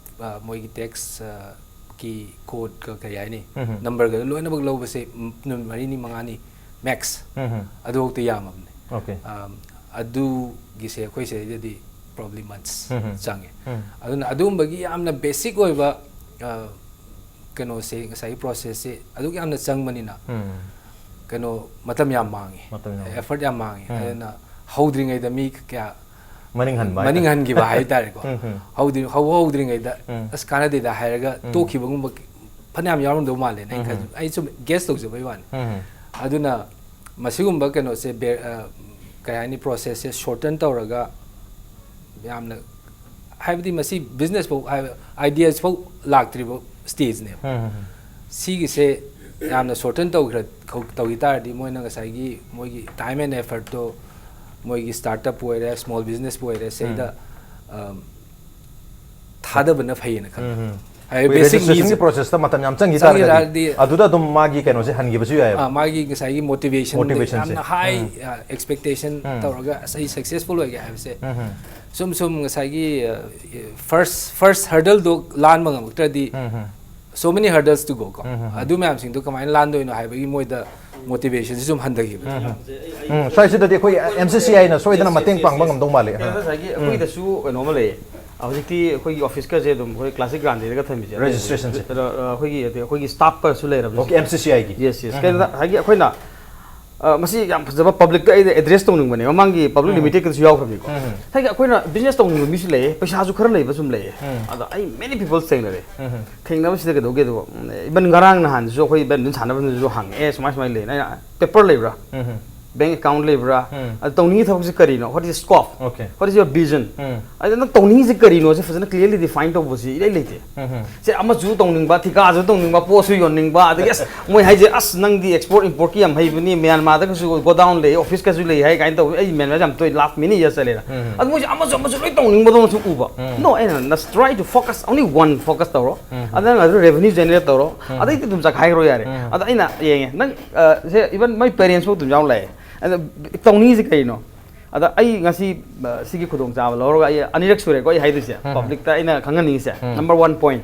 ꯃꯣꯏꯒꯤ ꯇꯦꯛꯁ ꯀꯤ ꯀꯣꯗꯀ ꯀꯔꯤ ꯍꯥꯏꯅꯤ, ꯎꯝ. ꯅꯝꯕꯔꯒꯗꯣ ꯂꯣꯏꯅꯃꯛ ꯂꯧꯕꯁꯦ, ꯎꯝ, ꯅꯨꯃꯤꯠ ꯃꯔꯤꯅꯤ ꯃꯉꯥꯅꯤ ꯃꯦꯛꯁ꯫ ꯎꯝ. ꯑꯗꯨꯐꯥꯎꯗ ꯌꯥꯝꯃꯕꯅꯦ꯫ ꯑꯣꯀꯦ. ꯑꯝ, ꯑꯗꯨꯒꯤꯁꯦ ꯑꯩꯈꯣꯏ ꯁꯤꯗꯩꯗꯗꯤ ꯄ꯭ꯔꯣꯕ꯭ꯂꯤ ꯃꯟꯁ ꯎꯝ. ꯆꯪꯉꯦ꯫ ꯎꯝ. ꯑꯗꯨꯅ ꯑꯗꯨꯒꯨꯝꯕꯒꯤ ꯌꯥꯝꯅ ꯕꯦꯁꯤꯛ ꯑꯣꯏꯕ, ꯑ, ꯀꯩꯅꯣꯁꯦ, ꯉꯁꯥꯏꯒꯤ ꯄ꯭ꯔꯣꯁꯦꯁꯁꯦ ꯑꯗꯨꯛ ꯌꯥꯝꯅ ꯆꯪꯕꯅꯤꯅ, ꯎꯝ. ꯀꯩꯅꯣ, ꯃꯇꯝ ꯌꯥꯝ ꯃꯥꯡꯉꯦ, ꯃꯇꯝ ꯌꯥꯝ ꯃꯥꯡꯉꯦ. ꯑꯦꯐꯔꯠ ꯌꯥꯝ ꯃꯥꯡꯉꯦ꯫ ꯎꯝ. ꯑꯗꯨꯅ ꯍꯧꯗ꯭ꯔꯤꯉꯩꯗ ꯃꯤ ꯀꯌꯥ ꯃꯅꯤꯡ ꯍꯟꯕ ꯃꯅꯤꯡ ꯍꯥꯏꯇꯥꯔꯦ. ꯍꯟꯈꯤꯕ ꯍꯥꯏꯇꯥꯔꯦꯀꯣ꯫ ꯎꯝ, ꯎꯝ. ꯍꯧꯗ꯭ꯔꯤ-, ꯍꯧ-, ꯍꯧꯗ꯭ꯔꯤꯉꯩꯗ, ꯎꯝ. "ꯑꯁ, ꯀꯥꯟꯅꯗꯦꯗ" ꯍꯥꯏꯔꯒ ꯎꯝ. ꯇꯣꯛꯈꯤꯕꯒꯨꯝꯕ ꯐꯅꯌꯥꯝ ꯌꯥꯎꯔꯝꯗꯧ ꯃꯥꯜꯂꯦꯅ ꯑꯩ ꯎꯝ. ꯈꯟ-, ꯑꯩ ꯁꯨꯝ ꯒꯦꯁ ꯇꯧꯖꯕꯩ ꯋꯥꯅꯤ꯫ ꯎꯝ. ꯑꯗꯨꯅ ꯃꯁꯤꯒꯨꯝꯕ ꯀꯩꯅꯣꯁꯦ ꯕꯦ-, ꯑ, ꯀꯩ ꯍꯥꯏꯅꯤ, ꯄ꯭ꯔꯣꯁꯦꯁꯁꯦ ꯁꯣꯔꯇꯟ ꯇꯧꯔꯒ ꯌꯥꯝꯅ, ꯍꯥꯏꯕꯗꯤ ꯃꯁꯤ ꯕꯤꯖꯤꯅꯦꯁ ꯐꯥꯎ, ꯍꯥꯏ-, ꯑꯥꯏꯗꯤꯌꯥꯁ ꯐꯥꯎ ꯂꯥꯛꯇ꯭ꯔꯤꯕ ꯁ꯭ꯇꯦꯖꯅꯦꯕ꯫ ꯎꯝ, ꯎꯝ, ꯎꯝ. ꯁꯤꯒꯤꯁꯦ ꯌꯥꯝꯅ ꯁꯣꯔꯇꯟ ꯇꯧꯈ꯭ꯔ-, ꯇꯧꯈꯤ ꯇꯥꯔꯗꯤ ꯃꯣꯏꯅ ꯉꯁꯥꯏꯒꯤ ꯃꯣꯏꯒꯤ ꯇꯥꯏꯝ ꯑꯦꯟ ꯑꯦꯐꯔꯠꯇꯣ, ꯃꯣꯏꯒꯤ ꯁ꯭ꯇꯥꯔꯠꯑꯞꯄꯨ ꯑꯣꯏꯔꯦ, ꯁ꯭ꯃꯣꯜ ꯕꯤꯖꯤꯅꯦꯁꯄꯨ ꯑꯣꯏꯔꯦ, ꯁꯤꯗ, ꯎꯝ. ꯑꯝ, ꯊꯥꯗꯕꯅ ꯐꯩꯌꯦꯅ ꯈꯜꯂꯦ꯫ ꯎꯝ, ꯎꯝ. ꯍꯥꯏꯕꯗꯤ ꯑꯩꯈꯣꯏ ꯕꯦꯁꯤꯛ ꯔꯦꯖꯤꯁꯇ꯭ꯔꯦꯁꯟꯒꯤ ꯅꯤꯗꯁ ꯄ꯭ꯔꯣꯁꯦꯁꯇ ꯃꯇꯝ ꯌꯥꯝ ꯆꯪꯈꯤ ꯆꯪꯈꯤ ꯇꯥꯔꯒꯗꯤ, ꯇꯥꯔꯗꯤ, ꯑꯗꯨꯗ ꯑꯗꯨꯝ ꯃꯥꯒꯤ ꯀꯩꯅꯣꯁꯦ ꯍꯟꯈꯤꯕꯁꯨ ꯌꯥꯏꯑꯕ꯫ ꯑ, ꯃꯥꯒꯤ ꯉꯁꯥꯏꯒꯤ ꯃꯣꯇꯤꯚꯦꯁꯟ, ꯃꯣꯇꯤꯚꯦꯁꯟꯁꯦ. ꯌꯥꯝꯅ ꯍꯥꯏ, ꯎꯝ. ꯑ, ꯑꯦꯛꯁꯄꯦꯛꯇꯦꯁꯟ ꯎꯝ. ꯇꯧꯔꯒ, "ꯑꯁ, ꯑꯩ ꯁꯛꯁꯦꯁꯐꯨꯜ ꯑꯣꯏꯒꯦ" ꯍꯥꯏꯕꯁꯦ, ꯎꯝ, ꯎꯝ. ꯁꯨꯝ ꯁꯨꯝ ꯉꯁꯥꯏꯒꯤ, ꯑ, ꯐꯥꯔꯁ, ꯐꯥꯔꯁ ꯍꯔꯗꯜꯗꯣ ꯂꯥꯟꯕ ꯉꯝꯃꯛꯇ꯭ꯔꯗꯤ, ꯎꯝ, ꯎꯝ. so many hurdles to go ꯀꯣ, ꯎꯝ, ꯎꯝ, ꯎꯝ. ꯑꯗꯨ ꯃꯌꯥꯝꯁꯤꯡꯗꯣ ꯀꯃꯥꯏꯅ ꯂꯥꯟꯗꯣꯏꯅꯣ ꯍꯥꯏꯕꯒꯤ ꯃꯣꯏꯗ ꯃꯣꯇꯤꯚꯦꯁꯟꯁꯤ ꯁꯨꯝ ꯍꯟꯊꯈꯤꯕ꯫ ꯎꯝ, ꯎꯝ. ꯎꯝ, ꯁ꯭ꯋꯥꯏꯁꯤꯗꯗꯤ ꯑꯩꯈꯣꯏ ꯑꯦꯝ ꯁꯤ ꯁꯤ ꯑꯥꯏꯅ ꯁꯣꯏꯗꯅ ꯃꯇꯦꯡ ꯄꯥꯡꯕ ꯉꯝꯗꯧ ꯃꯥꯜꯂꯦ. ꯀꯩꯅꯣ, ꯉꯁꯥꯏꯒꯤ ꯑꯩꯈꯣꯏꯗꯁꯨ ꯀꯩꯅꯣ ꯑꯃ ꯂꯩꯌꯦ꯫ ꯍꯧꯖꯤꯛꯇꯤ ꯑꯩꯈꯣꯏꯒꯤ ꯑꯣꯐꯤꯁꯀꯁꯦ ꯑꯗꯨꯝ ꯑꯩꯈꯣꯏ ꯀ꯭ꯂꯥꯁꯤꯛ ꯒ꯭ꯔꯥꯟꯗꯦꯗꯒ ꯊꯝꯃꯤꯁꯦ꯫ ꯔꯦꯖꯤꯁꯇ꯭ꯔꯦꯁꯟꯁꯦ. ꯑ, ꯑ, ꯑꯩꯈꯣꯏꯒꯤ, ꯑꯗꯩ ꯑꯩꯈꯣꯏꯒꯤ ꯁ꯭ꯇꯥꯐꯀꯁꯨ ꯂꯩꯔꯕꯅꯤ꯫ ꯑꯣꯀꯦ, ꯑꯦꯝ ꯁꯤ ꯁꯤ ꯑꯥꯏꯒꯤ. Yes, yes. ꯎꯝ. ꯀꯩꯅꯣꯗ ꯉꯁꯥꯏꯒꯤ ꯑꯩꯈꯣꯏꯅ, ꯑ, ꯃꯁꯤ ꯌꯥꯝ ꯐꯖꯕ ꯄꯕ꯭ꯂꯤꯛꯇ ꯑꯩꯅ ꯑꯦꯗ꯭ꯔꯦꯁ ꯇꯧꯅꯤꯡꯕꯅꯦ꯫ ꯃꯃꯥꯡꯒꯤ ꯄꯕ꯭ꯂꯤꯛ ꯎꯝ. ꯂꯤꯃꯤꯇꯦꯗꯀꯤꯁꯨ ꯌꯥꯎꯈ꯭ꯔꯕꯅꯤꯀꯣ꯫ ꯎꯝ. ꯉꯁꯥꯏꯒꯤ ꯑꯩꯈꯣꯏꯅ ꯕꯤꯖꯤꯅꯦꯁ ꯇꯧꯅꯤꯡꯕ ꯃꯤꯁꯨ ꯂꯩꯌꯦ, ꯄꯩꯁꯥꯁꯨ ꯈꯔ ꯂꯩꯕ ꯁꯨꯝ ꯂꯩꯌꯦ꯫ ꯎꯝ. ꯑꯗꯣ ꯑꯩ many people ꯊꯦꯡꯅꯔꯦ꯫ ꯎꯝ. ꯊꯦꯡꯅꯕꯁꯤꯗ ꯀꯩꯗꯧꯒꯦ ꯑꯗꯨꯒ, ꯎꯝ, ꯏꯕꯟ ꯉꯔꯥꯡ ꯅꯍꯥꯟꯁꯨ ꯑꯩꯈꯣꯏ ꯕꯦꯠꯃꯤꯟꯇꯟ ꯁꯥꯟꯅꯕꯗꯁꯨ ꯍꯪꯉꯦ, "ꯑꯦ, ꯁꯨꯃꯥꯏ ꯁꯨꯃꯥꯏꯅ ꯂꯩꯅ", ꯑꯩꯅ, "ꯄꯦꯄꯔ ꯂꯩꯕ꯭ꯔꯥ?" ꯎꯝ. ꯕꯦꯡ ꯑꯦꯀꯥꯎꯟ ꯂꯩꯕ꯭ꯔꯥ? ꯎꯝ. ꯑꯗ ꯇꯧꯅꯤꯡꯉꯤ ꯊꯕꯛꯁꯤ ꯀꯔꯤꯅꯣ? What is scope? Okay. What is your vision? ꯎꯝ. ꯑꯗ ꯅꯪ ꯇꯧꯅꯤꯡꯉꯤꯁꯤ ꯀꯔꯤꯅꯣꯁꯦ ꯐꯖꯅ clearly define ꯇꯧꯕꯁꯤ ꯏꯔꯩ ꯂꯩꯇꯦ꯫ ꯎꯝ. ꯁꯦ, ꯑꯃꯁꯨ ꯇꯧꯅꯤꯡꯕ, ꯊꯤꯀꯥꯁꯨ ꯇꯧꯅꯤꯡꯕ, ꯄꯣꯠꯁꯨ ꯌꯣꯟꯅꯤꯡꯕ, ꯑꯗꯒꯤ ꯑꯁ, ꯃꯣꯏ ꯍꯥꯏꯁꯦ, "ꯑꯁ, ꯅꯪꯗꯤ export import ꯀꯤ ꯌꯥꯝ ꯍꯩꯕꯅꯤ, ꯃ꯭ꯌꯥꯟꯃꯥꯔꯗꯒꯁꯨ ꯒꯣꯗꯥꯎꯟ ꯂꯩ, ꯑꯣꯐꯤꯁꯀꯁꯨ ꯂꯩ" ꯍꯥꯏ ꯀꯥꯏꯅ ꯇꯧꯕ꯫ ꯑꯩ ꯃ꯭ꯌꯥꯟꯃꯥꯔ ꯌꯥꯝ ꯇꯣꯏ, last minute ꯌꯥ ꯆꯠꯂꯦꯅ꯫ ꯎꯝ. ꯑꯗꯨ ꯃꯣꯏꯁꯦ ꯑꯃꯁꯨ ꯑꯃꯁꯨ ꯂꯣꯏ ꯇꯧꯅꯤꯡꯕꯗꯧꯅ ꯁꯨꯝ ꯎꯕ꯫ ꯎꯝ. No, ꯑꯩꯅ, "Let's try to focus only one, focus ꯇꯧꯔꯣ꯫ ꯎꯝ. ꯑꯗ ꯅꯪ ꯑꯗꯨ revenue generate ꯇꯧꯔꯣ꯫ ꯎꯝ. ꯑꯗꯩꯗꯤ ꯑꯗꯨꯝ ꯆꯈꯥꯏꯈ꯭ꯔꯣ ꯌꯥꯔꯦ"꯫ ꯎꯝ. ꯑꯗ ꯑꯩꯅ ꯌꯦꯡꯉꯦ, ꯅꯪ, ꯑ, ꯁꯦ, even ꯃꯣꯏ parents ꯐꯥꯎ ꯑꯗꯨꯝ ꯌꯥꯎ ꯂꯥꯛꯑꯦ꯫ ꯑꯗ ꯇꯧꯅꯤꯡꯉꯤꯁꯦ ꯀꯩꯅꯣ? ꯑꯗ ꯑꯩ ꯉꯁꯤ, ꯑ, ꯁꯤꯒꯤ ꯈꯨꯗꯣꯡꯆꯥꯕ ꯂꯧꯔꯒ ꯑꯩ ꯑꯅꯤꯔꯛ ꯁꯨꯔꯦꯀꯣ ꯑꯩ ꯍꯥꯏꯗꯣꯏꯁꯦ꯫ ꯎꯝ. ꯎꯝ. Number one point.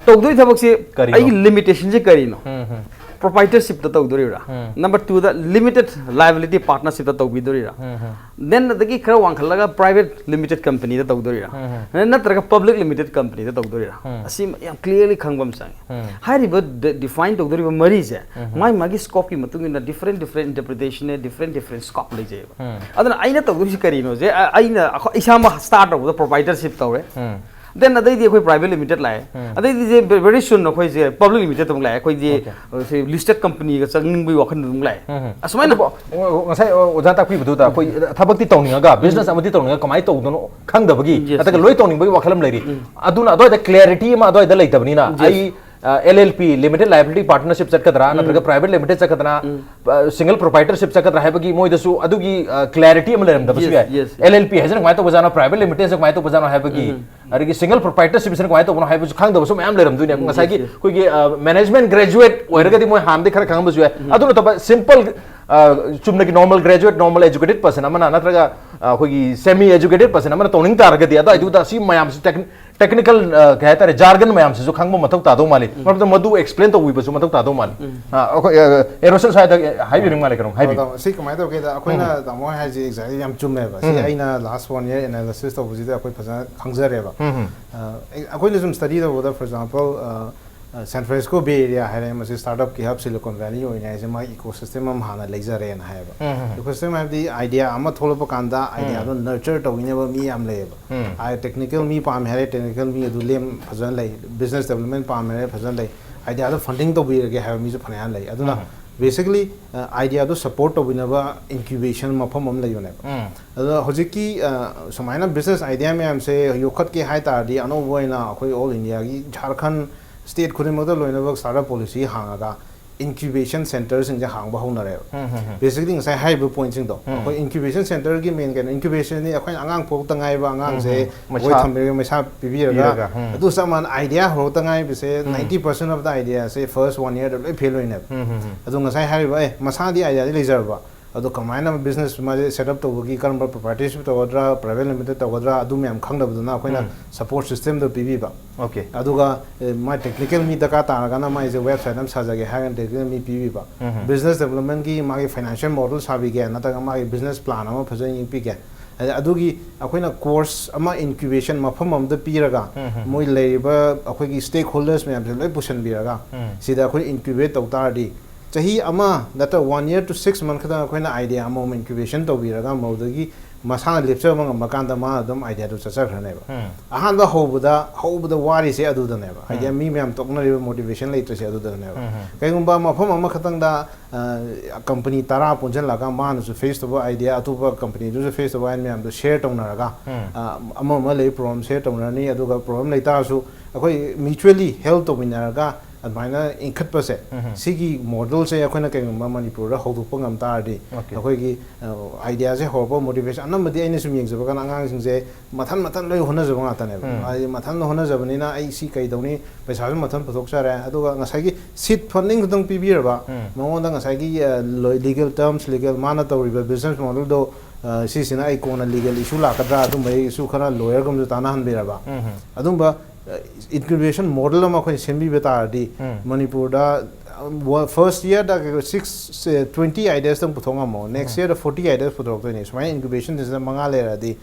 ꯇꯧꯗꯣꯏ ꯊꯕꯛꯁꯤ ꯀꯔꯤꯅꯣ? ꯑꯩꯒꯤ limitationꯁꯦ ꯀꯔꯤꯅꯣ? ꯎꯝ, ꯎꯝ. Proprietorshipꯇ ꯇꯧꯗꯣꯔꯤꯕ꯭ꯔꯥ? ꯎꯝ. Number twoꯗ limited liability partnershipꯇ ꯇꯧꯕꯤꯗꯣꯔꯤꯕ꯭ꯔꯥ? ꯎꯝ, ꯎꯝ. Then ꯑꯗꯒꯤ ꯈꯔ ꯋꯥꯡꯈꯠꯂꯒ private limited companyꯗ ꯇꯧꯗꯣꯔꯤꯕ꯭ꯔꯥ? ꯎꯝ, ꯎꯝ. Then ꯅꯠꯇ꯭ꯔꯒ public limited companyꯗ ꯇꯧꯗꯣꯔꯤꯕ꯭ꯔꯥ? ꯎꯝ. ꯑꯁꯤ ꯌꯥꯝ clearly ꯈꯪꯕ ꯑꯃ ꯆꯪꯉꯦ꯫ ꯎꯝ. ꯍꯥꯏꯔꯤꯕ de-, define ꯇꯧꯗꯣꯔꯤꯕ ꯃꯔꯤꯁꯦ ꯎꯝ. ꯃꯥꯒꯤ ꯃꯥꯒꯤ scopeꯀꯤ ꯃꯇꯨꯡ ꯏꯟꯅ different different interpretation, different different scope ꯂꯩꯖꯩꯕ꯫ ꯎꯝ. ꯑꯗꯨꯅ ꯑꯩꯅ ꯇꯧꯗꯣꯏꯁꯤ ꯀꯔꯤꯅꯣꯁꯦ, ꯑ-, ꯑꯩꯅ ꯑꯩꯈꯣꯏ ꯏꯁꯥꯃꯛ start ꯇꯧꯕꯗ proprietorship ꯇꯧꯔꯦ꯫ ꯎꯝ. Then ꯑꯗꯩꯗꯤ ꯑꯩꯈꯣꯏ private limited ꯂꯥꯛꯑꯦ꯫ ꯎꯝ. ꯑꯗꯩꯗꯤ very soon ꯑꯩꯈꯣꯏꯁꯦ public limitedꯇ ꯑꯃꯨꯛ ꯂꯥꯛꯑꯦ꯫ ꯑꯩꯈꯣꯏꯗꯤ, Okay. ꯑ, ꯁꯤ listed companyꯒ ꯆꯪꯅꯤꯡꯕꯒꯤ ꯋꯥꯈꯜꯗ ꯑꯗꯨꯝ ꯂꯥꯛꯑꯦ꯫ ꯎꯝ. ꯑꯁꯨꯃꯥꯏꯅ ꯑꯗꯨꯕꯨ, ꯑꯣ, ꯉꯁꯥꯏ, ꯑꯣ, ꯑꯣꯖꯥ ꯇꯥꯛꯄꯤꯕꯗꯨꯗ ꯑꯩꯈꯣꯏ ꯊꯕꯛꯇꯤ ꯇꯧꯅꯤꯡꯉꯒ business ꯑꯃꯗꯤ ꯇꯧꯅꯤꯡꯉꯒ ꯀꯃꯥꯏꯅ ꯇꯧꯗꯣꯏꯅꯣ ꯈꯪꯗꯕꯒꯤ, Yes. ꯅꯠꯇ꯭ꯔꯒ ꯂꯣꯏ ꯇꯧꯅꯤꯡꯕꯒꯤ ꯋꯥꯈꯜ ꯑꯃ ꯂꯩꯔꯤ꯫ ꯎꯝ. ꯑꯗꯨꯅ ꯑꯗꯨꯋꯥꯏꯗ clarity ꯑꯃ ꯑꯗꯨꯋꯥꯏꯗ ꯂꯩꯇꯕꯅꯤꯅ Yes. ꯑꯩ, ꯑ, LLP, limited liability partnership ꯆꯠꯀꯗ꯭ꯔꯥ, ꯅꯠꯇ꯭ꯔꯒ private limited ꯆꯠꯀꯗ꯭ꯔꯥ, ꯎꯝ. ꯑ, single proprietorship ꯆꯠꯀꯗ꯭ꯔꯥ ꯍꯥꯏꯕꯒꯤ ꯃꯣꯏꯗꯁꯨ ꯑꯗꯨꯒꯤ, ꯑ, clarity ꯑꯃ ꯂꯩꯔꯝꯗꯕꯁꯨ Yes, ꯌꯥꯏ꯫ yes. LLP ꯍꯥꯏꯁꯤꯅ ꯀꯃꯥꯏꯅ ꯇꯧꯕꯖꯥꯠꯅꯣ, private limitedꯁꯤꯅ ꯀꯃꯥꯏꯅ ꯇꯧꯕꯖꯥꯠꯅꯣ ꯍꯥꯏꯕꯒꯤ, ꯎꯝ. ꯑꯗꯒꯤ single proprietorshipꯁꯤꯅ ꯀꯃꯥꯏꯅ ꯇꯧꯕꯅꯣ ꯍꯥꯏꯕꯁꯨ ꯈꯪꯗꯕꯁꯨ ꯃꯌꯥꯝ ꯂꯩꯔꯝꯗꯣꯏꯅꯦꯕ꯫ Yes, ꯉꯁꯥꯏꯒꯤ yes. ꯑꯩꯈꯣꯏꯒꯤ, ꯑ, management graduate ꯑꯣꯏꯔꯒꯗꯤ ꯃꯣꯏ ꯍꯥꯟꯅꯗꯤ ꯈꯔ ꯈꯪꯉꯝꯕꯁꯨ ꯌꯥꯏ꯫ ꯑꯗꯨ ꯅꯠꯇꯕ simple, ꯑ, ꯆꯨꯝꯅꯒꯤ normal graduate, normal educated person ꯑꯃꯅ ꯅꯠꯇ꯭ꯔꯒ, ꯑ, ꯑꯩꯈꯣꯏꯒꯤ semi educated person ꯑꯃꯅ ꯇꯧꯅꯤꯡ ꯇꯥꯔꯒꯗꯤ ꯑꯗꯨꯋꯥꯏꯗꯨꯗ ꯁꯤ ꯃꯌꯥꯝꯁꯤ techni-, technical, ꯑ, ꯀꯩ ꯍꯥꯏꯇꯥꯔꯦ, jargon ꯃꯌꯥꯝꯁꯤꯁꯨ ꯈꯪꯕ ꯃꯊꯧ ꯇꯥꯗꯧ ꯃꯥꯜꯂꯤ꯫ ꯃꯔꯝꯗꯤ ꯃꯗꯨ explain ꯇꯧꯕꯤꯕꯁꯨ ꯃꯊꯧ ꯇꯥꯗꯧ ꯃꯥꯜꯂꯤ꯫ ꯑ, ꯑꯩꯈꯣꯏ, ꯑ, ꯑꯦꯔꯣꯁꯟ ꯁ꯭ꯋꯥꯏꯗ ꯍꯥꯏꯕꯤꯅꯤꯡ ꯃꯥꯜꯂꯦ, ꯀꯩꯅꯣꯝ ꯍꯥꯏꯕꯤꯌꯨ꯫ ꯇꯥꯃꯣ, ꯁꯤ ꯀꯃꯥꯏꯅ ꯇꯧꯒꯦꯗ, ꯑꯩꯈꯣꯏꯅ ꯇꯥꯃꯣ ꯍꯥꯏꯁꯦ exactly ꯌꯥꯝ ꯆꯨꯝꯃꯦꯕ꯫ ꯁꯤ ꯑꯩꯅ last one year analysis ꯇꯧꯕꯁꯤꯗ ꯑꯩꯈꯣꯏ ꯐꯖꯅ ꯈꯪꯖꯔꯦꯕ꯫ ꯑ, ꯑꯩ-, ꯑꯩꯈꯣꯏꯅ ꯁꯨꯝ study ꯇꯧꯕꯗ, for example, ꯑ, ꯑ, San Francisco Bay Area ꯍꯥꯏꯔꯦ, ꯃꯁꯤ startupꯀꯤ hub, Silicon Valley ꯑꯣꯏꯅ ꯍꯥꯏꯁꯦ, ꯃꯥꯒꯤ ecosystem ꯑꯃ ꯍꯥꯟꯅ ꯂꯩꯖꯔꯦꯅ ꯍꯥꯏꯌꯦꯕ꯫ Ecosystem ꯍꯥꯏꯕꯗꯤ idea ꯑꯃ ꯊꯣꯛꯂꯛꯄ ꯀꯥꯟꯗ ideaꯗꯣ nurture ꯇꯧꯕꯤꯅꯕ ꯃꯤ ꯌꯥꯝ ꯂꯩꯌꯦꯕ꯫ ꯍꯥꯏ, technical ꯃꯤ ꯄꯥꯝꯃꯦ ꯍꯥꯏꯔꯦ, technical ꯃꯤ ꯑꯗꯨ ꯂꯦꯝ ꯐꯖꯅ ꯂꯩ, business development ꯄꯥꯝꯃꯦ ꯍꯥꯏꯔꯦ, ꯐꯖꯅ ꯂꯩ, ideaꯗꯣ funding ꯇꯧꯕꯤꯔꯒꯦ ꯍꯥꯏꯕ ꯃꯤꯁꯨ ꯐꯅꯌꯥꯝ ꯂꯩ꯫ ꯑꯗꯨꯅ Basically, ideaꯗꯣ support ꯇꯧꯕꯤꯅꯕ incubation ꯃꯐꯝ ꯑꯃ ꯂꯩꯕꯅꯦꯕ꯫ ꯑꯗꯣ ꯍꯧꯖꯤꯛꯀꯤ ꯁꯨꯃꯥꯏꯅ business idea ꯃꯌꯥꯝꯁꯦ ꯌꯣꯛꯈꯠꯀꯦ ꯍꯥꯏ ꯇꯥꯔꯗꯤ, ꯑꯅꯧꯕ ꯑꯣꯏꯅ ꯑꯩꯈꯣꯏ all Indiaꯒꯤ ꯖꯥꯔꯈꯟ state ꯈꯨꯗꯤꯡꯃꯛꯇ ꯂꯣꯏꯅꯃꯛ startup policy ꯍꯥꯡꯉꯒ incubation centreꯁꯤꯡꯁꯦ ꯍꯥꯡꯕ ꯍꯧꯅꯔꯦꯕ꯫ Basically, ꯉꯁꯥꯏ ꯍꯥꯏꯔꯤꯕ pointꯁꯤꯡꯗꯣ, ꯑꯩꯈꯣꯏ incubation centreꯒꯤ main ꯀꯩꯅꯣ, incubationꯗꯤ ꯑꯩꯈꯣꯏꯅ ꯑꯉꯥꯡ ꯄꯣꯛꯇ ꯉꯥꯏꯕ ꯑꯉꯥꯡꯁꯦ ꯃꯩꯁꯥ ꯊꯝꯕꯤꯔꯒ, ꯃꯩꯁꯥ ꯄꯤꯕꯤꯔꯒ, ꯑꯗꯨ ꯆꯞ ꯃꯥꯟꯅ idea ꯍꯧꯔꯛꯇ ꯉꯥꯏꯕꯁꯦ ninety percent of the ideaꯁꯦ first one yearꯗ ꯂꯣꯏ fail ꯑꯣꯏꯅꯦꯕ꯫ ꯑꯗꯣ ꯉꯁꯥꯏ ꯍꯥꯏꯔꯤꯕ, ꯑꯦ, ꯃꯁꯥꯗꯤ ideaꯗꯤ ꯂꯩꯖꯔꯕ, ꯑꯗꯣ ꯀꯃꯥꯏꯅ business ꯃꯥꯁꯦ set up ꯇꯧꯕꯒꯤ, ꯀꯔꯝꯕ proprietorship ꯇꯧꯒꯗ꯭ꯔꯥ, private limited ꯇꯧꯒꯗ꯭ꯔꯥ, ꯑꯗꯨ ꯃꯌꯥꯝ ꯈꯪꯗꯕꯗꯨꯅ ꯑꯩꯈꯣꯏꯅ support systemꯗꯣ ꯄꯤꯕꯤꯕ꯫ ꯑꯗꯨꯒ, ꯑꯦ, ꯃꯥꯏ technical ꯃꯤ ꯗꯔꯀꯥꯔ ꯇꯥꯔꯒꯅ ꯃꯥꯏꯁꯦ website ꯑꯃ ꯁꯥꯖꯒꯦ ꯍꯥꯏꯔꯒꯅ technical ꯃꯤ ꯄꯤꯕꯤꯕ꯫ Business developmentꯀꯤ ꯃꯥꯒꯤ financial model ꯁꯥꯕꯤꯒꯦ, ꯅꯠꯇ꯭ꯔꯒ ꯃꯥꯒꯤ business plan ꯑꯃ ꯐꯖꯅ ꯌꯦꯡꯕꯤꯒꯦ꯫ ꯑꯗ ꯑꯗꯨꯒꯤ ꯑꯩꯈꯣꯏꯅ course ꯑꯃ incubation ꯃꯐꯝ ꯑꯃꯗ ꯄꯤꯔꯒ, ꯃꯣꯏ ꯂꯩꯔꯤꯕ ꯑꯩꯈꯣꯏꯒꯤ stakeholders ꯃꯌꯥꯝꯁꯦ ꯂꯣꯏ ꯄꯨꯁꯤꯟꯕꯤꯔꯒ, ꯁꯤꯗ ꯑꯩꯈꯣꯏ incubate ꯇꯧ ꯇꯥꯔꯗꯤ, ꯆꯍꯤ ꯑꯃ ꯅꯠꯇ꯭ꯔ one year to six month ꯈꯛꯇꯪ ꯑꯩꯈꯣꯏꯅ idea ꯑꯃꯃꯝ incubation ꯇꯧꯕꯤꯔꯒ, ꯃꯗꯨꯗꯒꯤ ꯃꯁꯥꯅ ꯂꯦꯞꯆꯕ ꯉꯝꯕ ꯀꯥꯟꯗ ꯃꯥ ꯑꯗꯨꯝ ideaꯗꯨ ꯆꯠꯆꯈ꯭ꯔꯅꯦꯕ꯫ ꯑꯍꯥꯟꯕ ꯍꯧꯕꯗ, ꯍꯧꯕꯗ ꯋꯥꯔꯤꯁꯦ ꯑꯗꯨꯗꯅꯦꯕ꯫ Idea ꯃꯤ ꯃꯌꯥꯝ ꯇꯣꯛꯅꯔꯤꯕ motivation ꯂꯩꯇ꯭ꯔꯤꯁꯦ ꯑꯗꯨꯗꯅꯦꯕ꯫ ꯀꯩꯒꯨꯝꯕ ꯃꯐꯝ ꯑꯃꯈꯛꯇꯪꯗ, ꯑ, company ꯇꯔꯥ ꯄꯨꯟꯁꯤꯜꯂꯒ ꯃꯥꯅꯁꯨ face ꯇꯧꯕ idea, ꯑꯇꯣꯞꯄ companyꯗꯨꯁꯨ face ꯇꯧꯕ idea ꯃꯌꯥꯝꯗꯣ share ꯇꯧꯅꯔꯒ, ꯑ, ꯑꯃ ꯑꯃ ꯂꯩ problem share ꯇꯧꯅꯔꯅꯤ, ꯑꯗꯨꯒ problem ꯂꯩꯇꯥꯔꯁꯨ ꯑꯩꯈꯣꯏ mutually help ꯇꯧꯃꯤꯟꯅꯔꯒ ꯑꯗꯨꯃꯥꯏꯅ ꯏꯟꯈꯠꯄꯁꯦ, ꯁꯤꯒꯤ modelꯁꯦ ꯑꯩꯈꯣꯏꯅ ꯀꯩꯒꯨꯝꯕ ꯃꯅꯤꯄꯨꯔꯗ ꯍꯧꯗꯣꯛꯄ ꯉꯝ ꯇꯥꯔꯗꯤ, ꯑꯩꯈꯣꯏꯒꯤ, ꯑ, ideaꯁꯦ ꯍꯧꯔꯛꯄ motivation, ꯑꯅꯝꯕꯗꯤ ꯑꯩꯅ ꯁꯨꯝ ꯌꯦꯡꯖꯕ ꯀꯥꯟꯗ ꯑꯉꯥꯡꯁꯤꯡꯁꯦ ꯃꯊꯟ ꯃꯊꯟ ꯂꯣꯏ ꯍꯣꯠꯅꯖꯕ ꯉꯥꯛꯇꯅꯦꯕ꯫ ꯍꯥꯏꯗꯤ ꯃꯊꯟ ꯍꯣꯠꯅꯖꯕꯅꯤꯅ ꯑꯩ ꯁꯤ ꯀꯩꯗꯧꯅꯤ, ꯄꯩꯁꯥꯁꯨ ꯃꯊꯟ ꯄꯨꯊꯣꯛꯆꯔꯦ, ꯑꯗꯨꯒ ꯉꯁꯥꯏꯒꯤ seed funding ꯈꯛꯇꯪ ꯄꯤꯕꯤꯔꯕ, ꯃꯉꯣꯟꯗ ꯉꯁꯥꯏꯒꯤ, ꯑ, ꯂꯣꯏ-, legal terms, legal ꯃꯥꯅ ꯇꯧꯔꯤꯕ business modelꯗꯣ, ꯑ, ꯁꯤꯁꯤꯅ ꯑꯩ ꯀꯣꯟꯅ legal issue ꯂꯥꯛꯀꯗ꯭ꯔꯥ, ꯑꯗꯨꯝꯕꯒꯤ issue ꯈꯔ lawyerꯒꯨꯝꯕꯁꯨ ꯇꯥꯟꯅꯍꯟꯕꯤꯔꯕ, ꯑꯗꯨꯝꯕ, ꯑ, incubation model ꯑꯃ ꯑꯩꯈꯣꯏꯅ ꯁꯦꯝꯕꯤꯕ ꯇꯥꯔꯗꯤ, ꯃꯅꯤꯄꯨꯔꯗ, ꯑ, ꯋ-, first yearꯗ six, twenty ideasꯇꯪ ꯄꯨꯊꯣꯛ ꯉꯝꯃꯣ, next yearꯗ forty ideas ꯄꯨꯊꯣꯔꯛꯇꯣꯏꯅꯦ꯫ ꯁꯨꯃꯥꯏꯅ incubationꯁꯤꯗ ꯃꯉꯥ ꯂꯩꯔꯗꯤ,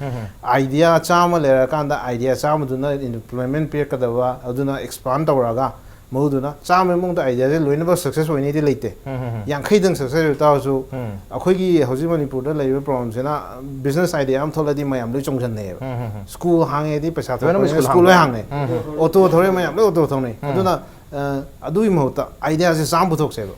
idea ꯆꯥꯝꯃ ꯂꯩꯔꯀꯥꯟꯗ idea ꯆꯥꯝꯃꯗꯨꯅ employment ꯄꯤꯔꯛꯀꯗꯕ, ꯑꯗꯨꯅ expand ꯇꯧꯔꯛꯑꯒ, ꯃꯗꯨꯗꯨꯅ ꯆꯥꯝꯃꯒꯤ ꯃꯅꯨꯡꯗ ideaꯁꯦ ꯂꯣꯏꯅꯃꯛ success ꯑꯣꯏꯅꯤꯗꯤ ꯂꯩꯇꯦ꯫ ꯌꯥꯡꯈꯩꯗꯪ success ꯑꯣꯏ ꯇꯥꯔꯁꯨ, ꯑꯩꯈꯣꯏꯒꯤ ꯍꯧꯖꯤꯛ ꯃꯅꯤꯄꯨꯔꯗ ꯂꯩꯔꯤꯕ problemꯁꯤꯅ business idea ꯑꯃ ꯊꯣꯛꯂꯗꯤ ꯃꯌꯥꯝ ꯂꯣꯏ ꯆꯣꯡꯁꯤꯟꯅꯩꯌꯦꯕ꯫ School ꯍꯥꯡꯉꯦꯗꯤ ꯄꯩꯁꯥ ꯂꯣꯏꯅꯃꯛ ꯊꯣꯛꯄꯅꯤꯅ school school ꯂꯣꯏ ꯍꯥꯡꯉꯦ꯫ ꯍꯥꯡꯉꯦ꯫ Auto ꯊꯧꯔꯦ, ꯃꯌꯥꯝ ꯂꯣꯏ auto ꯊꯧꯅꯩ꯫ ꯑꯗꯨꯅ ꯑ, ꯑꯗꯨꯒꯤ ꯃꯍꯨꯠꯇ ꯑꯥꯏꯗꯤꯌꯥꯁꯦ ꯆꯥꯝꯃ ꯄꯨꯊꯣꯛꯁꯦꯕ꯫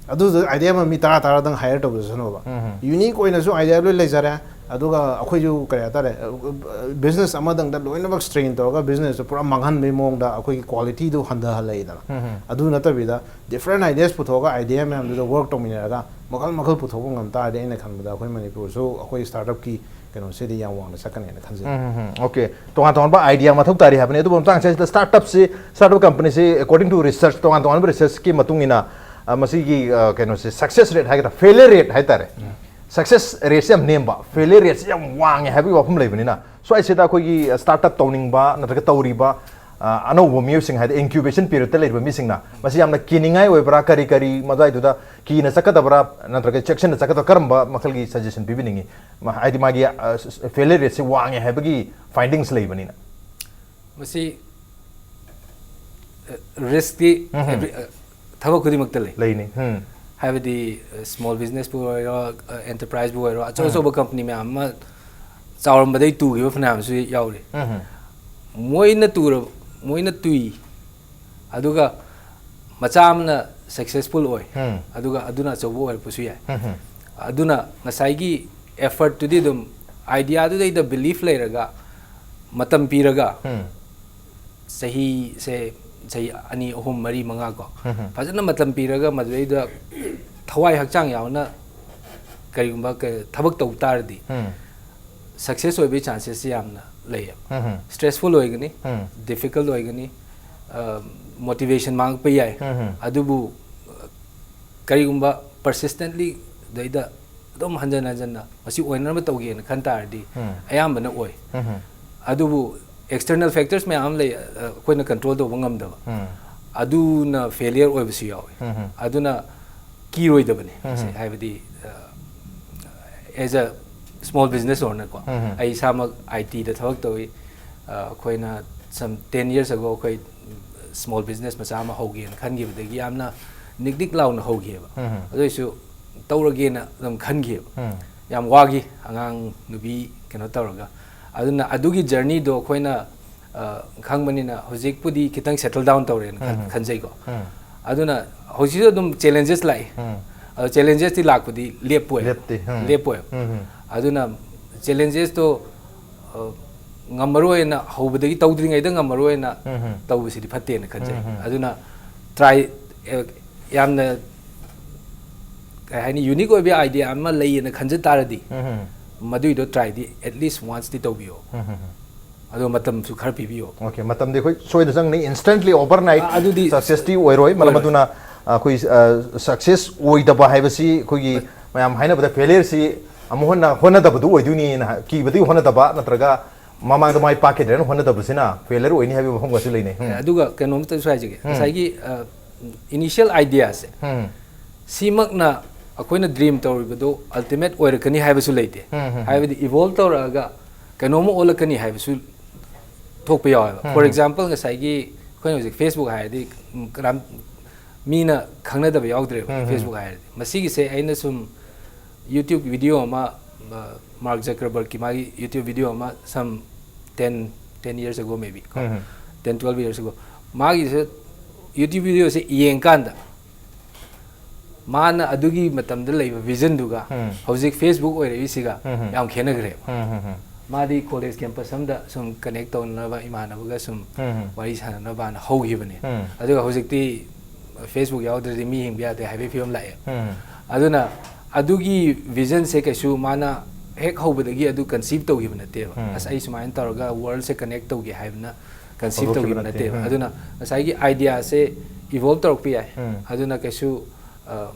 ꯑꯗꯨꯗ ꯑꯥꯏꯗꯤꯌꯥ ꯑꯃ ꯃꯤ ꯇꯔꯥ ꯇꯔꯥꯗꯪ ꯍꯥꯏꯌꯔ ꯇꯧꯖꯁꯅꯣꯕ꯫ ꯌꯨꯅꯤꯛ ꯑꯣꯏꯅꯁꯨ ꯑꯥꯏꯗꯤꯌꯥ ꯂꯣꯏ ꯂꯩꯖꯔꯦ꯫ ꯑꯗꯨꯒ ꯑꯩꯈꯣꯏꯁꯨ ꯀꯔꯤ ꯍꯥꯏꯇꯥꯔꯦ, ꯕꯤꯖꯤꯅꯦꯁ ꯑꯃꯗꯪꯗ ꯂꯣꯏꯅꯃꯛ ꯁ꯭ꯇ꯭ꯔꯦꯟ ꯇꯧꯔꯒ ꯕꯤꯖꯤꯅꯦꯁꯇꯣ ꯄꯨꯔꯥ ꯃꯥꯡꯍꯟꯕꯒꯤ ꯃꯑꯣꯡꯗ ꯑꯩꯈꯣꯏꯒꯤ ꯀ꯭ꯋꯥꯂꯤꯇꯤꯗꯣ ꯍꯟꯊꯍꯜꯂꯛꯏꯗꯅ꯫ ꯑꯗꯨ ꯅꯠꯇꯕꯤꯗ ꯗꯤꯐ꯭ꯔꯦꯟ ꯑꯥꯏꯗꯤꯌꯥꯁ ꯄꯨꯊꯣꯛꯑꯒ ꯑꯥꯏꯗꯤꯌꯥ ꯃꯌꯥꯝꯗꯨꯗ ꯋꯔꯛ ꯇꯧꯃꯤꯟꯅꯔꯒ ꯃꯈꯜ ꯃꯈꯜ ꯄꯨꯊꯣꯛꯄ ꯉꯝ ꯇꯥꯔꯗꯤ ꯑꯩꯅ ꯈꯟꯕꯗ ꯑꯩꯈꯣꯏ ꯃꯅꯤꯄꯨꯔꯁꯨ ꯑꯩꯈꯣꯏ ꯁ꯭ꯇꯥꯔꯠ ꯑꯞꯀꯤ ꯀꯩꯅꯣꯁꯤꯗꯤ ꯌꯥꯝ ꯋꯥꯡꯅ ꯆꯠꯀꯅꯦꯅ ꯈꯟꯖꯩ꯫ ꯎꯝ, ꯎꯝ, ꯎꯝ. ꯑꯣꯀꯦ, ꯇꯣꯉꯥꯟ ꯇꯣꯉꯥꯟꯕ ꯑꯥꯏꯗꯤꯌꯥ ꯃꯊꯧ ꯇꯥꯔꯤ ꯍꯥꯏꯕꯅꯤ꯫ ꯑꯗꯨꯕꯨ ꯃꯇꯥꯡꯁꯦ ꯁꯤꯗ ꯁ꯭ꯇꯥꯔꯠ ꯑꯞꯁꯤ, ꯁ꯭ꯇꯥꯔꯠ ꯑꯞ ꯀꯝꯄꯅꯤꯁꯤ according to research, ꯇꯣꯉꯥꯟ ꯇꯣꯉꯥꯟꯕ ꯔꯤꯁꯔꯆꯀꯤ ꯃꯇꯨꯡ ꯏꯟꯅ, ꯑ, ꯃꯁꯤꯒꯤ, ꯑ, ꯀꯩꯅꯣꯁꯦ, ꯁꯛꯁꯦꯁ ꯔꯦꯠ ꯍꯥꯏꯒꯗ꯭ꯔꯥ, ꯐꯦꯂꯤꯌꯔ ꯔꯦꯠ ꯍꯥꯏꯇꯥꯔꯦ, ꯁꯛꯁꯦꯁ ꯔꯦꯠꯁꯦ ꯌꯥꯝ ꯅꯦꯝꯕ, ꯐꯦꯂꯤꯌꯔ ꯔꯦꯠꯁꯦ ꯌꯥꯝ ꯋꯥꯡꯉꯦ ꯍꯥꯏꯕꯒꯤ ꯋꯥꯐꯝ ꯂꯩꯕꯅꯤꯅ, ꯁ꯭ꯋꯥꯏꯁꯤꯗ ꯑꯩꯈꯣꯏꯒꯤ ꯁ꯭ꯇꯥꯔꯠ ꯑꯞ ꯇꯧꯅꯤꯡꯕ ꯅꯠꯇ꯭ꯔꯒ ꯇꯧꯔꯤꯕ, ꯑ, ꯑꯅꯧꯕ ꯃꯤꯑꯣꯏꯁꯤꯡ, ꯍꯥꯏꯗꯤ ꯏꯟꯀ꯭ꯌꯨꯕꯦꯁꯟ ꯄꯤꯔꯤꯌꯗꯇ ꯂꯩꯔꯤꯕ ꯃꯤꯁꯤꯡꯅ ꯃꯁꯤ ꯌꯥꯝꯅ ꯀꯤꯅꯤꯡꯉꯥꯏ ꯑꯣꯏꯕ꯭ꯔꯥ, ꯀꯔꯤ ꯀꯔꯤ ꯃꯗꯨꯋꯥꯏꯗꯨꯗ ꯀꯤꯅ ꯆꯠꯀꯗꯕ꯭ꯔꯥ ꯅꯠꯇ꯭ꯔꯒ ꯆꯦꯛꯁꯤꯟꯅ ꯆꯠꯀꯗꯕ, ꯀꯔꯝꯕ ꯃꯈꯜꯒꯤ ꯁꯖꯦꯁꯟ ꯄꯤꯕꯤꯅꯤꯡꯉꯤ? ꯃ-, ꯍꯥꯏꯗꯤ ꯃꯥꯒꯤ, ꯑ, ꯐꯦꯂꯤꯌꯔ ꯔꯦꯠꯁꯦ ꯋꯥꯡꯉꯦ ꯍꯥꯏꯕꯒꯤ ꯐꯥꯏꯟꯗꯤꯡꯁ ꯂꯩꯕꯅꯤꯅ꯫ ꯃꯁꯤ ꯔꯤꯁꯛꯇꯤ ꯎꯝ. ꯑꯦꯕ꯭ꯔꯤ ꯊꯕꯛ ꯈꯨꯗꯤꯡꯃꯛꯇ ꯂꯩ꯫ ꯂꯩꯅꯤ꯫ ꯎꯝ. ꯍꯥꯏꯕꯗꯤ ꯁ꯭ꯃꯣꯜ ꯕꯤꯖꯤꯅꯦꯁꯄꯨ ꯑꯣꯏꯔꯣ, ꯑꯦꯟꯇꯔꯄ꯭ꯔꯥꯏꯖꯄꯨ ꯑꯣꯏꯔꯣ, ꯑꯆꯧ ꯑꯆꯧꯕ ꯀꯝꯄꯅꯤ ꯃꯌꯥꯝ ꯑꯃ ꯆꯥꯎꯔꯝꯕꯗꯩ ꯇꯨꯈꯤꯕ ꯐꯅꯌꯥꯝꯁꯨ ꯌꯥꯎꯔꯤ꯫ ꯎꯝ. ꯃꯣꯏꯅ ꯇꯨꯔꯕ, ꯃꯣꯏꯅ ꯇꯨꯏ, ꯑꯗꯨꯒ ꯃꯆꯥ ꯑꯃꯅ ꯁꯛꯁꯦꯁꯐꯨꯜ ꯑꯣꯏ, ꯎꯝ. ꯑꯗꯨꯒ ꯑꯗꯨꯅ ꯑꯆꯧꯕ ꯑꯣꯏꯔꯛꯄꯁꯨ ꯌꯥꯏ꯫ ꯎꯝ. ꯑꯗꯨꯅ ꯉꯁꯥꯏꯒꯤ ꯑꯦꯐꯔꯠꯇꯨꯗꯤ ꯑꯗꯨꯝ ꯑꯥꯏꯗꯤꯌꯥꯗꯨꯗꯩꯗ ꯕꯤꯂꯤꯐ ꯂꯩꯔꯒ, ꯃꯇꯝ ꯄꯤꯔꯒ, ꯎꯝ. ꯆꯍꯤꯁꯦ, ꯆꯍꯤ ꯑꯅꯤ, ꯑꯍꯨꯝ, ꯃꯔꯤ, ꯃꯉꯥ ꯀꯣ, ꯎꯝ. ꯐꯖꯅ ꯃꯇꯝ ꯄꯤꯔꯒ ꯃꯗꯨꯗꯩꯗ ꯊꯋꯥꯏ ꯍꯛꯆꯥꯡ ꯌꯥꯎꯅ ꯀꯔꯤꯒꯨꯝꯕ ꯀ-, ꯊꯕꯛ ꯇꯧ ꯇꯥꯔꯗꯤ, ꯎꯝ. ꯁꯛꯁꯦꯁ ꯑꯣꯏꯕꯒꯤ ꯆꯥꯟꯁꯦꯁꯁꯤ ꯌꯥꯝꯅ ꯂꯩꯌꯦꯕ꯫ ꯎꯝ. ꯁ꯭ꯇ꯭ꯔꯦꯁꯐꯨꯜ ꯑꯣꯏꯒꯅꯤ, ꯎꯝ. ꯗꯤꯐꯤꯀꯜꯠ ꯑꯣꯏꯒꯅꯤ, ꯃꯣꯇꯤꯚꯦꯁꯟ ꯃꯥꯡꯉꯛꯄ ꯌꯥꯏ꯫ ꯎꯝ. ꯑꯗꯨꯕꯨ ꯀꯔꯤꯒꯨꯝꯕ ꯄꯔꯁꯤꯁꯇꯦꯟꯠꯂꯤ ꯑꯗꯩꯗ ꯑꯗꯨꯝ ꯍꯟꯖꯟ ꯍꯟꯖꯟꯅ ꯃꯁꯤ ꯑꯣꯏꯅꯅꯕ ꯇꯧꯒꯦꯅ ꯈꯟ ꯇꯥꯔꯗꯤ, ꯎꯝ. ꯑꯌꯥꯝꯕꯅ ꯑꯣꯏ꯫ ꯎꯝ. ꯑꯗꯨꯕꯨ ꯑꯦꯛꯁꯇꯔꯅꯦꯜ ꯐꯦꯛꯇꯔꯁ ꯃꯌꯥꯝ ꯑꯃ ꯂꯩ, ꯑ, ꯑꯩꯈꯣꯏꯅ ꯀꯟꯇ꯭ꯔꯣꯜ ꯇꯧꯕ ꯉꯝꯗꯕ꯫ ꯎꯝ. ꯑꯗꯨꯅ ꯐꯦꯂꯤꯌꯔ ꯑꯣꯏꯕꯁꯨ ꯌꯥꯎꯋꯤ꯫ ꯎꯝ. ꯑꯗꯨꯅ ꯀꯤꯔꯣꯏꯗꯕꯅꯤ꯫ ꯎꯝ. ꯍꯥꯏꯕꯗꯤ, ꯑ, as a small business owner ꯀꯣ, ꯎꯝ. ꯑꯩ ꯏꯁꯥꯃꯛ ꯑꯥꯏ ꯇꯤꯗ ꯊꯕꯛ ꯇꯧꯏ꯫ ꯑ, ꯑꯩꯈꯣꯏꯅ some ten years ago ꯑꯩꯈꯣꯏ ꯁ꯭ꯃꯣꯜ ꯕꯤꯖꯤꯅꯦꯁ ꯃꯆꯥ ꯑꯃ ꯍꯧꯒꯦꯅ ꯈꯟꯈꯤꯕꯗꯒꯤ ꯌꯥꯝꯅ ꯅꯤꯛ ꯅꯤꯛ ꯂꯥꯎꯅ ꯍꯧꯈꯤꯑꯕ꯫ ꯎꯝ. ꯑꯗꯨ ꯑꯣꯏꯁꯨ ꯇꯧꯔꯒꯦꯅ ꯑꯗꯨꯝ ꯈꯟꯈꯤꯑꯕ꯫ ꯎꯝ. ꯌꯥꯝ ꯋꯥꯈꯤ, ꯑꯉꯥꯡ ꯅꯨꯄꯤ ꯀꯩꯅꯣ ꯇꯧꯔꯒ꯫ ꯑꯗꯨꯅ ꯑꯗꯨꯒꯤ ꯖꯔꯅꯤꯗꯣ ꯑꯩꯈꯣꯏꯅ ꯈꯪꯕꯅꯤꯅ ꯍꯧꯖꯤꯛꯄꯨꯗꯤ ꯈꯤꯇꯪ ꯁꯦꯇꯜ ꯗꯥꯎꯟ ꯇꯧꯔꯦꯅ ꯈꯟ- ꯎꯝ꯫ ꯈꯟꯖꯩꯀꯣ꯫ ꯎꯝ꯫ ꯑꯗꯨꯅ ꯍꯧꯖꯤꯛꯁꯨ ꯑꯗꯨꯝ ꯆꯦꯂꯦꯟꯖꯦꯁ ꯂꯥꯛꯏ꯫ ꯎꯝ꯫ ꯑꯗꯣ ꯆꯦꯂꯦꯟꯖꯦꯁꯇꯤ ꯂꯥꯛꯄꯗꯤ ꯂꯦꯞꯄꯣꯏ ꯂꯦꯞꯇꯦ, ꯎꯝ꯫ ꯂꯦꯞꯄꯣꯏ꯫ ꯎꯝ, ꯎꯝ꯫ ꯑꯗꯨꯅ ꯆꯦꯂꯦꯟꯖꯦꯁꯇꯣ ꯉꯝꯃꯔꯣꯏꯅ ꯍꯧꯕꯗꯒꯤ, ꯇꯧꯗ꯭ꯔꯤꯉꯩꯗ ꯉꯝꯃꯔꯣꯏꯅ ꯎꯝ, ꯎꯝ꯫ ꯇꯧꯕꯁꯤꯗꯤ ꯐꯠꯇꯦꯅ ꯈꯟꯖꯩ꯫ ꯎꯝ, ꯎꯝ꯫ ꯑꯗꯨꯅ ꯇ꯭ꯔꯥꯏ, ꯌꯥꯝꯅ ꯀꯩ ꯍꯥꯏꯅꯤ, ꯌꯨꯅꯤꯛ ꯑꯣꯏꯕ ꯑꯥꯏꯗꯤꯌꯥ ꯑꯃ ꯂꯩꯌꯦꯅ ꯈꯟꯖ ꯇꯥꯔꯗꯤ ꯎꯝ, ꯎꯝ꯫ ꯃꯗꯨꯏꯗꯣ ꯇ꯭ꯔꯥꯏꯗꯤ ꯑꯦꯠꯂꯤꯁ ꯋꯥꯟꯁꯇꯤ ꯇꯧꯕꯤꯌꯣ꯫ ꯎꯝ, ꯎꯝ, ꯎꯝ꯫ ꯑꯗꯣ ꯃꯇꯝꯁꯨ ꯈꯔ ꯄꯤꯕꯤꯌꯣ꯫ ꯑꯣꯀꯦ, ꯃꯇꯝꯗꯤ ꯑꯩꯈꯣꯏ ꯁꯣꯏꯗꯅ ꯆꯪꯅꯤ, ꯏꯟꯁꯇꯦꯟꯠꯂꯤ ꯑꯣꯚꯔꯅꯥꯏꯠ ꯑ, ꯑꯗꯨꯗꯤ ꯁꯛꯁꯦꯁꯇꯤ ꯑꯣꯏꯔꯣꯏ꯫ ꯃꯔꯝ ꯑꯣꯏꯔꯣꯏ꯫ ꯑꯗꯨꯅ ꯑꯩꯈꯣꯏ ꯁꯛꯁꯦꯁ ꯑꯣꯏꯗꯕ ꯍꯥꯏꯕꯁꯤ ꯑꯩꯈꯣꯏꯒꯤ ꯃꯌꯥꯝ ꯍꯥꯏꯅꯕꯗ ꯐꯦꯂꯤꯌꯔꯁꯤ ꯑꯃꯨꯛ ꯍꯟꯅ ꯍꯣꯠꯅꯗꯕꯗꯨ ꯑꯣꯏꯗꯣꯏꯅꯤꯅ ꯍꯥꯏ-, ꯀꯤꯕꯗꯒꯤ ꯍꯣꯠꯅꯗꯕ ꯅꯠꯇ꯭ꯔꯒ ꯃꯃꯥꯡꯗ ꯃꯥꯏ ꯄꯥꯛꯈꯤꯗ꯭ꯔꯦꯅ ꯍꯣꯠꯅꯗꯕꯁꯤꯅ ꯐꯦꯂꯤꯌꯔ ꯑꯣꯏꯅꯤ ꯍꯥꯏꯕꯒꯤ ꯋꯥꯐꯝꯒꯁꯨ ꯂꯩꯅꯩ꯫ ꯎꯝ꯫ ꯑꯗꯨꯒ ꯀꯩꯅꯣꯝꯇꯁꯨ ꯍꯥꯏꯖꯒꯦ, ꯎꯝ꯫ ꯉꯁꯥꯏꯒꯤ ꯏꯅꯤꯁꯤꯌꯦꯜ ꯑꯥꯏꯗꯤꯌꯥꯁꯦ ꯎꯝ꯫ ꯁꯤꯃꯛꯅ ꯑꯩꯈꯣꯏꯅ ꯗ꯭ꯔꯤꯝ ꯇꯧꯔꯤꯕꯗꯣ ꯑꯜꯇꯤꯃꯦꯠ ꯑꯣꯏꯔꯛꯀꯅꯤ ꯍꯥꯏꯕꯁꯨ ꯂꯩꯇꯦ꯫ ꯎꯝ, ꯎꯝ, ꯎꯝ꯫ ꯍꯥꯏꯕꯗꯤ ꯏꯚꯣꯜꯕ ꯇꯧꯔꯛꯑꯒ ꯀꯩꯅꯣꯝꯃ ꯑꯣꯜꯂꯛꯀꯅꯤ ꯍꯥꯏꯕꯁꯨ ꯊꯣꯛꯄ ꯌꯥꯎꯋꯦꯕ꯫ ꯎꯝ, ꯐꯣꯔ ꯎꯝ꯫ ꯑꯦꯛꯖꯥꯝꯄꯜ, ꯉꯁꯥꯏꯒꯤ ꯑꯩꯈꯣꯏꯅ ꯍꯧꯖꯤꯛ ꯐꯦꯁꯕꯨꯛ ꯍꯥꯏꯔꯗꯤ, ꯎꯝ, ꯀꯅꯥꯝ ꯃꯤꯅ ꯈꯪꯅꯗꯕ ꯌꯥꯎꯗ꯭ꯔꯦꯕ꯫ ꯎꯝ, ꯎꯝ꯫ ꯐꯦꯁꯕꯨꯛ ꯍꯥꯏꯔꯗꯤ ꯃꯁꯤꯒꯤꯁꯦ ꯑꯩꯅ ꯁꯨꯝ ꯌꯨꯇ꯭ꯌꯨꯕ ꯚꯤꯗꯤꯑꯣ ꯑꯃ, ꯃꯥꯔꯛ ꯖꯀꯔꯕꯔꯒꯀꯤ ꯃꯥꯒꯤ ꯌꯨꯇ꯭ꯌꯨꯕ ꯚꯤꯗꯤꯑꯣ ꯑꯃ some ten ten years ago maybe ꯀꯣ, ꯎꯝ, ꯎꯝ꯫ ten twelve years ago, ꯃꯥꯒꯤꯁꯦ ꯌꯨꯇ꯭ꯌꯨꯕ ꯚꯤꯗꯤꯑꯣꯁꯦ ꯌꯦꯡꯀꯥꯟꯗ ꯃꯥꯅ ꯑꯗꯨꯒꯤ ꯃꯇꯝꯗ ꯂꯩꯕ ꯚꯤꯖꯟꯗꯨꯒ ꯎꯝ꯫ ꯍꯧꯖꯤꯛ ꯐꯦꯁꯕꯨꯛ ꯑꯣꯏꯔꯛꯏꯁꯤꯒ ꯎꯝ, ꯎꯝ꯫ ꯌꯥꯝ ꯈꯦꯠꯅꯈ꯭ꯔꯦꯕ꯫ ꯎꯝ, ꯎꯝ, ꯎꯝ꯫ ꯃꯥꯗꯤ ꯀꯣꯂꯦꯖ ꯀꯦꯝꯄꯁ ꯑꯃꯗ ꯁꯨꯝ ꯀꯅꯦꯛ ꯇꯧꯅꯅꯕ, ꯏꯃꯥꯟꯅꯕꯒ ꯁꯨꯝ ꯎꯝ, ꯎꯝ꯫ ꯋꯥꯔꯤ ꯁꯥꯟꯅꯅꯕꯅ ꯍꯧꯈꯤꯕꯅꯦ꯫ ꯎꯝ꯫ ꯑꯗꯨꯒ ꯍꯧꯖꯤꯛꯇꯤ ꯐꯦꯁꯕꯨꯛ ꯌꯥꯎꯗ꯭ꯔꯗꯤ ꯃꯤ ꯍꯤꯡꯕ ꯌꯥꯗꯦ ꯍꯥꯏꯕꯒꯤ ꯐꯤꯕꯝ ꯂꯥꯛꯑꯦ꯫ ꯎꯝ꯫ ꯑꯗꯨꯅ ꯑꯗꯨꯒꯤ ꯚꯤꯖꯟꯁꯦ ꯀꯩꯁꯨ ꯃꯥꯅ ꯍꯦꯛ ꯍꯧꯕꯗꯒꯤ ꯑꯗꯨ ꯀꯟꯁꯤꯞ ꯇꯧꯈꯤꯕ ꯅꯠꯇꯦꯕ꯫ ꯎꯝ꯫ ꯑꯁ, ꯑꯩ ꯁꯨꯃꯥꯏꯅ ꯇꯧꯔꯒ ꯋꯥꯔꯜꯁꯦ ꯀꯅꯦꯛ ꯇꯧꯒꯦ ꯍꯥꯏꯕꯅ ꯀꯟꯁꯤꯞ ꯍꯧꯗꯣꯛꯈꯤꯕ ꯇꯧꯈꯤꯕ ꯅꯠꯇꯦ꯫ ꯅꯠꯇꯦꯕ꯫ ꯎꯝ꯫ ꯑꯗꯨꯅ ꯉꯁꯥꯏꯒꯤ ꯑꯥꯏꯗꯤꯌꯥꯁꯦ ꯏꯚꯣꯜꯕ ꯇꯧꯔꯛꯄ ꯌꯥꯏ꯫ ꯎꯝ꯫ ꯑꯗꯨꯅ ꯀꯩꯁꯨ, ꯑ,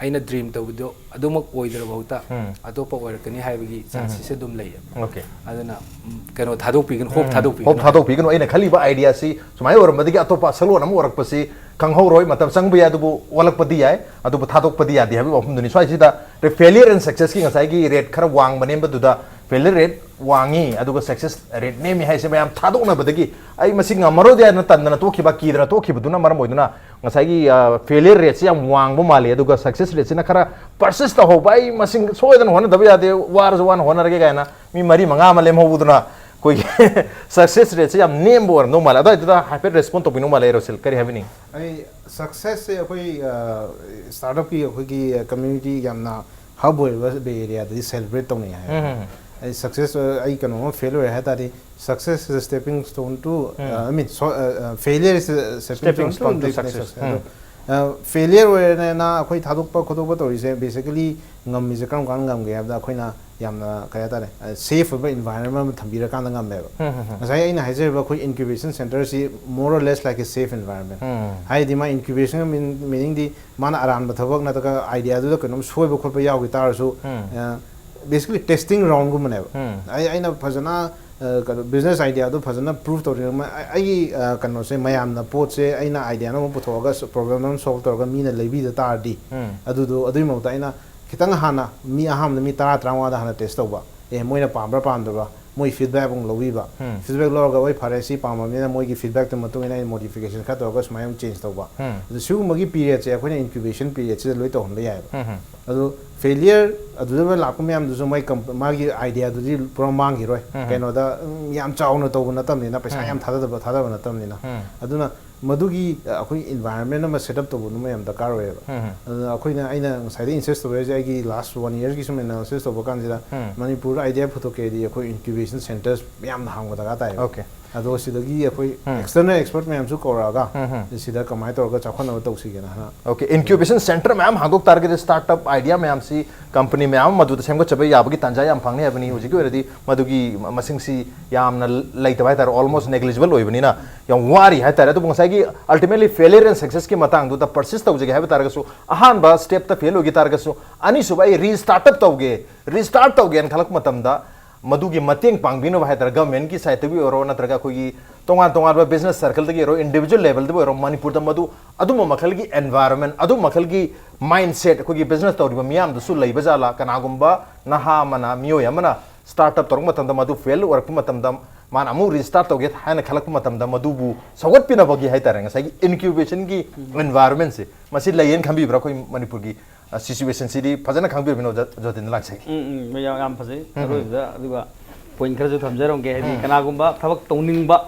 ꯑꯩꯅ ꯗ꯭ꯔꯤꯝ ꯇꯧꯕꯗꯣ ꯑꯗꯨꯃꯛ ꯑꯣꯏꯗ꯭ꯔꯐꯥꯎꯗ ꯎꯝ꯫ ꯑꯇꯣꯞꯄ ꯑꯣꯏꯔꯛꯀꯅꯤ ꯍꯥꯏꯕꯒꯤ ꯆꯥꯟꯁꯦꯁꯁꯦ ꯑꯗꯨꯝ ꯂꯩꯌꯦꯕ꯫ ꯑꯣꯀꯦ꯫ ꯑꯗꯨꯅ, ꯎꯝ, ꯀꯩꯅꯣ ꯊꯥꯗꯣꯛꯄꯤꯒꯅꯨ, ꯍꯣꯞ ꯎꯝ꯫ ꯊꯥꯗꯣꯛꯄꯤꯒꯅꯨ꯫ ꯍꯣꯞ ꯊꯥꯗꯣꯛꯄꯤꯒꯅꯨ꯫ ꯑꯩꯅ ꯈꯜꯂꯤꯕ ꯑꯥꯏꯗꯤꯌꯥꯁꯤ ꯁꯨꯃꯥꯏꯅ ꯑꯣꯏꯔꯝꯕꯗꯒꯤ ꯑꯇꯣꯞꯄ ꯁꯛꯂꯣꯟ ꯑꯃ ꯑꯣꯏꯔꯛꯄꯁꯤ ꯈꯪꯍꯧꯔꯣꯏ꯫ ꯃꯇꯝ ꯆꯪꯕ ꯌꯥꯏ, ꯑꯗꯨꯕꯨ ꯑꯣꯜꯂꯛꯄꯗꯤ ꯌꯥꯏ, ꯑꯗꯨꯕꯨ ꯊꯥꯗꯣꯛꯄꯗꯤ ꯌꯥꯗꯦ ꯍꯥꯏꯕꯒꯤ ꯋꯥꯐꯝꯗꯨꯅꯤ꯫ ꯁ꯭ꯋꯥꯏꯁꯤꯗ ꯐꯦꯂꯤꯌꯔ ꯑꯦꯟ ꯁꯛꯁꯦꯁꯀꯤ ꯉꯁꯥꯏꯒꯤ ꯔꯦꯠ ꯈꯔ ꯋꯥꯡꯕ ꯅꯦꯝꯕꯗꯨꯗ ꯐꯦꯂꯤꯌꯔ ꯔꯦꯠ ꯋꯥꯡꯉꯤ, ꯑꯗꯨꯒ ꯁꯛꯁꯦꯁ ꯔꯦꯠ ꯅꯦꯝꯃꯤ ꯍꯥꯏꯁꯦ ꯃꯌꯥꯝ ꯊꯥꯗꯣꯛꯅꯕꯗꯒꯤ ꯑꯩ ꯃꯁꯤ ꯉꯝꯃꯔꯣꯏꯗ ꯍꯥꯏꯅ ꯇꯟꯗꯅ ꯇꯣꯛꯈꯤꯕ, ꯀꯤꯗꯅ ꯇꯣꯛꯈꯤꯕꯗꯨꯅ ꯃꯔꯝ ꯑꯣꯏꯗꯨꯅ ꯉꯁꯥꯏꯒꯤ, ꯑ, ꯐꯦꯂꯤꯌꯔ ꯔꯦꯠꯁꯤ ꯌꯥꯝ ꯋꯥꯡꯕ ꯃꯥꯜꯂꯤ, ꯑꯗꯨꯒ ꯁꯛꯁꯦꯁ ꯔꯦꯠꯁꯤꯅ ꯈꯔ ꯄꯔꯁꯤꯁ ꯇꯧꯍꯧꯕ, ꯑꯩ ꯃꯁꯤ ꯁꯣꯏꯗꯅ ꯍꯣꯠꯅꯗꯕ ꯌꯥꯗꯦ, ꯋꯥꯔꯁꯨ ꯋꯥꯅ ꯍꯣꯠꯅꯔꯒꯦ ꯀꯥꯏꯅ ꯃꯤ ꯃꯔꯤ ꯃꯉꯥ ꯑꯃ ꯂꯦꯝꯍꯧꯕꯗꯨꯅ ꯑꯩꯈꯣꯏꯒꯤ success rateꯁꯦ ꯌꯥꯝ ꯅꯦꯝꯕ ꯑꯣꯏꯔꯝꯗꯧ ꯃꯥꯜꯂꯦ꯫ ꯑꯗꯨꯋꯥꯏꯗꯨꯗ ꯍꯥꯏꯐꯦꯠ respond ꯇꯧꯕꯤꯅꯧ ꯃꯥꯜꯂꯦ, ꯔꯣꯁꯤꯜ, ꯀꯔꯤ ꯍꯥꯏꯕꯤꯅꯤꯡꯉꯤ? ꯑꯩ successꯁꯦ ꯑꯩꯈꯣꯏ startupꯀꯤ ꯑꯩꯈꯣꯏꯒꯤ community ꯌꯥꯝꯅ hub ꯑꯣꯏꯔꯤꯕ Bay Areaꯗꯗꯤ celebrate ꯇꯧꯅꯩ ꯍꯥꯏ꯫ ꯑꯩ success ꯑꯩ ꯀꯩꯅꯣꯝꯃ fail ꯑꯣꯏꯔꯦ ꯍꯥꯏ ꯇꯥꯔꯗꯤ, success is a stepping stone to I mean, so, failure is a stepping stone to the next success. ꯑꯗꯣ failure ꯑꯣꯏꯔꯦꯅ ꯑꯩꯈꯣꯏ ꯊꯥꯗꯣꯛꯄ ꯈꯣꯠꯇꯣꯛꯄ ꯇꯧꯔꯤꯁꯦ basically ꯉꯝꯃꯤꯁꯦ ꯀꯔꯝ ꯀꯥꯟꯗ ꯉꯝꯒꯦ ꯍꯥꯏꯕꯗ, ꯑꯩꯈꯣꯏꯅ ꯌꯥꯝꯅ ꯀꯩ ꯍꯥꯏꯇꯥꯔꯦ, safe ꯑꯣꯏꯕ environment ꯑꯃ ꯊꯝꯕꯤꯔꯀꯥꯟꯗ ꯉꯝꯃꯦꯕ꯫ ꯉꯁꯥꯏ ꯑꯩꯅ ꯍꯥꯏꯖꯔꯤꯕ ꯑꯩꯈꯣꯏ incubation centreꯁꯤ more or less like a safe environment꯫ ꯍꯥꯏꯗꯤ ꯃꯥ incubation meaningꯗꯤ ꯃꯥꯅ ꯑꯔꯥꯟꯕ ꯊꯕꯛ ꯅꯠꯇ꯭ꯔꯒ ideaꯗꯨꯗ ꯀꯩꯅꯣꯝ ꯁꯣꯏꯕ ꯈꯣꯠꯄ ꯌꯥꯎꯈꯤ ꯇꯥꯔꯁꯨ, basically testing groundꯒꯨꯝꯕꯅꯦꯕ꯫ ꯑꯩ ꯑꯩꯅ ꯐꯖꯅ business ideaꯗꯨ ꯐꯖꯅ prove ꯇꯧꯔꯤꯉꯩ ꯑꯩꯒꯤ ꯀꯩꯅꯣꯁꯦ, ꯃꯌꯥꯝꯅ ꯄꯣꯠꯁꯦ, ꯑꯩꯅ ideaꯅ ꯑꯃ ꯄꯨꯊꯣꯛꯑꯒ problem ꯑꯃ solve ꯇꯧꯔꯒ ꯃꯤꯅ ꯂꯩꯕꯤꯗ ꯇꯥꯔꯗꯤ, ꯑꯗꯨꯗꯣ ꯑꯗꯨꯒꯤ ꯃꯍꯨꯠꯇ ꯑꯩꯅ ꯈꯤꯇꯪ ꯍꯥꯟꯅ ꯃꯤ ꯑꯍꯥꯟꯕꯗ ꯃꯤ ꯇꯔꯥ ꯇꯔꯥꯃꯉꯥꯗ ꯍꯥꯟꯅ test ꯇꯧꯕ꯫ ꯑꯦ, ꯃꯣꯏꯅ ꯄꯥꯝꯕ꯭ꯔꯥ ꯄꯥꯝꯗꯕ꯭ꯔꯥ, ꯃꯣꯏ feedback ꯑꯃꯨꯛ ꯂꯧꯕꯤꯕ꯫ Feedback ꯂꯧꯔꯒ, "ꯍꯣꯏ, ꯐꯔꯦ, ꯁꯤ ꯄꯥꯝꯃꯕꯅꯤꯅ ꯃꯣꯏꯒꯤ feedbackꯇꯨ ꯃꯇꯨꯡ ꯏꯟꯅ ꯑꯩꯅ modification ꯈꯔ ꯇꯧꯔꯒ ꯁꯨꯃꯥꯏꯅ ꯑꯃꯨꯛ change ꯇꯧꯕ"꯫ ꯑꯗꯨ ꯁꯤꯒꯨꯝꯕꯒꯤ periodꯁꯦ ꯑꯩꯈꯣꯏꯅ incubationꯒꯤ periodꯁꯤꯗ ꯂꯣꯏ ꯇꯧꯍꯟꯕ ꯌꯥꯏꯑꯕ꯫ ꯑꯗꯨ failure ꯑꯗꯨꯗ ꯂꯥꯛꯄ ꯃꯌꯥꯝꯗꯨꯁꯨ ꯃꯣꯏ ꯀꯝ-, ꯃꯥꯒꯤ ideaꯗꯨꯗꯤ ꯄꯨꯔꯥ ꯃꯥꯡꯈꯤꯔꯣꯏ꯫ ꯀꯩꯅꯣꯗ, ꯎꯝ, ꯌꯥꯝ ꯆꯥꯎꯅ ꯇꯧꯕ ꯅꯠꯇꯕꯅꯤꯅ, ꯄꯩꯁꯥ ꯌꯥꯝ ꯊꯥꯗꯗꯕ, ꯊꯥꯗꯕ ꯅꯠꯇꯕꯅꯤꯅ꯫ ꯑꯗꯨꯅ ꯃꯗꯨꯒꯤ, ꯑ, ꯑꯩꯈꯣꯏ environment ꯑꯃ set up ꯇꯧꯕ ꯑꯃ ꯌꯥꯝ ꯗꯔꯀꯥꯔ ꯑꯣꯏꯌꯦꯕ꯫ ꯑꯗꯨꯅ ꯑꯩꯈꯣꯏꯅ, ꯑꯩꯅ ꯉꯁꯥꯏꯗꯩ insist ꯇꯧꯕ ꯍꯥꯏꯁꯦ, ꯑꯩꯒꯤ last one yearꯒꯤ ꯁꯨꯝ analysis ꯇꯧꯕ ꯀꯥꯟꯁꯤꯗ, ꯃꯅꯤꯄꯨꯔꯗ idea ꯄꯨꯊꯣꯛꯀꯦꯗꯤ ꯑꯩꯈꯣꯏ incubation centres ꯌꯥꯝꯅ ꯍꯥꯡꯕ ꯗꯔꯀꯥꯔ ꯇꯥꯏꯌꯦꯕ꯫ Okay꯫ ꯑꯗꯣ ꯁꯤꯗꯒꯤ ꯑꯩꯈꯣꯏ external expert ꯃꯌꯥꯝꯁꯨ ꯀꯧꯔꯛꯑꯒ, ꯁꯤꯗ ꯀꯃꯥꯏꯅ ꯇꯧꯔꯒ ꯆꯥꯎꯈꯠꯅꯕ ꯇꯧꯁꯤꯒꯦꯅ ꯍꯥꯏꯅ꯫ Okay, incubation centre ꯃꯌꯥꯝ ꯍꯥꯡꯗꯣꯛ ꯇꯥꯔꯒꯗꯤ startup idea ꯃꯌꯥꯝꯁꯤ, company ꯃꯌꯥꯝ ꯑꯃ ꯃꯗꯨꯗ ꯁꯦꯝꯒꯠꯆꯕ ꯌꯥꯕꯒꯤ ꯇꯥꯟꯖꯥ ꯌꯥꯝ ꯐꯪꯅꯤ ꯍꯥꯏꯕꯅꯤ꯫ ꯍꯧꯖꯤꯛꯀꯤ ꯑꯣꯏꯅꯗꯤ ꯃꯗꯨꯒꯤ ꯃꯁꯤꯡꯁꯤ ꯌꯥꯝꯅ ꯂꯩꯇꯕ ꯍꯥꯏꯇꯥꯔꯦ, almost negligible ꯑꯣꯏꯕꯅꯤꯅ ꯌꯥꯝ ꯋꯥꯔꯤ ꯍꯥꯏꯇꯥꯔꯦ꯫ ꯑꯗꯨꯕꯨ ꯉꯁꯥꯏꯒꯤ ultimately failure and successꯀꯤ ꯃꯇꯥꯡꯗꯨꯗ persist ꯇꯧꯖꯒꯦ ꯍꯥꯏꯕ ꯇꯥꯔꯒꯁꯨ, ꯑꯍꯥꯟꯕ stepꯇ fail ꯑꯣꯏꯈꯤ ꯇꯥꯔꯒꯁꯨ, ꯑꯅꯤꯁꯨꯕ ꯑꯩ restart up ꯇꯧꯒꯦ, restart ꯇꯧꯒꯦꯅ ꯈꯜꯂꯛꯄ ꯃꯇꯝꯗ, ꯃꯗꯨꯒꯤ ꯃꯇꯦꯡ ꯄꯥꯡꯕꯤꯅꯕ ꯍꯥꯏꯇꯥꯔꯦ, governmentꯀꯤ sideꯇꯒꯤ ꯑꯣꯏꯔꯣ, ꯅꯠꯇ꯭ꯔꯒ ꯑꯩꯈꯣꯏꯒꯤ ꯇꯣꯉꯥꯟ ꯇꯣꯉꯥꯟꯕ business circleꯗꯒꯤ ꯑꯣꯏꯔꯣ, individual levelꯗꯕꯨ ꯑꯣꯏꯔꯣ, ꯃꯅꯤꯄꯨꯔꯗ ꯃꯗꯨ ꯑꯗꯨꯝꯕ ꯃꯈꯜꯒꯤ environment, ꯑꯗꯨꯝꯕ ꯃꯈꯜꯒꯤ mindset ꯑꯩꯈꯣꯏꯒꯤ business ꯇꯧꯔꯤꯕ ꯃꯤꯌꯥꯝꯗꯁꯨ ꯂꯩꯕ ꯖꯥꯠꯂꯥ? ꯀꯅꯥꯒꯨꯝꯕ ꯅꯍꯥ ꯑꯃꯅ, ꯃꯤꯑꯣꯏ ꯑꯃꯅ start up ꯇꯧꯔꯛꯄ ꯃꯇꯝꯗ, ꯃꯗꯨ fail ꯑꯣꯏꯔꯛꯄ ꯃꯇꯝꯗ, ꯃꯥꯅ ꯑꯃꯨꯛ restart ꯇꯧꯒꯦ ꯍꯥꯏꯅ ꯈꯜꯂꯛꯄ ꯃꯇꯝꯗ, ꯃꯗꯨꯕꯨ ꯁꯧꯒꯠꯄꯤꯅꯕꯒꯤ ꯍꯥꯏꯇꯥꯔꯦ, ꯉꯁꯥꯏꯒꯤ incubationꯒꯤ environmentꯁꯦ, ꯃꯁꯤ ꯂꯩꯌꯦꯅ ꯈꯟꯕꯤꯕ꯭ꯔꯥ? ꯑꯩꯈꯣꯏ ꯃꯅꯤꯄꯨꯔꯒꯤ, ꯑ, situationꯁꯤꯗꯤ ꯐꯖꯅ ꯈꯪꯕꯤꯔꯝꯃꯤꯅ, ꯑꯣꯖꯥ ꯖꯣꯇꯤꯟ ꯂꯥꯡꯁꯩ꯫ ꯎꯝ, ꯎꯝ, ꯌꯥꯝ, ꯌꯥꯝ ꯐꯖꯩ꯫ ꯑꯔꯣꯏꯕꯗ, ꯑꯗꯨꯒ ꯄꯣꯏꯟ ꯈꯔꯁꯨ ꯊꯝꯖꯔꯝꯒꯦ꯫ ꯍꯥꯏꯗꯤ ꯀꯅꯥꯒꯨꯝꯕ ꯊꯕꯛ ꯇꯧꯅꯤꯡꯕ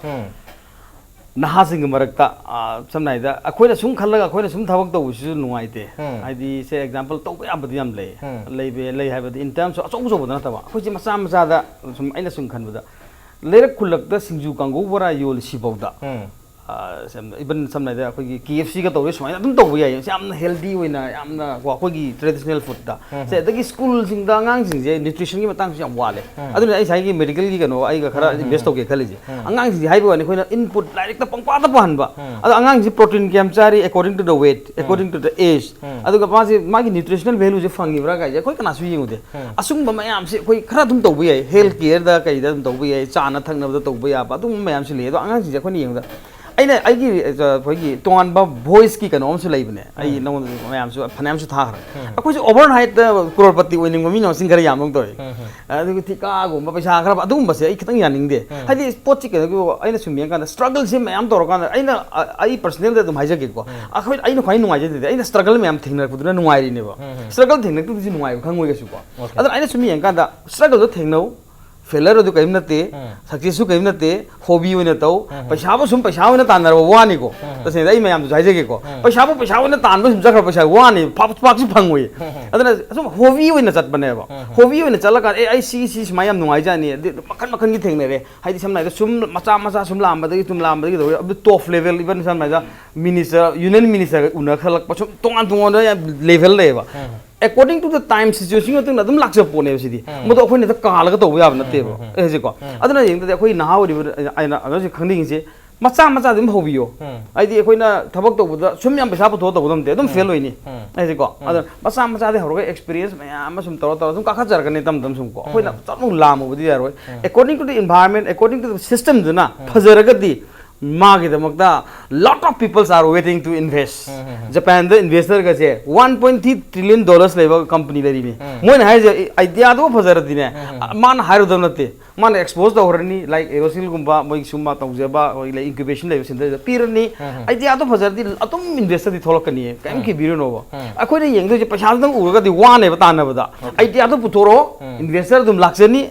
ꯅꯍꯥꯁꯤꯡꯒꯤ ꯃꯔꯛꯇ, ꯑ, ꯁꯝꯅ ꯍꯥꯏꯗ ꯑꯩꯈꯣꯏꯅ ꯁꯨꯝ ꯈꯜꯂꯒ ꯑꯩꯈꯣꯏꯅ ꯁꯨꯝ ꯊꯕꯛ ꯇꯧꯕꯁꯤꯁꯨ ꯅꯨꯡꯉꯥꯏꯇꯦ꯫ ꯍꯥꯏꯗꯤ, ꯁꯦ, ꯑꯦꯛꯖꯥꯝꯄꯜ ꯇꯧꯕ ꯌꯥꯕꯗꯤ ꯌꯥꯝ ꯂꯩ꯫ ꯂꯩꯕ ꯂꯩ ꯍꯥꯏꯕꯗꯤ, ꯏꯟ ꯇꯔꯝꯁ ꯑꯆꯧ ꯑꯆꯧꯕꯗ ꯅꯠꯇꯕ, ꯑꯩꯈꯣꯏꯁꯦ ꯃꯆꯥ ꯃꯆꯥꯗ ꯁꯨꯝ, ꯑꯩꯅ ꯁꯨꯝ ꯈꯟꯕꯗ, ꯂꯩꯔꯛ ꯈꯨꯜꯂꯛꯇ ꯁꯤꯡꯖꯨ ꯀꯥꯡꯒꯧ ꯕꯣꯔꯥ ꯌꯣꯜꯂꯤꯁꯤꯐꯥꯎꯗ, ꯏꯚꯟ ꯁꯝꯅ ꯍꯥꯏꯔꯕꯗ ꯑꯩꯈꯣꯏꯒꯤ ꯀꯦ ꯑꯦꯐ ꯁꯤꯒ ꯇꯧꯔꯦ, ꯁꯨꯃꯥꯏꯅ ꯑꯗꯨꯝ ꯇꯧꯕ ꯌꯥꯏ꯫ ꯁꯤ ꯌꯥꯝꯅ ꯍꯦꯜꯗꯤ ꯑꯣꯏꯅ, ꯌꯥꯝꯅ ꯀꯣ, ꯑꯩꯈꯣꯏꯒꯤ ꯇ꯭ꯔꯦꯗꯤꯁꯅꯦꯜ ꯐꯨꯗꯇ꯫ ꯁꯦ, ꯑꯗꯒꯤ ꯁ꯭ꯀꯨꯜꯁꯤꯡꯗ ꯑꯉꯥꯡꯁꯤꯡꯁꯦ ꯅ꯭ꯌꯨꯇ꯭ꯔꯤꯁꯟꯒꯤ ꯃꯇꯥꯡꯁꯨ ꯌꯥꯝ ꯋꯥꯠꯂꯦ꯫ ꯑꯗꯨꯅ ꯑꯩ ꯉꯁꯥꯏꯒꯤ ꯃꯦꯗꯤꯀꯦꯜꯒꯤ ꯀꯩꯅꯣ ꯑꯩꯒ ꯈꯔ ꯏꯟꯚꯦꯁ ꯇꯧꯒꯦ ꯈꯜꯂꯤꯁꯦ꯫ ꯑꯉꯥꯡꯁꯤꯡꯁꯦ ꯍꯥꯏꯕ ꯋꯥꯅꯤ, ꯑꯩꯈꯣꯏꯅ ꯏꯟꯄꯨꯠ ꯂꯥꯏꯔꯤꯛꯇ ꯄꯪꯄꯥꯗ ꯄꯥꯍꯟꯕ꯫ ꯑꯗꯣ ꯑꯉꯥꯡꯁꯤ ꯄ꯭ꯔꯣꯇꯤꯟ ꯀꯌꯥꯝ ꯆꯥꯔꯤ, according to the weight, according to the age, ꯑꯗꯨꯒ ꯃꯥꯁꯦ ꯃꯥꯒꯤ ꯅ꯭ꯌꯨꯇ꯭ꯔꯤꯁꯅꯦꯜ ꯚꯦꯂꯨꯁꯦ ꯐꯪꯉꯤꯕ꯭ꯔꯥ ꯀꯥꯏꯁꯦ ꯑꯩꯈꯣꯏ ꯀꯅꯥꯁꯨ ꯌꯦꯡꯉꯨꯗꯦ꯫ ꯑꯁꯨꯝꯕ ꯃꯌꯥꯝꯁꯦ ꯑꯩꯈꯣꯏ ꯈꯔ ꯑꯗꯨꯝ ꯇꯧꯕ ꯌꯥꯏ, ꯍꯦꯜꯊ ꯀꯦꯌꯔꯗ ꯀꯩꯗ ꯑꯗꯨꯝ ꯇꯧꯕ ꯌꯥꯏ, ꯆꯥꯅ ꯊꯛꯅꯕꯗ ꯇꯧꯕ ꯌꯥꯕ ꯑꯗꯨꯒꯨꯝꯕ ꯃꯌꯥꯝꯁꯨ ꯂꯩ꯫ ꯑꯗꯣ ꯑꯉꯥꯡꯁꯤꯡꯁꯦ ꯑꯩꯈꯣꯏꯅ ꯌꯦꯡꯕꯗ, ꯑꯩꯅ ꯑꯩꯒꯤ, ꯑ, ꯑꯩꯈꯣꯏꯒꯤ ꯇꯣꯉꯥꯟꯕ ꯚꯣꯏꯁꯀꯤ ꯀꯩꯅꯣ ꯑꯃꯁꯨ ꯂꯩꯕꯅꯦ꯫ ꯑꯩ ꯅꯉꯣꯟꯗ ꯃꯌꯥꯝꯁꯨ ꯐꯅꯌꯥꯝꯁꯨ ꯊꯥꯈ꯭ꯔꯦ꯫ ꯑꯩꯈꯣꯏꯁꯨ ꯑꯣꯚꯔꯅꯥꯏꯠꯇ ꯀ꯭ꯔꯣꯔꯄꯇꯤ ꯑꯣꯏꯅꯤꯡꯕ ꯃꯤꯅ ꯃꯁꯤꯡ ꯈꯔ ꯌꯥꯝꯕ ꯑꯃ ꯇꯧꯋꯤ꯫ ꯑꯗꯨꯒ ꯊꯤꯀꯥꯒꯨꯝꯕ ꯄꯩꯁꯥ ꯈꯔ ꯑꯗꯨꯒꯨꯝꯕꯁꯦ ꯑꯩ ꯈꯤꯇꯪ ꯌꯥꯅꯤꯡꯗꯦ꯫ ꯍꯥꯏꯗꯤ ꯄꯣꯠꯁꯤ ꯀꯩꯅꯣꯒꯤ, ꯑꯩꯅ ꯁꯨꯝ ꯌꯦꯡꯀꯥꯟꯗ ꯁ꯭ꯇ꯭ꯔꯒꯜꯁꯦ ꯃꯌꯥꯝ ꯇꯧꯔꯀꯥꯟꯗ ꯑꯩꯅ, ꯑ, ꯑꯩ ꯄꯔꯁꯅꯦꯜꯗ ꯑꯗꯨꯝ ꯍꯥꯏꯖꯒꯦꯀꯣ꯫ ꯑꯩꯈꯣꯏ, ꯑꯩꯅ ꯈ꯭ꯋꯥꯏ ꯅꯨꯡꯉꯥꯏꯖꯗꯦ, ꯑꯩꯅ ꯁ꯭ꯇ꯭ꯔꯒꯜ ꯃꯌꯥꯝ ꯊꯦꯡꯅꯔꯛꯄꯗꯨꯅ ꯅꯨꯡꯉꯥꯏꯔꯤꯅꯦꯕ꯫ ꯁ꯭ꯇ꯭ꯔꯒꯜ ꯊꯦꯡꯅꯔꯛꯇꯕꯁꯤ ꯅꯨꯡꯉꯥꯏꯕ ꯈꯪꯉꯣꯏ ꯀꯩꯁꯨꯀꯣ꯫ ꯑꯗꯨꯅ ꯑꯩꯅ ꯁꯨꯝ ꯌꯦꯡꯀꯥꯟꯗ ꯁ꯭ꯇ꯭ꯔꯒꯜꯗꯣ ꯊꯦꯡꯅꯧ, ꯐꯦꯂꯔ ꯑꯗꯨ ꯀꯔꯤꯝ ꯅꯠꯇꯦ, ꯁꯛꯁꯦꯁꯁꯨ ꯀꯔꯤꯝ ꯅꯠꯇꯦ, ꯍꯣꯕꯤ ꯑꯣꯏꯅ ꯇꯧ꯫ ꯄꯩꯁꯥꯕꯨ ꯁꯨꯝ ꯄꯩꯁꯥ ꯑꯣꯏꯅ ꯇꯥꯟꯅꯔꯕ ꯋꯥꯅꯤꯀꯣ꯫ ꯇꯁꯦꯡꯅ ꯑꯩ ꯃꯌꯥꯝꯗꯁꯨ ꯍꯥꯏꯖꯒꯦꯀꯣ, ꯄꯩꯁꯥꯕꯨ ꯄꯩꯁꯥ ꯑꯣꯏꯅ ꯇꯥꯟꯕ ꯁꯨꯝ ꯆꯠꯈ꯭ꯔꯕ ꯄꯩꯁꯥ ꯋꯥꯅꯤ, ꯄꯥꯛ-, ꯄꯥꯛꯁꯨ ꯐꯪꯉꯣꯏ꯫ ꯑꯗꯨꯅ ꯁꯨꯝ ꯍꯣꯕꯤ ꯑꯣꯏꯅ ꯆꯠꯄꯅꯦꯕ꯫ ꯍꯣꯕꯤ ꯑꯣꯏꯅ ꯆꯠꯂꯀꯥꯟꯗ, "ꯑꯦ, ꯑꯩ ꯁꯤ, ꯁꯤ ꯁꯨꯃꯥꯏꯅ ꯌꯥꯝ ꯅꯨꯡꯉꯥꯏꯖꯥꯠꯅꯤ", ꯑꯗꯨ ꯃꯈꯟ ꯃꯈꯟꯒꯤ ꯊꯦꯡꯅꯔꯦ꯫ ꯍꯥꯏꯗꯤ ꯁꯝꯅ ꯍꯥꯏꯔꯕꯗ ꯁꯨꯝ ꯃꯆꯥ ꯃꯆꯥ ꯁꯨꯝ ꯂꯥꯛꯑꯝꯕꯗꯒꯤ, ꯁꯨꯝ ꯂꯥꯛꯑꯝꯕꯗꯒꯤ ꯇꯧꯔꯦ꯫ ꯑꯗꯨ ꯇꯣꯞ ꯂꯦꯚꯦꯜ, ꯏꯚꯟ ꯁꯝꯅ ꯍꯥꯏꯔꯕꯗ ꯃꯤꯅꯤꯁꯇꯔ, ꯌꯨꯅꯤꯌꯟ ꯃꯤꯅꯤꯁꯇꯔꯒ ꯎꯅꯈꯠꯂꯛꯄ, ꯁꯨꯝ ꯇꯣꯉꯥꯟ ꯇꯣꯉꯥꯟꯕ ꯌꯥꯝ ꯂꯦꯚꯦꯜ ꯂꯩꯌꯦꯕ꯫ According to the time situation ꯃꯇꯨꯡ ꯏꯟꯅ ꯑꯗꯨꯝ ꯂꯥꯛꯆꯕ ꯄꯣꯠꯅꯦꯕ ꯁꯤꯗꯤ꯫ ꯃꯗꯨ ꯑꯩꯈꯣꯏꯅ ꯍꯦꯛꯇ ꯀꯥꯜꯂꯒ ꯇꯧꯕ ꯌꯥꯕ ꯅꯠꯇꯦꯕ꯫ ꯑꯦ, ꯍꯧꯖꯤꯛꯀꯣ꯫ ꯑꯗꯨꯅ ꯌꯦꯡꯗꯗꯤ ꯑꯩꯈꯣꯏ ꯅꯍꯥ ꯑꯣꯏꯔꯤꯕ, ꯑꯩꯅ ꯍꯧꯖꯤꯛ ꯈꯪꯅꯤꯡꯉꯤꯁꯦ, ꯃꯆꯥ ꯃꯆꯥꯗꯤ ꯑꯗꯨꯝ ꯍꯧꯕꯤꯌꯣ꯫ ꯍꯥꯏꯗꯤ ꯑꯩꯈꯣꯏꯅ ꯊꯕꯛ ꯇꯧꯕꯗ ꯁꯨꯝ ꯌꯥꯝ ꯄꯩꯁꯥ ꯄꯨꯊꯣꯛꯑ ꯇꯧꯕ ꯉꯝꯗꯦ, ꯑꯗꯨꯝ ꯐꯦꯜ ꯑꯣꯏꯅꯤ꯫ ꯍꯥꯏꯁꯦꯀꯣ꯫ ꯑꯗꯣ ꯃꯆꯥ ꯃꯆꯥꯗꯤ ꯍꯧꯔꯒ ꯑꯦꯛꯁꯄꯤꯔꯤꯌꯦꯟꯁ ꯃꯌꯥꯝ ꯑꯃ ꯁꯨꯝ ꯇꯧꯔ ꯇꯧꯔ ꯑꯗꯨꯝ ꯀꯥꯈꯠꯆꯔꯛꯀꯅꯤ ꯇꯝ ꯇꯝ ꯁꯨꯝ ꯀꯣ꯫ ꯑꯩꯈꯣꯏꯅ ꯆꯞ ꯂꯥꯎ ꯂꯥꯝꯃꯨꯕꯗꯤ ꯌꯥꯔꯣꯏ꯫ According to the environment, according to the systemꯗꯨꯅ ꯐꯖꯔꯒꯗꯤ ꯃꯥꯒꯤꯗꯃꯛꯇ lot of people are waiting to invest. ꯖꯄꯥꯟꯗ ꯏꯟꯚꯦꯁꯇꯔꯒꯁꯦ one point three trillion dollars ꯂꯩꯕ ꯀꯝꯄꯅꯤ ꯂꯩꯔꯤꯅꯤ꯫ ꯃꯣꯏꯅ ꯍꯥꯏꯁꯦ ꯑꯥꯏꯗꯤꯌꯥꯗꯨ ꯐꯖꯔꯗꯤꯅꯦ, ꯃꯥꯅ ꯍꯥꯏꯔꯨꯗꯕ ꯅꯠꯇꯦ꯫ ꯃꯥꯅ ꯑꯦꯛꯁꯄꯣꯖ ꯇꯧꯈ꯭ꯔꯅꯤ, ꯂꯥꯏꯛ ꯑꯦꯔꯣꯁꯤꯜꯒꯨꯝꯕ ꯃꯣꯏꯒꯤ ꯁꯨꯝꯕ ꯇꯧꯖꯕ, ꯑꯩꯈꯣꯏ ꯂꯩ ꯏꯟꯀ꯭ꯌꯨꯕꯦꯁꯟ ꯂꯩꯕ ꯁꯦꯟꯇꯔꯗ ꯄꯤꯔꯅꯤ꯫ ꯑꯥꯏꯗꯤꯌꯥꯗꯣ ꯐꯖꯔꯗꯤ ꯑꯗꯨꯝ ꯏꯟꯚꯦꯁꯇꯔꯗꯤ ꯊꯣꯛꯂꯛꯀꯅꯤꯌꯦ, ꯀꯔꯤꯝ ꯀꯤꯕꯤꯔꯨꯅꯣꯕ꯫ ꯑꯩꯈꯣꯏꯅ ꯌꯦꯡꯗꯣꯏꯁꯦ ꯄꯩꯁꯥꯗꯨꯗꯪ ꯎꯔꯒꯗꯤ ꯋꯥꯅꯦꯕ ꯇꯥꯟꯅꯕꯗ꯫ ꯑꯥꯏꯗꯤꯌꯥꯗꯣ ꯄꯨꯊꯣꯔꯛꯑꯣ, ꯏꯟꯚꯦꯁꯇꯔ ꯑꯗꯨꯝ ꯂꯥꯛꯆꯅꯤ꯫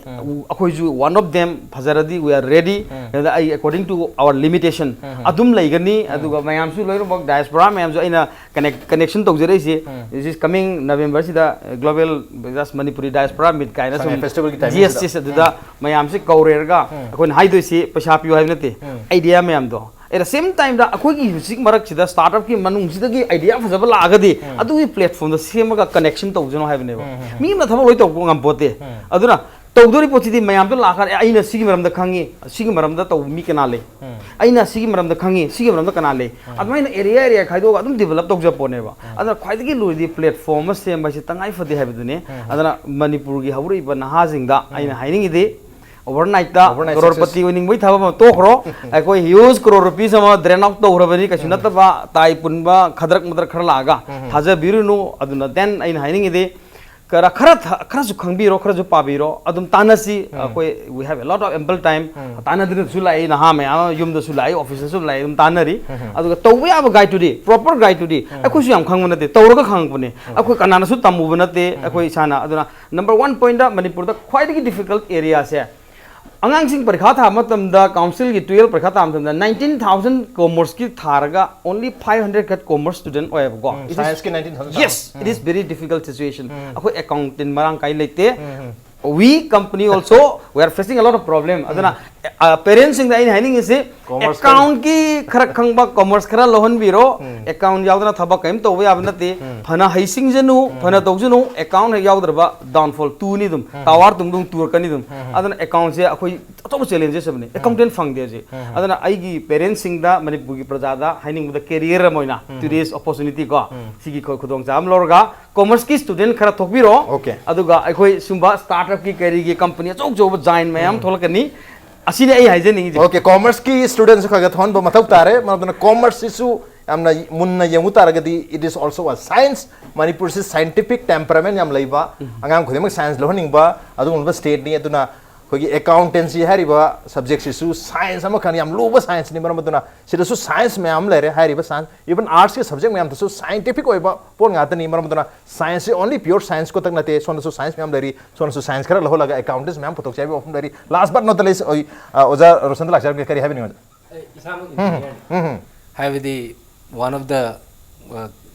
ꯑꯩꯈꯣꯏꯁꯨ one of them ꯐꯖꯔꯗꯤ we are ready꯫ ꯑꯗ ꯑꯩ according to our limitation ꯑꯗꯨꯝ ꯂꯩꯒꯅꯤ꯫ ꯑꯗꯨꯒ ꯃꯌꯥꯝꯁꯨ ꯂꯣꯏꯅꯃꯛ diaspora ꯃꯌꯥꯝꯁꯨ ꯑꯩꯅ ꯀꯅꯦꯛ ꯀꯅꯦꯛꯁꯟ ꯇꯧꯖꯔꯛꯏꯁꯦ꯫ This is coming November ꯁꯤꯗ Global Just Manipuri Diaspora Meet ꯀꯥꯏꯅ ꯁꯨꯝ ꯐꯦꯁꯇꯤꯚꯦꯜꯒꯤ ꯖꯤ ꯑꯦꯁ ꯇꯤ ꯑꯗꯨꯗ ꯃꯌꯥꯝꯁꯦ ꯀꯧꯔꯦꯔꯒ ꯑꯩꯈꯣꯏꯅ ꯍꯥꯏꯗꯣꯏꯁꯤ ꯄꯩꯁꯥ ꯄꯤꯌꯨ ꯍꯥꯏꯕ ꯅꯠꯇꯦ꯫ ꯑꯥꯏꯗꯤꯌꯥ ꯃꯌꯥꯝꯗꯣ꯫ At the same time ꯗ ꯑꯩꯈꯣꯏꯒꯤ ꯍꯧꯖꯤꯛ ꯃꯔꯛꯁꯤꯗ ꯁ꯭ꯇꯥꯔꯠ ꯑꯞꯀꯤ ꯃꯅꯨꯡꯁꯤꯗꯒꯤ ꯑꯥꯏꯗꯤꯌꯥ ꯐꯖꯕ ꯂꯥꯛꯑꯒꯗꯤ ꯑꯗꯨꯒꯤ ꯄ꯭ꯂꯦꯠꯐꯣꯝꯗ ꯁꯦꯝꯃꯒ ꯀꯅꯦꯛꯁꯟ ꯇꯧꯖꯅꯣ ꯍꯥꯏꯕꯅꯦꯕ꯫ ꯃꯤ ꯑꯃꯅ ꯊꯕꯛ ꯂꯣꯏ ꯇꯧꯕ ꯉꯝꯄꯣꯠꯇꯦ꯫ ꯑꯗꯨꯅ ꯇꯧꯗꯣꯔꯤ ꯄꯣꯠꯁꯤꯗꯤ ꯃꯌꯥꯝꯗꯣ ꯂꯥꯛꯈ꯭ꯔꯦ, ꯑꯩꯅ ꯁꯤꯒꯤ ꯃꯔꯝꯗ ꯈꯪꯉꯤ, ꯁꯤꯒꯤ ꯃꯔꯝꯗ ꯇꯧꯕ ꯃꯤ ꯀꯅꯥ ꯂꯩ? ꯑꯩꯅ ꯁꯤꯒꯤ ꯃꯔꯝꯗ ꯈꯪꯉꯤ, ꯁꯤꯒꯤ ꯃꯔꯝꯗ ꯀꯅꯥ ꯂꯩ? ꯑꯗꯨꯃꯥꯏꯅ ꯑꯦꯔꯤꯌꯥ ꯑꯦꯔꯤꯌꯥ ꯈꯥꯏꯗꯣꯛꯑꯒ ꯑꯗꯨꯝ ꯗꯤꯕꯂꯞ ꯇꯧꯖ ꯄꯣꯠꯅꯦꯕ꯫ ꯑꯗꯨꯅ ꯈ꯭ꯋꯥꯏꯗꯒꯤ ꯂꯨꯔꯤꯗꯤ ꯄ꯭ꯂꯦꯠꯐꯣꯝ ꯑꯃ ꯁꯦꯝꯕ ꯍꯥꯏꯁꯤ ꯇꯉꯥꯏ ꯐꯗꯦ ꯍꯥꯏꯕꯗꯨꯅꯤ꯫ ꯑꯗꯨꯅ ꯃꯅꯤꯄꯨꯔꯒꯤ ꯍꯧꯔꯛꯏꯕ ꯅꯍꯥꯁꯤꯡꯗ ꯑꯩꯅ ꯍꯥꯏꯅꯤꯡꯉꯤꯗꯤ, ꯑꯣꯚꯔꯅꯥꯏꯠꯇ ꯀꯔꯣꯔꯄꯇꯤ ꯑꯣꯏꯅꯤꯡꯕꯒꯤ ꯊꯕꯛ ꯑꯃ ꯇꯣꯛꯈ꯭ꯔꯣ꯫ ꯑꯩꯈꯣꯏ ꯍ꯭ꯌꯨꯖ ꯀ꯭ꯔꯣꯔ ꯔꯨꯄꯤꯁ ꯑꯃ ꯗ꯭ꯔꯦꯟ ꯑꯥꯎꯠ ꯇꯧꯈ꯭ꯔꯕꯅꯤ, ꯀꯩꯁꯨ ꯅꯠꯇꯕ ꯇꯥꯏ ꯄꯨꯟꯕ ꯈꯗ꯭ꯔꯛ ꯃꯗ꯭ꯔꯛ ꯈꯔ ꯂꯥꯛꯑꯒ꯫ ꯊꯥꯖꯕꯤꯔꯨꯅꯨ꯫ ꯑꯗꯨꯅ ꯗꯦꯟ ꯑꯩꯅ ꯍꯥꯏꯅꯤꯡꯉꯤꯗꯤ, ꯈꯔ ꯈꯔ ꯊ- ꯈꯔꯁꯨ ꯈꯪꯕꯤꯔꯣ, ꯈꯔꯁꯨ ꯄꯥꯕꯤꯔꯣ꯫ ꯑꯗꯨꯝ ꯇꯥꯟꯅꯁꯤ꯫ ꯑꯩꯈꯣꯏ we have a lot of ample time꯫ ꯇꯥꯟꯅꯗꯨꯅꯁꯨ ꯂꯥꯛꯏ, ꯅꯍꯥ ꯃꯌꯥꯝ ꯑꯃ ꯌꯨꯝꯗꯁꯨ ꯂꯥꯛꯏ, ꯑꯣꯐꯤꯁꯇꯁꯨ ꯂꯥꯛꯏ, ꯑꯗꯨꯝ ꯇꯥꯟꯅꯔꯤ꯫ ꯑꯗꯨꯒ ꯇꯧꯕ ꯌꯥꯕ ꯒꯥꯏꯗꯇꯨꯗꯤ, ꯄ꯭ꯔꯣꯄꯔ ꯒꯥꯏꯗꯇꯨꯗꯤ ꯑꯩꯈꯣꯏꯁꯨ ꯌꯥꯝ ꯈꯪꯕ ꯅꯠꯇꯦ, ꯇꯧꯔꯒ ꯈꯪꯉꯛꯄꯅꯦ꯫ ꯑꯩꯈꯣꯏ ꯀꯅꯥꯅꯁꯨ ꯇꯝꯃꯨꯕ ꯅꯠꯇꯦ ꯑꯩꯈꯣꯏ ꯏꯁꯥꯅ꯫ ꯑꯗꯨꯅ ꯅꯝꯕꯔ ꯋꯥꯟ ꯄꯣꯏꯟꯗ ꯃꯅꯤꯄꯨꯔꯗ ꯈ꯭ꯋꯥꯏꯗꯒꯤ ꯗꯤꯐꯤꯀꯜꯠ ꯑꯦꯔꯤꯌꯥꯁꯦ, ꯑꯉꯥꯡꯁꯤꯡ ꯄꯔꯤꯈꯥ ꯊꯥꯕ ꯃꯇꯝꯗ, ꯀꯥꯎꯟꯁꯤꯜꯒꯤ ꯇꯨꯌꯦꯜꯞ ꯄꯔꯤꯈꯥ ꯊꯥꯕ ꯃꯇꯝꯗ, ꯅꯥꯏꯟꯇꯤꯟ ꯊꯥꯎꯖꯟ ꯀꯣꯃꯔꯁꯀꯤ ꯊꯥꯔꯒ only five hundred ꯈꯛ ꯀꯣꯃꯔꯁ ꯁ꯭ꯇꯨꯗꯦꯟꯠ ꯑꯣꯏꯌꯦꯕꯀꯣ꯫ It is ꯁꯥꯏꯟꯁꯀꯤ ꯅꯥꯏꯟꯇꯤꯟ ꯊꯥꯎꯖꯟ ꯌꯦꯁ, ꯊꯥꯕ꯫ It is very difficult situation꯫ ꯑꯩꯈꯣꯏ ꯑꯦꯀꯥꯎꯟꯇꯦꯟ ꯃꯔꯥꯡ ꯀꯥꯏ ꯂꯩꯇꯦ꯫ We company also, we are facing a lot of problem꯫ ꯑꯗꯨꯅ ꯄꯦꯔꯦꯟꯁꯁꯤꯡꯗ ꯑꯩꯅ ꯍꯥꯏꯅꯤꯡꯉꯤꯁꯤ, ꯀꯣꯃꯔꯁꯇ ꯑꯦꯀꯥꯎꯟꯒꯤ ꯈꯔ ꯈꯪꯕ ꯀꯣꯃꯔꯁ ꯈꯔ ꯂꯧꯍꯟꯕꯤꯔꯣ꯫ ꯑꯦꯀꯥꯎꯟ ꯌꯥꯎꯗꯅ ꯊꯕꯛ ꯀꯔꯤꯝ ꯇꯧꯕ ꯌꯥꯕ ꯅꯠꯇꯦ꯫ ꯐꯅ ꯍꯩꯁꯤꯡꯖꯅꯨ, ꯐꯅ ꯇꯧꯖꯅꯨ, ꯑꯦꯀꯥꯎꯟ ꯍꯦꯛ ꯌꯥꯎꯗ꯭ꯔꯕ ꯗꯥꯎꯟꯐꯣꯜ ꯇꯨꯅꯤ ꯑꯗꯨꯝ꯫ ꯇꯥꯋꯥꯔ ꯇꯨꯡꯗ ꯑꯗꯨꯝ ꯇꯨꯔꯛꯀꯅꯤ ꯑꯗꯨꯝ꯫ ꯑꯗꯨꯅ ꯑꯦꯀꯥꯎꯟꯁꯦ ꯑꯩꯈꯣꯏ ꯑꯆꯧꯕ ꯆꯦꯂꯦꯟꯖꯦꯁ ꯑꯃꯅꯤ, ꯑꯦꯀꯥꯎꯟꯇꯦꯟ ꯐꯪꯗꯦ ꯍꯧꯖꯤꯛ꯫ ꯑꯗꯨꯅ ꯑꯩꯒꯤ ꯄꯦꯔꯦꯟꯁꯁꯤꯡꯗ, ꯃꯅꯤꯄꯨꯔꯒꯤ ꯄ꯭ꯔꯖꯥꯗ ꯍꯥꯏꯅꯤꯡꯕꯗ, ꯀꯦꯔꯤꯌꯔ ꯑꯃ ꯑꯣꯏꯅ ꯇꯨꯗꯦꯁ ꯑꯣꯄꯣꯔꯆꯨꯅꯤꯇꯤ ꯀꯣ, ꯁꯤꯒꯤ ꯈꯨ- ꯈꯨꯗꯣꯡꯆꯥꯕ ꯑꯃ ꯂꯧꯔꯒ ꯀꯣꯃꯔꯁꯀꯤ ꯁ꯭ꯇꯨꯗꯦꯟ ꯈꯔ ꯊꯣꯛꯄꯤꯔꯣ꯫ ꯑꯣꯀꯦ꯫ ꯑꯗꯨꯒ ꯑꯩꯈꯣꯏ ꯁꯨꯝꯕ ꯁ꯭ꯇꯥꯔꯠ ꯑꯞꯀꯤ ꯀꯔꯤꯒꯤ ꯀꯝꯄꯅꯤ ꯑꯆꯧ ꯑꯆꯧꯕ ꯖꯥꯏꯟ ꯃꯌꯥꯝ ꯊꯣꯛꯂꯛꯀꯅꯤ꯫ ꯑꯁꯤꯅꯤ ꯑꯩ ꯍꯥꯏꯖꯅꯤꯡꯉꯤꯁꯦ꯫ ꯑꯣꯀꯦ, ꯀꯣꯃꯔꯁꯀꯤ ꯁ꯭ꯇꯨꯗꯦꯟꯠꯁꯨ ꯈꯔ ꯈꯔ ꯊꯣꯛꯍꯟꯕ ꯃꯊꯧ ꯇꯥꯔꯦ꯫ ꯃꯔꯝ ꯑꯗꯨꯅ ꯀꯣꯃꯔꯁꯁꯤꯁꯨ ꯌꯥꯝꯅ ꯃꯨꯟꯅ ꯌꯦꯡꯉꯨ ꯇꯥꯔꯒꯗꯤ, it is also a science. ꯃꯅꯤꯄꯨꯔꯁꯤ ꯁꯥꯏꯟꯇꯤꯐꯤꯛ ꯇꯦꯝꯄꯔꯥꯃꯦꯟ ꯌꯥꯝ ꯂꯩꯕ, ꯑꯉꯥꯡ ꯈꯨꯗꯤꯡꯃꯛ ꯁꯥꯏꯟꯁ ꯂꯧꯍꯟꯅꯤꯡꯕ ꯑꯗꯨꯒꯨꯝꯂꯕ ꯁ꯭ꯇꯦꯠꯅꯤ꯫ ꯑꯗꯨꯅ ꯑꯩꯈꯣꯏꯒꯤ ꯑꯦꯀꯥꯎꯟꯇꯦꯟꯁꯤ ꯍꯥꯏꯔꯤꯕ ꯁꯕꯖꯦꯛꯁꯤꯁꯨ ꯁꯥꯏꯟꯁ ꯑꯃꯈꯛꯅꯤ, ꯌꯥꯝ ꯂꯨꯕ ꯁꯥꯏꯟꯁꯅꯤ꯫ ꯃꯔꯝ ꯑꯗꯨꯅ ꯁꯤꯗꯁꯨ ꯁꯥꯏꯟꯁ ꯃꯌꯥꯝ ꯑꯃ ꯂꯩꯔꯦ꯫ ꯍꯥꯏꯔꯤꯕ ꯁꯥꯏꯟꯁ, ꯏꯚꯟ ꯑꯥꯔꯠꯁꯀꯤ ꯁꯕꯖꯦꯛ ꯃꯌꯥꯝꯗꯁꯨ ꯁꯥꯏꯟꯇꯤꯐꯤꯛ ꯑꯣꯏꯕ ꯄꯣꯠ ꯉꯥꯛꯇꯅꯤ꯫ ꯃꯔꯝ ꯑꯗꯨꯅ ꯁꯥꯏꯟꯁꯁꯤ only pure science ꯈꯛꯇꯪ ꯅꯠꯇꯦ, ꯁꯣꯝꯗꯁꯨ ꯁꯥꯏꯟꯁ ꯃꯌꯥꯝ ꯂꯩꯔꯤ꯫ ꯁꯣꯝꯗꯁꯨ ꯁꯥꯏꯟꯁ ꯈꯔ ꯂꯧꯍꯜꯂꯒ ꯑꯦꯀꯥꯎꯟꯇꯦꯟꯁ ꯃꯌꯥꯝ ꯄꯨꯊꯣꯛꯆꯩ ꯍꯥꯏꯕ ꯋꯥꯐꯝ ꯂꯩꯔꯤ꯫ Last but not the least, ꯑꯣꯏ-, ꯑ, ꯑꯣꯖꯥ ꯔꯣꯁꯟꯗ ꯂꯥꯛꯆꯔꯒꯦ, ꯀꯔꯤ ꯍꯥꯏꯕꯤꯅꯤꯡꯉꯤ? ꯑꯩ ꯏꯁꯥꯃꯛ ꯏꯟꯖꯤꯅꯤꯌꯔꯅꯤ꯫ ꯎꯝ, ꯎꯝ꯫ ꯍꯥꯏꯕꯗꯤ, one of the, ꯑ,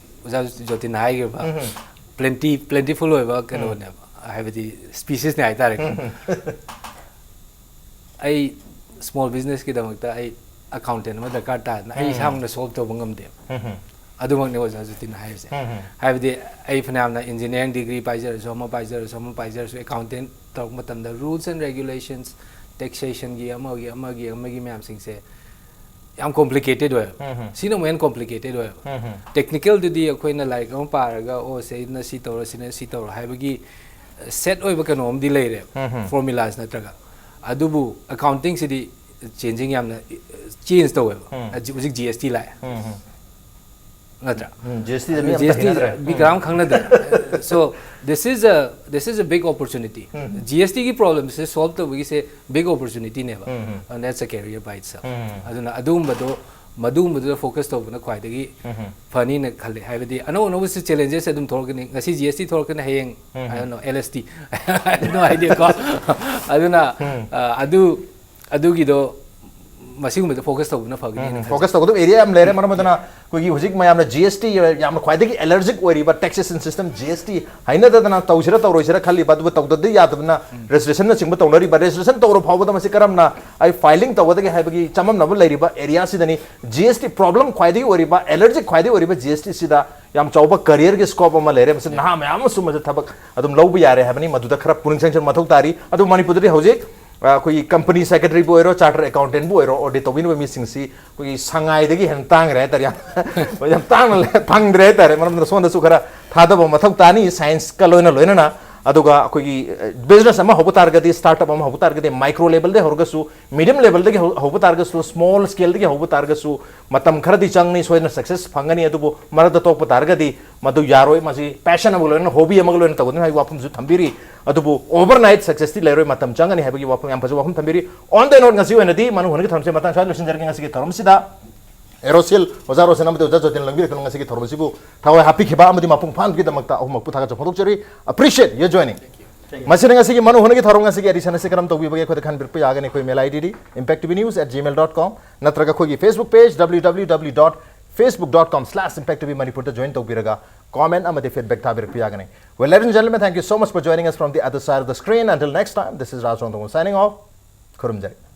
ꯑꯣꯖꯥ ꯖꯣꯇꯤꯟꯅ ꯍꯥꯏꯈ꯭ꯔꯤꯕ, ꯎꯝ, ꯎꯝ꯫ Plenty, plentiful ꯑꯣꯏꯕ ꯀꯩꯅꯣꯅꯦꯕ, ꯍꯥꯏꯕꯗꯤ ꯁ꯭ꯄꯤꯁꯤꯁꯅꯦ ꯍꯥꯏꯇꯥꯔꯦꯀꯣ꯫ ꯑꯩ ꯁ꯭ꯃꯣꯜ ꯕꯤꯖꯤꯅꯦꯁꯀꯤꯗꯃꯛꯇ ꯑꯩ ꯑꯦꯀꯥꯎꯟꯇꯦꯟ ꯑꯃ ꯗꯔꯀꯥꯔ ꯇꯥꯗꯅ ꯑꯩ ꯏꯁꯥꯃꯛꯅ ꯁꯣꯜꯕ ꯇꯧꯕ ꯉꯝꯗꯦꯕ꯫ ꯑꯗꯨꯃꯛꯅꯦ ꯑꯣꯖꯥ ꯖꯣꯇꯤꯟꯅ ꯍꯥꯏꯔꯤꯁꯦ꯫ ꯍꯥꯏꯕꯗꯤ ꯑꯩ ꯐꯅꯌꯥꯝꯅ ꯏꯟꯖꯤꯅꯤꯌꯥꯔꯤꯡ ꯗꯤꯒ꯭ꯔꯤ ꯄꯥꯏꯖꯔꯁꯨ, ꯑꯃ ꯄꯥꯏꯖꯔꯁꯨ, ꯑꯃ ꯄꯥꯏꯖꯔꯁꯨ, ꯑꯦꯀꯥꯎꯟꯇꯦꯟ ꯇꯧꯔꯛꯄ ꯃꯇꯝꯗ ꯔꯨꯜꯁ ꯑꯦꯟ ꯔꯦꯒꯨꯂꯦꯁꯟꯁ, ꯇꯦꯛꯁꯦꯁꯟꯒꯤ, ꯑꯃꯒꯤ, ꯑꯃꯒꯤ, ꯑꯃꯒꯤ ꯃꯌꯥꯝꯁꯤꯡꯁꯦ ꯌꯥꯝ ꯀꯣꯝꯄ꯭ꯂꯤꯀꯦꯇꯦꯗ ꯑꯣꯏꯌꯦꯕ꯫ ꯁꯤꯅ ꯑꯃꯨꯛ ꯍꯦꯟꯅ ꯀꯣꯝꯄ꯭ꯂꯤꯀꯦꯇꯦꯗ ꯑꯣꯏꯌꯦꯕ꯫ ꯇꯦꯛꯅꯤꯀꯦꯜꯗꯨꯗꯤ ꯑꯩꯈꯣꯏꯅ ꯂꯥꯏꯔꯤꯛ ꯑꯃ ꯄꯥꯔꯒ, "ꯑꯣ, ꯁꯤꯅ ꯁꯤ ꯇꯧꯔꯣ, ꯁꯤꯅ ꯁꯤ ꯇꯧꯔꯣ" ꯍꯥꯏꯕꯒꯤ ꯁꯦꯠ ꯑꯣꯏꯕ ꯀꯩꯅꯣ ꯑꯃꯗꯤ ꯂꯩꯔꯦꯕ, ꯐꯣꯔꯃꯨꯂꯥꯁ ꯅꯠꯇ꯭ꯔꯒ꯫ ꯑꯗꯨꯕꯨ ꯑꯦꯀꯥꯎꯟꯇꯤꯡꯁꯤꯗꯤ ꯆꯦꯟꯖꯤꯡ ꯌꯥꯝꯅ ꯆꯦꯟꯖ ꯇꯧꯋꯦꯕ꯫ ꯍꯧꯖꯤꯛ, ꯍꯧꯖꯤꯛ ꯖꯤ ꯑꯦꯁ ꯇꯤ ꯂꯥꯛꯑꯦ꯫ ꯅꯠꯇ꯭ꯔꯥ? ꯎꯝ, ꯖꯤ ꯑꯦꯁ ꯇꯤꯗ ꯃꯤ ꯑꯝꯇ ꯖꯤ ꯑꯦꯁ ꯇꯤ ꯍꯩꯅꯗ꯭ꯔꯦ꯫ ꯃꯤ ꯀꯅꯥꯝ ꯈꯪꯅꯗ꯭ꯔꯦ꯫ So, this is a, this is a big opportunity. G S ꯇꯤꯒꯤ ꯄ꯭ꯔꯣꯕ꯭ꯂꯦꯝꯁꯦ ꯁꯣꯜꯕ ꯇꯧꯕꯒꯤꯁꯦ ꯕꯤꯒ ꯑꯣꯄꯣꯔꯆꯨꯅꯤꯇꯤꯅꯦꯕ꯫ And that's a career by itself. ꯑꯗꯨꯅ ꯑꯗꯨꯒꯨꯝꯕꯗꯣ, ꯃꯗꯨꯒꯨꯝꯕꯗꯨꯗ ꯐꯣꯀꯁ ꯇꯧꯕꯅ ꯈ꯭ꯋꯥꯏꯗꯒꯤ ꯐꯅꯤꯅ ꯈꯜꯂꯦ꯫ ꯍꯥꯏꯕꯗꯤ ꯑꯅꯧ ꯑꯅꯧꯕꯁꯨ ꯆꯦꯂꯦꯟꯖꯦꯁ ꯑꯗꯨꯝ ꯊꯣꯛꯂꯛꯀꯅꯤ꯫ ꯉꯁꯤ ꯖꯤ ꯑꯦꯁ ꯇꯤ ꯊꯣꯛꯂꯛꯀꯅꯤ, ꯍꯌꯦꯡ, I don't know, L S T. No idea ꯀꯣ꯫ ꯑꯗꯨꯅ, ꯑ, ꯑꯗꯨ, ꯑꯗꯨꯒꯤꯗꯣ ꯃꯁꯤꯒꯨꯝꯕꯗ ꯐꯣꯀꯁ ꯇꯧꯕꯅ ꯐꯒꯅꯤꯅ ꯈꯜꯂꯦ꯫ ꯐꯣꯀꯁ ꯇꯧꯒꯗꯕ ꯑꯦꯔꯤꯌꯥ ꯌꯥꯝ ꯂꯩꯔꯦ꯫ ꯃꯔꯝ ꯑꯗꯨꯅ ꯑꯩꯈꯣꯏꯒꯤ ꯍꯧꯖꯤꯛ ꯃꯌꯥꯝꯅ ꯖꯤ ꯑꯦꯁ ꯇꯤ ꯌꯥꯝꯅ ꯈ꯭ꯋꯥꯏꯗꯒꯤ ꯑꯦꯂꯔꯖꯤꯛ ꯑꯣꯏꯔꯤꯕ ꯇꯦꯛꯁꯦꯁꯟ ꯁꯤꯁꯇꯦꯝ, ꯖꯤ ꯑꯦꯁ ꯇꯤ ꯍꯩꯅꯗꯗꯅ ꯇꯧꯁꯤꯔ ꯇꯧꯔꯣꯏꯁꯤꯔ ꯈꯜꯂꯤꯕ, ꯑꯗꯨꯕꯨ ꯇꯧꯗꯗꯤ ꯌꯥꯗꯕꯅ ꯔꯦꯖꯤꯁꯇ꯭ꯔꯦꯁꯟꯅꯆꯤꯡꯕ ꯇꯧꯅꯔꯤꯕ꯫ ꯔꯦꯖꯤꯁꯇ꯭ꯔꯦꯁꯟ ꯇꯧꯔ ꯐꯥꯎꯕꯗ ꯃꯁꯤ ꯀꯔꯝꯅ ꯑꯩ ꯐꯥꯏꯂꯤꯡ ꯇꯧꯒꯗꯒꯦ ꯍꯥꯏꯕꯒꯤ ꯆꯃꯝꯅꯕ ꯂꯩꯔꯤꯕ ꯑꯦꯔꯤꯌꯥꯁꯤꯗꯅꯤ꯫ ꯖꯤ ꯑꯦꯁ ꯇꯤ ꯄ꯭ꯔꯣꯕ꯭ꯂꯦꯝ ꯈ꯭ꯋꯥꯏꯗꯒꯤ ꯑꯣꯏꯔꯤꯕ, ꯑꯦꯂꯔꯖꯤꯛ ꯈ꯭ꯋꯥꯏꯗꯒꯤ ꯑꯣꯏꯔꯤꯕ ꯖꯤ ꯑꯦꯁ ꯇꯤꯁꯤꯗ ꯌꯥꯝ ꯆꯥꯎꯕ ꯀꯔꯤꯌꯔꯒꯤ ꯁ꯭ꯀꯣꯞ ꯑꯃ ꯂꯩꯔꯦ꯫ ꯃꯁꯤ ꯅꯍꯥ ꯃꯌꯥꯝ ꯑꯃ ꯁꯨꯝꯕꯁꯦ ꯊꯕꯛ ꯑꯗꯨꯝ ꯂꯧꯕ ꯌꯥꯔꯦ ꯍꯥꯏꯕꯅꯤ꯫ ꯃꯗꯨꯗ ꯈꯔ ꯄꯨꯛꯅꯤꯡ ꯆꯪꯁꯤꯟ ꯃꯊꯧ ꯇꯥꯔꯤ꯫ ꯑꯗꯨ ꯃꯅꯤꯄꯨꯔꯗꯗꯤ ꯍꯧꯖꯤꯛ ꯑ, ꯑꯩꯈꯣꯏꯒꯤ ꯀꯝꯄꯅꯤ ꯁꯦꯀ꯭ꯔꯦꯇꯔꯤꯕꯨ ꯑꯣꯏꯔꯣ, ꯆꯥꯔꯇꯔ ꯑꯦꯀꯥꯎꯟꯇꯦꯟꯕꯨ ꯑꯣꯏꯔꯣ, ꯑꯣꯗꯤꯠ ꯇꯧꯕꯤꯅꯕ ꯃꯤꯁꯤꯡꯁꯤ ꯑꯩꯈꯣꯏꯒꯤ ꯁꯉꯥꯏꯗꯒꯤ ꯍꯦꯟꯅ ꯇꯥꯡꯈ꯭ꯔꯦ ꯍꯥꯏꯇꯥꯔꯦ꯫ ꯌꯥꯝ, ꯌꯥꯝ ꯇꯥꯡꯅ ꯂꯩ-, ꯐꯪꯗ꯭ꯔꯦ ꯍꯥꯏꯇꯥꯔꯦ꯫ ꯃꯔꯝ ꯑꯗꯨꯅ ꯁꯣꯝꯗꯁꯨ ꯈꯔ ꯊꯥꯗꯕ ꯃꯊꯧ ꯇꯥꯅꯤ, ꯁꯥꯏꯟꯁꯀ ꯂꯣꯏꯅ ꯂꯣꯏꯅꯅ꯫ ꯑꯗꯨꯒ ꯑꯩꯈꯣꯏꯒꯤ ꯕꯤꯖꯤꯅꯦꯁ ꯑꯃ ꯍꯧꯕ ꯇꯥꯔꯒꯗꯤ, ꯁ꯭ꯇꯥꯔꯠ ꯑꯞ ꯑꯃ ꯍꯧꯕ ꯇꯥꯔꯒꯗꯤ, ꯃꯥꯏꯀ꯭ꯔꯣ ꯂꯦꯕꯜꯗꯒꯤ ꯍꯧꯔꯒꯁꯨ, ꯃꯤꯗꯤꯌꯝ ꯂꯦꯕꯜꯗꯒꯤ ꯍꯧ- ꯍꯧꯕ ꯇꯥꯔꯒꯁꯨ, ꯁ꯭ꯃꯣꯜ ꯁ꯭ꯀꯦꯜꯗꯒꯤ ꯍꯧꯕ ꯇꯥꯔꯒꯁꯨ, ꯃꯇꯝ ꯈꯔꯗꯤ ꯆꯪꯅꯤ, ꯁꯣꯏꯗꯅ ꯁꯛꯁꯦꯁ ꯐꯪꯒꯅꯤ꯫ ꯑꯗꯨꯕꯨ ꯃꯔꯛꯇ ꯇꯣꯛꯄ ꯇꯥꯔꯒꯗꯤ ꯃꯗꯨ ꯌꯥꯔꯣꯏ꯫ ꯃꯁꯤ ꯄꯦꯁꯟ ꯑꯃꯒ ꯂꯣꯏꯅꯅ, ꯍꯣꯕꯤ ꯑꯃꯒ ꯂꯣꯏꯅꯅ ꯇꯧꯒꯗꯕꯅꯤ ꯍꯥꯏꯕꯒꯤ ꯋꯥꯐꯝꯁꯨ ꯊꯝꯕꯤꯔꯤ꯫ ꯑꯗꯨꯕꯨ ꯑꯣꯚꯔꯅꯥꯏꯠ ꯁꯛꯁꯦꯁꯇꯤ ꯂꯩꯔꯣꯏ, ꯃꯇꯝ ꯆꯪꯒꯅꯤ ꯍꯥꯏꯕꯒꯤ ꯋꯥꯐꯝ, ꯌꯥꯝ ꯐꯖꯕ ꯋꯥꯐꯝ ꯊꯝꯕꯤꯔꯤ꯫ On the note, ꯉꯁꯤ ꯑꯣꯏꯅꯗꯤ ꯃꯅꯨ ꯍꯣꯟꯒꯤ ꯊꯧꯔꯝꯁꯤ ꯃꯇꯥꯡ ꯁ꯭ꯋꯥꯏꯗ ꯂꯣꯏꯁꯤꯟꯖꯔꯒꯦ꯫ ꯉꯁꯤꯒꯤ ꯊꯧꯔꯝꯁꯤꯗ ꯑꯦꯔꯣꯁꯤꯜ, ꯑꯣꯖꯥ ꯔꯣꯁꯟ ꯑꯃꯗꯤ ꯑꯣꯖꯥ ꯖꯣꯇꯤꯟ ꯂꯪꯕꯤꯔꯛꯇꯨꯅ ꯉꯁꯤꯒꯤ ꯊꯧꯔꯝ ꯑꯁꯤꯕꯨ ꯊꯋꯥꯏ ꯍꯥꯞꯄꯤꯈꯤꯕ ꯑꯃꯗꯤ ꯃꯄꯨꯡ ꯐꯥꯍꯟꯕꯒꯤꯗꯃꯛꯇ ꯑꯍꯨꯝꯃꯛꯄꯨ ꯊꯥꯒꯠꯆꯕ ꯐꯣꯡꯗꯣꯛꯆꯔꯤ꯫ Appreciate your joining. ꯃꯁꯤꯅ ꯉꯁꯤꯒꯤ ꯃꯅꯨ ꯍꯣꯟꯒꯤ ꯊꯧꯔꯝ ꯉꯁꯤꯒꯤ ꯑꯦꯗꯤꯁꯟ ꯑꯁꯤ ꯀꯔꯝ ꯇꯧꯕꯤꯕꯒꯦ ꯑꯩꯈꯣꯏꯗ ꯈꯟꯕꯤꯔꯛꯄ ꯌꯥꯒꯅꯤ꯫ ꯑꯩꯈꯣꯏ ꯏꯃꯦꯜ ꯑꯥꯏ ꯗꯤꯗꯤ impacttvnews at gmail dot com ꯅꯠꯇ꯭ꯔꯒ ꯑꯩꯈꯣꯏꯒꯤ Facebook page, www dot facebook dot com slash impact T V Manipur ꯗ join ꯇꯧꯕꯤꯔꯒ comment ꯑꯃꯗꯤ feedback ꯊꯥꯕꯤꯔꯛꯄ ꯌꯥꯒꯅꯤ꯫ Well, ladies and gentlemen, thank you so much for joining us from the other side of the screen. Until next time, this is Raj Rongthong signing off. ꯈꯨꯔꯨꯝꯖꯔꯤ꯫